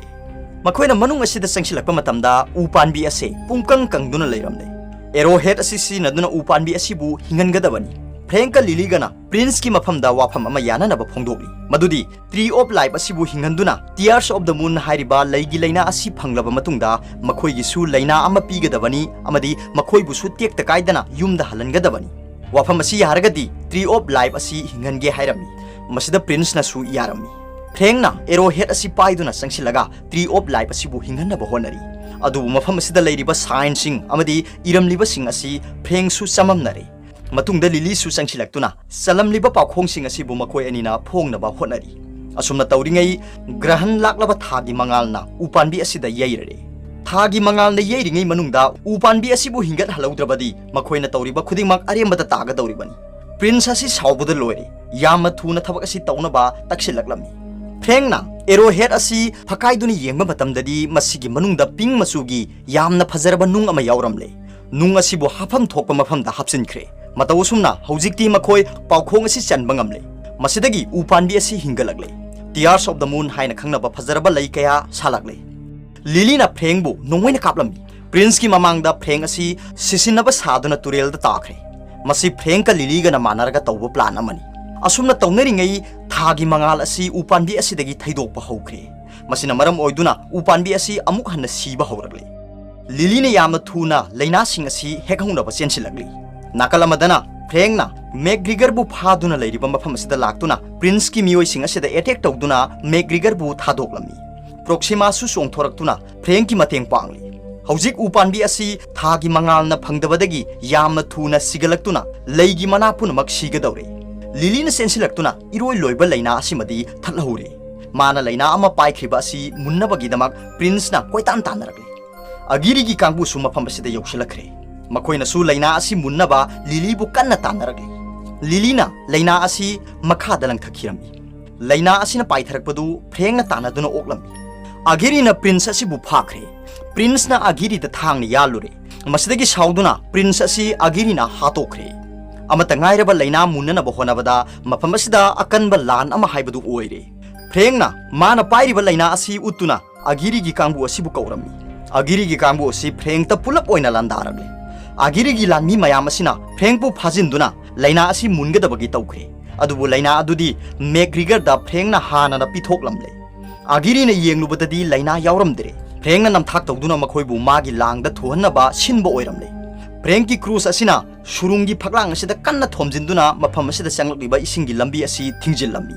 ꯃꯈꯣꯏꯅ ꯃꯅꯨꯡ ꯑꯁꯤꯗ ꯆꯪꯁꯤꯜꯂꯛꯄ ꯃꯇꯝꯗ ꯎ ꯄꯥꯟꯕꯤ ꯑꯁꯤ ꯄꯨꯡꯀꯪ ꯀꯪꯗꯨꯅ ꯂꯩꯔꯝꯂꯦ꯫ Arrow head ꯑꯁꯤ ꯁꯤꯖꯤꯟꯅꯗꯨꯅ ꯎ ꯄꯥꯟꯕꯤ ꯑꯁꯤꯕꯨ ꯍꯤꯡꯍꯟꯒꯗꯕꯅꯤ꯫ ꯐ꯭ꯔꯦꯡꯀ ꯂꯤꯂꯤꯒꯅ ꯄ꯭ꯔꯤꯟꯁꯀꯤ ꯃꯐꯝꯗ ꯋꯥꯐꯝ ꯑꯃ ꯌꯥꯅꯅꯕ ꯐꯣꯡꯗꯣꯛꯂꯤ, ꯃꯗꯨꯗꯤ Tree of Life ꯑꯁꯤꯕꯨ ꯍꯤꯡꯍꯟꯗꯨꯅ Tears of the Moon ꯍꯥꯏꯔꯤꯕ ꯂꯩꯒꯤ ꯂꯩꯅꯥ ꯑꯁꯤ ꯐꯪꯂꯕ ꯃꯇꯨꯡꯗ ꯃꯈꯣꯏꯒꯤꯁꯨ ꯂꯩꯅꯥ ꯑꯃ ꯄꯤꯒꯗꯕꯅꯤ ꯑꯃꯗꯤ ꯃꯈꯣꯏꯕꯨꯁꯨ ꯇꯦꯛꯇ ꯀꯥꯏꯗꯅ ꯌꯨꯝꯗ ꯍꯜꯍꯟꯒꯗꯕꯅꯤ꯫ ꯋꯥꯐꯝ ꯑꯁꯤ ꯌꯥꯔꯒꯗꯤ Tree of Life ꯑꯁꯤ ꯍꯤꯡꯍꯟꯒꯦ ꯍꯥꯏꯔꯝꯃꯤ꯫ ꯃꯁꯤꯗ ꯄ꯭ꯔꯤꯟꯁꯅꯁꯨ ꯌꯥꯔꯝꯃꯤ꯫ ꯐ꯭ꯔꯦꯡꯅ arrow head ꯑꯁꯤ ꯄꯥꯏꯗꯨꯅ ꯆꯪꯁꯤꯜꯂꯒ Tree of Life ꯑꯁꯤꯕꯨ ꯍꯤꯡꯍꯟꯅꯕ ꯍꯣꯠꯅꯔꯤ꯫ ꯑꯗꯨꯕꯨ ꯃꯐꯝ ꯑꯁꯤꯗ ꯂꯩꯔꯤꯕ ꯁꯥꯏꯟꯁꯤꯡ ꯑꯃꯗꯤ ꯏꯔꯝꯂꯤꯕꯁꯤꯡ ꯑꯁꯤ ꯐ꯭ꯔꯦꯡꯁꯨ ꯆꯃꯝꯅꯔꯦ꯫ ꯃꯇꯨꯡꯗ ꯂꯤꯂꯤꯁꯨ ꯆꯪꯁꯤꯜꯂꯛꯇꯨꯅ ꯆꯂꯝꯂꯤꯕ ꯄꯥꯎꯈꯣꯡꯁꯤꯡ ꯑꯁꯤꯕꯨ ꯃꯈꯣꯏ ꯑꯅꯤꯅ ꯐꯣꯡꯅꯕ ꯍꯣꯠꯅꯔꯤ꯫ ꯑꯁꯨꯝꯅ ꯇꯧꯔꯤꯉꯩ ꯒ꯭ꯔꯍꯟ ꯂꯥꯛꯂꯕ ꯊꯥꯒꯤ ꯃꯉꯥꯜꯅ ꯎꯄꯥꯟꯕꯤ ꯑꯁꯤꯗ ꯌꯩꯔꯔꯦ꯫ ꯊꯥꯒꯤ ꯃꯉꯥꯜꯅ ꯌꯩꯔꯤꯉꯩ ꯃꯅꯨꯡꯗ ꯎꯄꯥꯟꯕꯤ ꯑꯁꯤꯕꯨ ꯍꯤꯡꯒꯠꯍꯜꯍꯧꯗ꯭ꯔꯕꯗꯤ ꯃꯈꯣꯏꯅ ꯇꯧꯔꯤꯕ ꯈꯨꯗꯤꯡꯃꯛ ꯑꯔꯦꯝꯕꯗ ꯇꯥꯒꯗꯧꯔꯤꯕꯅꯤ꯫ ꯄ꯭ꯔꯤꯟꯁ ꯑꯁꯤ ꯁꯥꯎꯕꯗ ꯂꯣꯏꯔꯦ꯫ ꯌꯥꯝꯅ ꯊꯨꯅ ꯊꯕꯛ ꯑꯁꯤ ꯇꯧꯅꯕ ꯇꯛꯁꯤꯜꯂꯛꯂꯝꯃꯤ꯫ ꯐ꯭ꯔꯦꯡꯅ ꯑꯦꯔꯣ ꯍꯦꯗ ꯑꯁꯤ ꯐꯀꯥꯏꯗꯨꯅ ꯌꯦꯡꯕ ꯃꯇꯝꯗꯗꯤ ꯃꯁꯤꯒꯤ ꯃꯅꯨꯡꯗ ꯄꯤꯡ ꯃꯆꯨꯒꯤ ꯌꯥꯝꯅ ꯐꯖꯔꯕ ꯅꯨꯡ ꯑꯃ ꯌꯥꯎꯔꯝꯂꯦ꯫ ꯅꯨꯡ ꯑꯁꯤꯕꯨ ꯍꯥꯞꯐꯝ ꯊꯣꯛꯄ ꯃꯐꯝꯗ ꯍꯥꯞꯆꯤꯟꯈ꯭ꯔꯦ꯫ ꯃꯇꯧ ꯑꯁꯨꯝꯅ ꯍꯧꯖꯤꯛꯇꯤ ꯃꯈꯣꯏ ꯄꯥꯎꯈꯣꯡ ꯑꯁꯤ ꯆꯟꯕ ꯉꯝꯂꯦ꯫ ꯃꯁꯤꯗꯒꯤ ꯎ ꯄꯥꯝꯕꯤ ꯑꯁꯤ ꯍꯤꯡꯒꯠꯂꯛꯂꯦ꯫ Tears of the Moon ꯍꯥꯏꯅ ꯈꯪꯅꯕ ꯐꯖꯔꯕ ꯂꯩ ꯀꯌꯥ ꯁꯥꯠꯂꯛꯂꯦ꯫ ꯂꯤꯂꯤꯅ ꯐ꯭ꯔꯦꯡꯕꯨ ꯅꯣꯡꯃꯩꯅ ꯀꯥꯞꯂꯝꯃꯤ꯫ ꯄ꯭ꯔꯤꯟꯁꯀꯤ ꯃꯃꯥꯡꯗ ꯐ꯭ꯔꯦꯡ ꯑꯁꯤ ꯁꯤꯁꯤꯟꯅꯕ ꯁꯥꯗꯨꯅ ꯇꯨꯔꯦꯜꯗ ꯇꯥꯈ꯭ꯔꯦ꯫ ꯃꯁꯤ ꯐ꯭ꯔꯦꯡꯀ ꯂꯤꯂꯤꯒꯅ ꯃꯥꯟꯅꯔꯒ ꯇꯧꯕ ꯄ꯭ꯂꯥꯟ ꯑꯃꯅꯤ꯫ ꯑꯁꯨꯝꯅ ꯇꯧꯅꯔꯤꯉꯩ ꯊꯥꯒꯤ ꯃꯉꯥꯜ ꯑꯁꯤ ꯎꯄꯥꯝꯕꯤ ꯑꯁꯤꯗꯒꯤ ꯊꯩꯗꯣꯛꯄ ꯍꯧꯈ꯭ꯔꯦ꯫ ꯃꯁꯤꯅ ꯃꯔꯝ ꯑꯣꯏꯗꯨꯅ ꯎꯄꯥꯝꯕꯤ ꯑꯁꯤ ꯑꯃꯨꯛ ꯍꯟꯅ ꯁꯤꯕ ꯍꯧꯔꯛꯂꯦ꯫ ꯂꯤꯂꯤꯅ ꯌꯥꯝꯅ ꯊꯨꯅ ꯂꯩꯅꯥꯁꯤꯡ ꯑꯁꯤ ꯍꯦꯛꯍꯧꯅꯕ ꯆꯦꯟꯁꯤꯜꯂꯛꯂꯤ꯫ ꯅꯥꯀꯜ ꯑꯃꯗꯅ ꯐ꯭ꯔꯦꯡꯅ ꯃꯦꯛꯒ꯭ꯔꯤꯒꯔꯕꯨ ꯐꯥꯗꯨꯅ ꯂꯩꯔꯤꯕ ꯃꯐꯝ ꯑꯁꯤꯗ ꯂꯥꯛꯇꯨꯅ ꯄ꯭ꯔꯤꯟꯁꯀꯤ ꯃꯤꯑꯣꯏꯁꯤꯡ ꯑꯁꯤꯗ ꯑꯦꯇꯦꯛ ꯇꯧꯗꯨꯅ ꯃꯦꯛꯒ꯭ꯔꯤꯒꯔꯕꯨ ꯊꯥꯗꯣꯛꯂꯝꯃꯤ꯫ ꯄ꯭ꯔꯣꯛꯁꯤꯃꯥꯁꯨ ꯆꯣꯡꯊꯣꯔꯛꯇꯨꯅ ꯐ꯭ꯔꯦꯡꯀꯤ ꯃꯇꯦꯡ ꯄꯥꯡꯂꯤ꯫ ꯍꯧꯖꯤꯛ ꯎꯄꯥꯝꯕꯤ ꯑꯁꯤ ꯊꯥꯒꯤ ꯃꯉꯥꯜꯅ ꯐꯪꯗꯕꯗꯒꯤ ꯌꯥꯝꯅ ꯊꯨꯅ ꯁꯤꯒꯠꯂꯛꯇꯨꯅ ꯂꯩꯒꯤ ꯃꯅꯥ ꯄꯨꯝꯅꯃꯛ ꯁꯤꯒꯗꯧꯔꯦ꯫ ꯂꯤꯂꯤꯅ ꯆꯦꯟꯁꯤꯜꯂꯛꯇꯨꯅ ꯏꯔꯣꯏ ꯂꯣꯏꯕ ꯂꯩꯅꯥ ꯑꯁꯤꯃꯗꯤ ꯊꯠꯍꯧꯔꯦ꯫ ꯃꯥꯅ ꯂꯩꯅꯥ ꯑꯃ ꯄꯥꯏꯈ꯭ꯔꯤꯕ ꯑꯁꯤ ꯃꯨꯟꯅꯕꯒꯤꯗꯃꯛ ꯄ꯭ꯔꯤꯟꯁꯅ ꯀꯣꯏꯇꯥꯟ ꯇꯥꯟꯅꯔꯛꯂꯤ꯫ ꯑꯒꯤꯔꯤꯒꯤ ꯀꯥꯡꯕꯨꯁꯨ ꯃꯐꯝ ꯑꯁꯤꯗ ꯌꯧꯁꯤꯜꯂꯛꯈ꯭ꯔꯦ꯫ ꯃꯈꯣꯏꯅꯁꯨ ꯂꯩꯅꯥ ꯑꯁꯤ ꯃꯨꯟꯅꯕ ꯂꯤꯂꯤꯕꯨ ꯀꯟꯅ ꯇꯥꯟꯅꯔꯛꯂꯤ꯫ ꯂꯤꯂꯤꯅ ꯂꯩꯅꯥ ꯑꯁꯤ ꯃꯈꯥꯗ ꯂꯪꯊꯈꯤꯔꯝꯃꯤ꯫ ꯂꯩꯅꯥ ꯑꯁꯤꯅ ꯄꯥꯏꯊꯔꯛꯄꯗꯨ ꯐ꯭ꯔꯦꯡꯅ ꯇꯥꯟꯅꯗꯨꯅ ꯑꯣꯛꯂꯝꯃꯤ꯫ ꯑꯒꯤꯔꯤꯅ ꯄ꯭ꯔꯤꯟꯁ ꯑꯁꯤꯕꯨ ꯐꯥꯈ꯭ꯔꯦ꯫ ꯄ꯭ꯔꯤꯟꯁꯅ ꯑꯒꯤꯔꯤꯗ ꯊꯥꯡꯅ ꯌꯥꯜꯂꯨꯔꯦ꯫ ꯃꯁꯤꯗꯒꯤ ꯁꯥꯎꯗꯨꯅ ꯄ꯭ꯔꯤꯟꯁ ꯑꯁꯤ ꯑꯒꯤꯔꯤꯅ ꯍꯥꯠꯇꯣꯛꯈ꯭ꯔꯦ꯫ ꯑꯃꯠꯇ ꯉꯥꯏꯔꯕ ꯂꯩꯅꯥ ꯃꯨꯟꯅꯅꯕ ꯍꯣꯠꯅꯕꯗ ꯃꯐꯝ ꯑꯁꯤꯗ ꯑꯀꯟꯕ ꯂꯥꯟ ꯑꯃ ꯍꯥꯏꯕꯗꯨ ꯑꯣꯏꯔꯦ꯫ ꯐ꯭ꯔꯦꯡꯅ ꯃꯥꯅ ꯄꯥꯏꯔꯤꯕ ꯂꯩꯅꯥ ꯑꯁꯤ ꯎꯠꯇꯨꯅ ꯑꯒꯤꯔꯤꯒꯤ ꯀꯥꯡꯕꯨ ꯑꯁꯤꯕꯨ ꯀꯧꯔꯝꯃꯤ꯫ ꯑꯒꯤꯔꯤꯒꯤ ꯀꯥꯡꯕꯨ ꯑꯁꯤ ꯐ꯭ꯔꯦꯡꯇ ꯄꯨꯂꯞ ꯑꯣꯏꯅ ꯂꯥꯟꯗꯥꯔꯛꯂꯦ꯫ ꯑꯒꯤꯔꯤꯒꯤ ꯂꯥꯟꯃꯤ ꯃꯌꯥꯝ ꯑꯁꯤꯅ ꯐ꯭ꯔꯦꯡꯄꯨ ꯐꯥꯖꯤꯟꯗꯨꯅ ꯂꯩꯅꯥ ꯑꯁꯤ ꯃꯨꯟꯒꯗꯕꯒꯤ ꯇꯧꯈ꯭ꯔꯦ꯫ ꯑꯗꯨꯕꯨ ꯂꯩꯅꯥ ꯑꯗꯨꯗꯤ ꯃꯦꯛꯒ꯭ꯔꯤꯒꯔꯗ ꯐ꯭ꯔꯦꯡꯅ ꯍꯥꯟꯅꯅ ꯄꯤꯊꯣꯛꯂꯝꯂꯦ꯫ ꯑꯒꯤꯔꯤꯅ ꯌꯦꯡꯂꯨꯕꯗꯗꯤ ꯂꯩꯅꯥ ꯌꯥꯎꯔꯝꯗ꯭ꯔꯦ꯫ ꯐ꯭ꯔꯦꯡꯅ ꯅꯝꯊꯥꯛ ꯇꯧꯗꯨꯅ ꯃꯈꯣꯏꯕꯨ ꯃꯥꯒꯤ ꯂꯥꯡꯗ ꯊꯨꯍꯟꯅꯕ ꯁꯤꯟꯕ ꯑꯣꯏꯔꯝꯂꯦ꯫ ꯐ꯭ꯔꯦꯡꯀꯤ ꯀ꯭ꯔꯨꯁ ꯑꯁꯤꯅ ꯁꯨꯔꯨꯡꯒꯤ ꯐꯛꯂꯥꯡ ꯑꯁꯤꯗ ꯀꯟꯅ ꯊꯣꯝꯖꯤꯟꯗꯨꯅ ꯃꯐꯝ ꯑꯁꯤꯗ ꯆꯪꯂꯛꯂꯤꯕ ꯏꯁꯤꯡꯒꯤ ꯂꯝꯕꯤ ꯑꯁꯤ ꯊꯤꯡꯖꯤꯜꯂꯝꯃꯤ꯫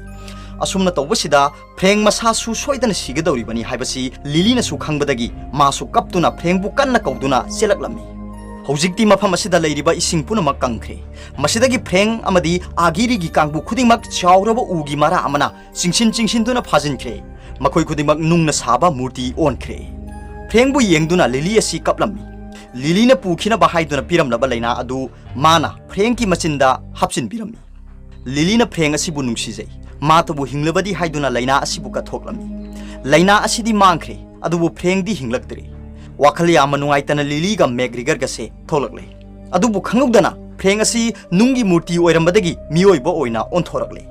ꯑꯁꯨꯝꯅ ꯇꯧꯕꯁꯤꯗ ꯐ꯭ꯔꯦꯡ ꯃꯁꯥꯁꯨ ꯁꯣꯏꯗꯅ ꯁꯤꯒꯗꯧꯔꯤꯕꯅꯤ ꯍꯥꯏꯕꯁꯤ ꯂꯤꯂꯤꯅꯁꯨ ꯈꯪꯕꯗꯒꯤ ꯃꯥꯁꯨ ꯀꯞꯇꯨꯅ ꯐ꯭ꯔꯦꯡꯕꯨ ꯀꯟꯅ ꯀꯧꯗꯨꯅ ꯆꯦꯜꯂꯛꯂꯝꯃꯤ꯫ ꯍꯧꯖꯤꯛꯇꯤ ꯃꯐꯝ ꯑꯁꯤꯗ ꯂꯩꯔꯤꯕ ꯏꯁꯤꯡ ꯄꯨꯝꯅꯃꯛ ꯀꯪꯈ꯭ꯔꯦ꯫ ꯃꯁꯤꯗꯒꯤ ꯐ꯭ꯔꯦꯡ ꯑꯃꯗꯤ ꯑꯥꯒꯤꯔꯤꯒꯤ ꯀꯥꯡꯕꯨ ꯈꯨꯗꯤꯡꯃꯛ ꯆꯥꯎꯔꯕ ꯎꯒꯤ ꯃꯔꯥ ꯑꯃꯅ ꯆꯤꯡꯁꯤꯟ ꯆꯤꯡꯁꯤꯟꯗꯨꯅ ꯐꯥꯖꯤꯟꯈ꯭ꯔꯦ꯫ ꯃꯈꯣꯏ ꯈꯨꯗꯤꯡꯃꯛ ꯅꯨꯡꯅ ꯁꯥꯕ ꯃꯨꯔꯇꯤ ꯑꯣꯟꯈ꯭ꯔꯦ꯫ ꯐ꯭ꯔꯦꯡꯕꯨ ꯌꯦꯡꯗꯨꯅ ꯂꯤꯂꯤ ꯑꯁꯤ ꯀꯞꯂꯝꯃꯤ꯫ ꯂꯤꯂꯤꯅ ꯄꯨꯈꯤꯅꯕ ꯍꯥꯏꯗꯨꯅ ꯄꯤꯔꯝꯂꯕ ꯂꯩꯅꯥ ꯑꯗꯨ ꯃꯥꯅ ꯐ꯭ꯔꯦꯡꯀꯤ ꯃꯆꯤꯟꯗ ꯍꯥꯞꯆꯤꯟꯕꯤꯔꯝꯃꯤ꯫ ꯂꯤꯂꯤꯅ ꯐ꯭ꯔꯦꯡ ꯑꯁꯤꯕꯨ ꯅꯨꯡꯁꯤꯖꯩ, ꯃꯥꯇꯕꯨ ꯍꯤꯡꯂꯕꯗꯤ ꯍꯥꯏꯗꯨꯅ ꯂꯩꯅꯥ ꯑꯁꯤꯕꯨ ꯀꯠꯊꯣꯛꯂꯝꯃꯤ꯫ ꯂꯩꯅꯥ ꯑꯁꯤꯗꯤ ꯃꯥꯡꯈ꯭ꯔꯦ, ꯑꯗꯨꯕꯨ ꯐ꯭ꯔꯦꯡꯗꯤ ꯍꯤꯡꯂꯛꯇ꯭ꯔꯦ꯫ ꯋꯥꯈꯜ ꯌꯥꯝꯅ ꯅꯨꯡꯉꯥꯏꯇꯅ ꯂꯤꯂꯤꯒ ꯃꯦꯛꯒ꯭ꯔꯤꯒꯔꯒꯁꯦ ꯊꯣꯛꯂꯛꯂꯦ꯫ ꯑꯗꯨꯕꯨ ꯈꯪꯍꯧꯗꯅ ꯐ꯭ꯔꯦꯡ ꯑꯁꯤ ꯅꯨꯡꯒꯤ ꯃꯨꯔꯇꯤ ꯑꯣꯏꯔꯝꯕꯗꯒꯤ ꯃꯤꯑꯣꯏꯕ ꯑꯣꯏꯅ ꯑꯣꯟꯊꯣꯔꯛꯂꯦ꯫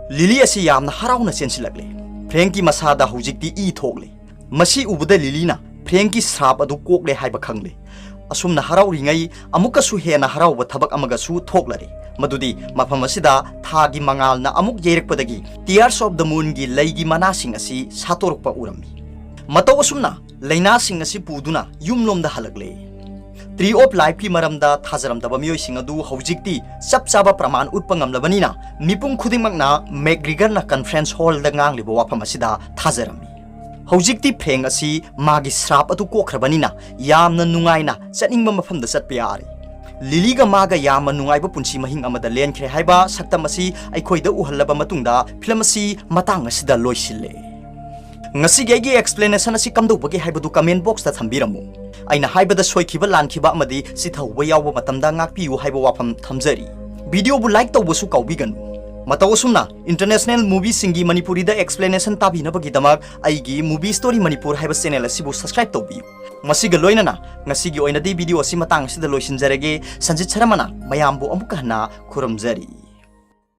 ꯂꯤꯂꯤ ꯑꯁꯤ ꯌꯥꯝꯅ ꯍꯔꯥꯎꯅ ꯆꯦꯟꯁꯤꯜꯂꯛꯂꯦ꯫ ꯐ꯭ꯔꯦꯡꯀꯤ ꯃꯁꯥꯗ ꯍꯧꯖꯤꯛꯇꯤ ꯏ ꯊꯣꯛꯂꯦ꯫ ꯃꯁꯤ ꯎꯕꯗ ꯂꯤꯂꯤꯅ ꯐ꯭ꯔꯦꯡꯀꯤ ꯁ꯭ꯔꯥꯞ ꯑꯗꯨ ꯀꯣꯛꯂꯦ ꯍꯥꯏꯕ ꯈꯪꯂꯦ꯫ ꯑꯁꯨꯝꯅ ꯍꯔꯥꯎꯔꯤꯉꯩ ꯑꯃꯨꯛꯀꯁꯨ ꯍꯦꯟꯅ ꯍꯔꯥꯎꯕ ꯊꯕꯛ ꯑꯃꯒꯁꯨ ꯊꯣꯛꯂꯔꯦ꯫ ꯃꯗꯨꯗꯤ ꯃꯐꯝ ꯑꯁꯤꯗ ꯊꯥꯒꯤ ꯃꯉꯥꯜꯅ ꯑꯃꯨꯛ ꯌꯩꯔꯛꯄꯗꯒꯤ Tears of the Moonꯒꯤ ꯂꯩꯒꯤ ꯃꯅꯥꯁꯤꯡ ꯑꯁꯤ ꯁꯥꯠꯇꯣꯔꯛꯄ ꯎꯔꯝꯃꯤ꯫ ꯃꯇꯧ ꯑꯁꯨꯝꯅ ꯂꯩꯅꯥꯁꯤꯡ ꯑꯁꯤ ꯄꯨꯗꯨꯅ ꯌꯨꯝꯂꯣꯝꯗ ꯍꯜꯂꯛꯂꯦ꯫ Tree of Lifeꯀꯤ ꯃꯔꯝꯗ ꯊꯥꯖꯔꯝꯗꯕ ꯃꯤꯑꯣꯏꯁꯤꯡ ꯑꯗꯨ ꯍꯧꯖꯤꯛꯇꯤ ꯆꯞ ꯆꯥꯕ ꯄ꯭ꯔꯃꯥꯟ ꯎꯠꯄ ꯉꯝꯂꯕꯅꯤꯅ ꯃꯤꯄꯨꯝ ꯈꯨꯗꯤꯡꯃꯛꯅ ꯃꯦꯛꯒ꯭ꯔꯤꯒꯔꯅ conference hallꯗ ꯉꯥꯡꯂꯤꯕ ꯋꯥꯐꯝ ꯑꯁꯤꯗ ꯊꯥꯖꯔꯝꯃꯤ꯫ ꯍꯧꯖꯤꯛꯇꯤ ꯐ꯭ꯔꯦꯡ ꯑꯁꯤ ꯃꯥꯒꯤ ꯁ꯭ꯔꯥꯞ ꯑꯗꯨ ꯀꯣꯛꯈ꯭ꯔꯕꯅꯤꯅ ꯌꯥꯝꯅ ꯅꯨꯡꯉꯥꯏꯅ ꯆꯠꯅꯤꯡꯕ ꯃꯐꯝꯗ ꯆꯠꯄ ꯌꯥꯔꯦ꯫ ꯂꯤꯂꯤꯒ ꯃꯥꯒ ꯌꯥꯝꯅ ꯅꯨꯡꯉꯥꯏꯕ ꯄꯨꯟꯁꯤ ꯃꯍꯤꯡ ꯑꯃꯗ ꯂꯦꯟꯈ꯭ꯔꯦ ꯍꯥꯏꯕ ꯁꯛꯇꯝ ꯑꯁꯤ ꯑꯩꯈꯣꯏꯗ ꯎꯍꯜꯂꯕ ꯃꯇꯨꯡꯗ ꯐꯤꯂꯝ ꯑꯁꯤ ꯃꯇꯥꯡ ꯑꯁꯤꯗ ꯂꯣꯏꯁꯤꯜꯂꯦ꯫ ꯉꯁꯤꯒꯤ ꯑꯩꯒꯤ explanation ꯑꯁꯤ ꯀꯝꯗꯧꯕꯒꯦ ꯍꯥꯏꯕꯗꯨ comment boxꯇ ꯊꯝꯕꯤꯔꯝꯃꯨ꯫ ꯑꯩꯅ ꯍꯥꯏꯕꯗ ꯁꯣꯏꯈꯤꯕ, ꯂꯥꯟꯈꯤꯕ ꯑꯃꯗꯤ ꯆꯤꯊꯍꯧꯕ ꯌꯥꯎꯕ ꯃꯇꯝꯗ ꯉꯥꯛꯄꯤꯌꯨ ꯍꯥꯏꯕ ꯋꯥꯐꯝ ꯊꯝꯖꯔꯤ꯫ Videoꯕꯨ like ꯇꯧꯕꯁꯨ ꯀꯥꯎꯕꯤꯒꯅꯨ꯫ ꯃꯇꯧ ꯑꯁꯨꯝꯅ international movieꯁꯤꯡꯒꯤ ꯃꯅꯤꯄꯨꯔꯤꯗ explanation ꯇꯥꯕꯤꯅꯕꯒꯤꯗꯃꯛ ꯑꯩꯒꯤ Movie Story Manipur ꯍꯥꯏꯕ channel ꯑꯁꯤꯕꯨ subscribe ꯇꯧꯕꯤꯌꯨ꯫ ꯃꯁꯤꯒ ꯂꯣꯏꯅꯅ ꯉꯁꯤꯒꯤ ꯑꯣꯏꯅꯗꯤ video ꯑꯁꯤ ꯃꯇꯥꯡ ꯑꯁꯤꯗ ꯂꯣꯏꯁꯤꯟꯖꯔꯒꯦ꯫ ꯁꯟꯖꯤꯠ ꯁꯔꯃꯅ ꯃꯌꯥꯝꯕꯨ ꯑꯃꯨꯛꯀ ꯍꯟꯅ ꯈꯨꯔꯨꯝꯖꯔꯤ꯫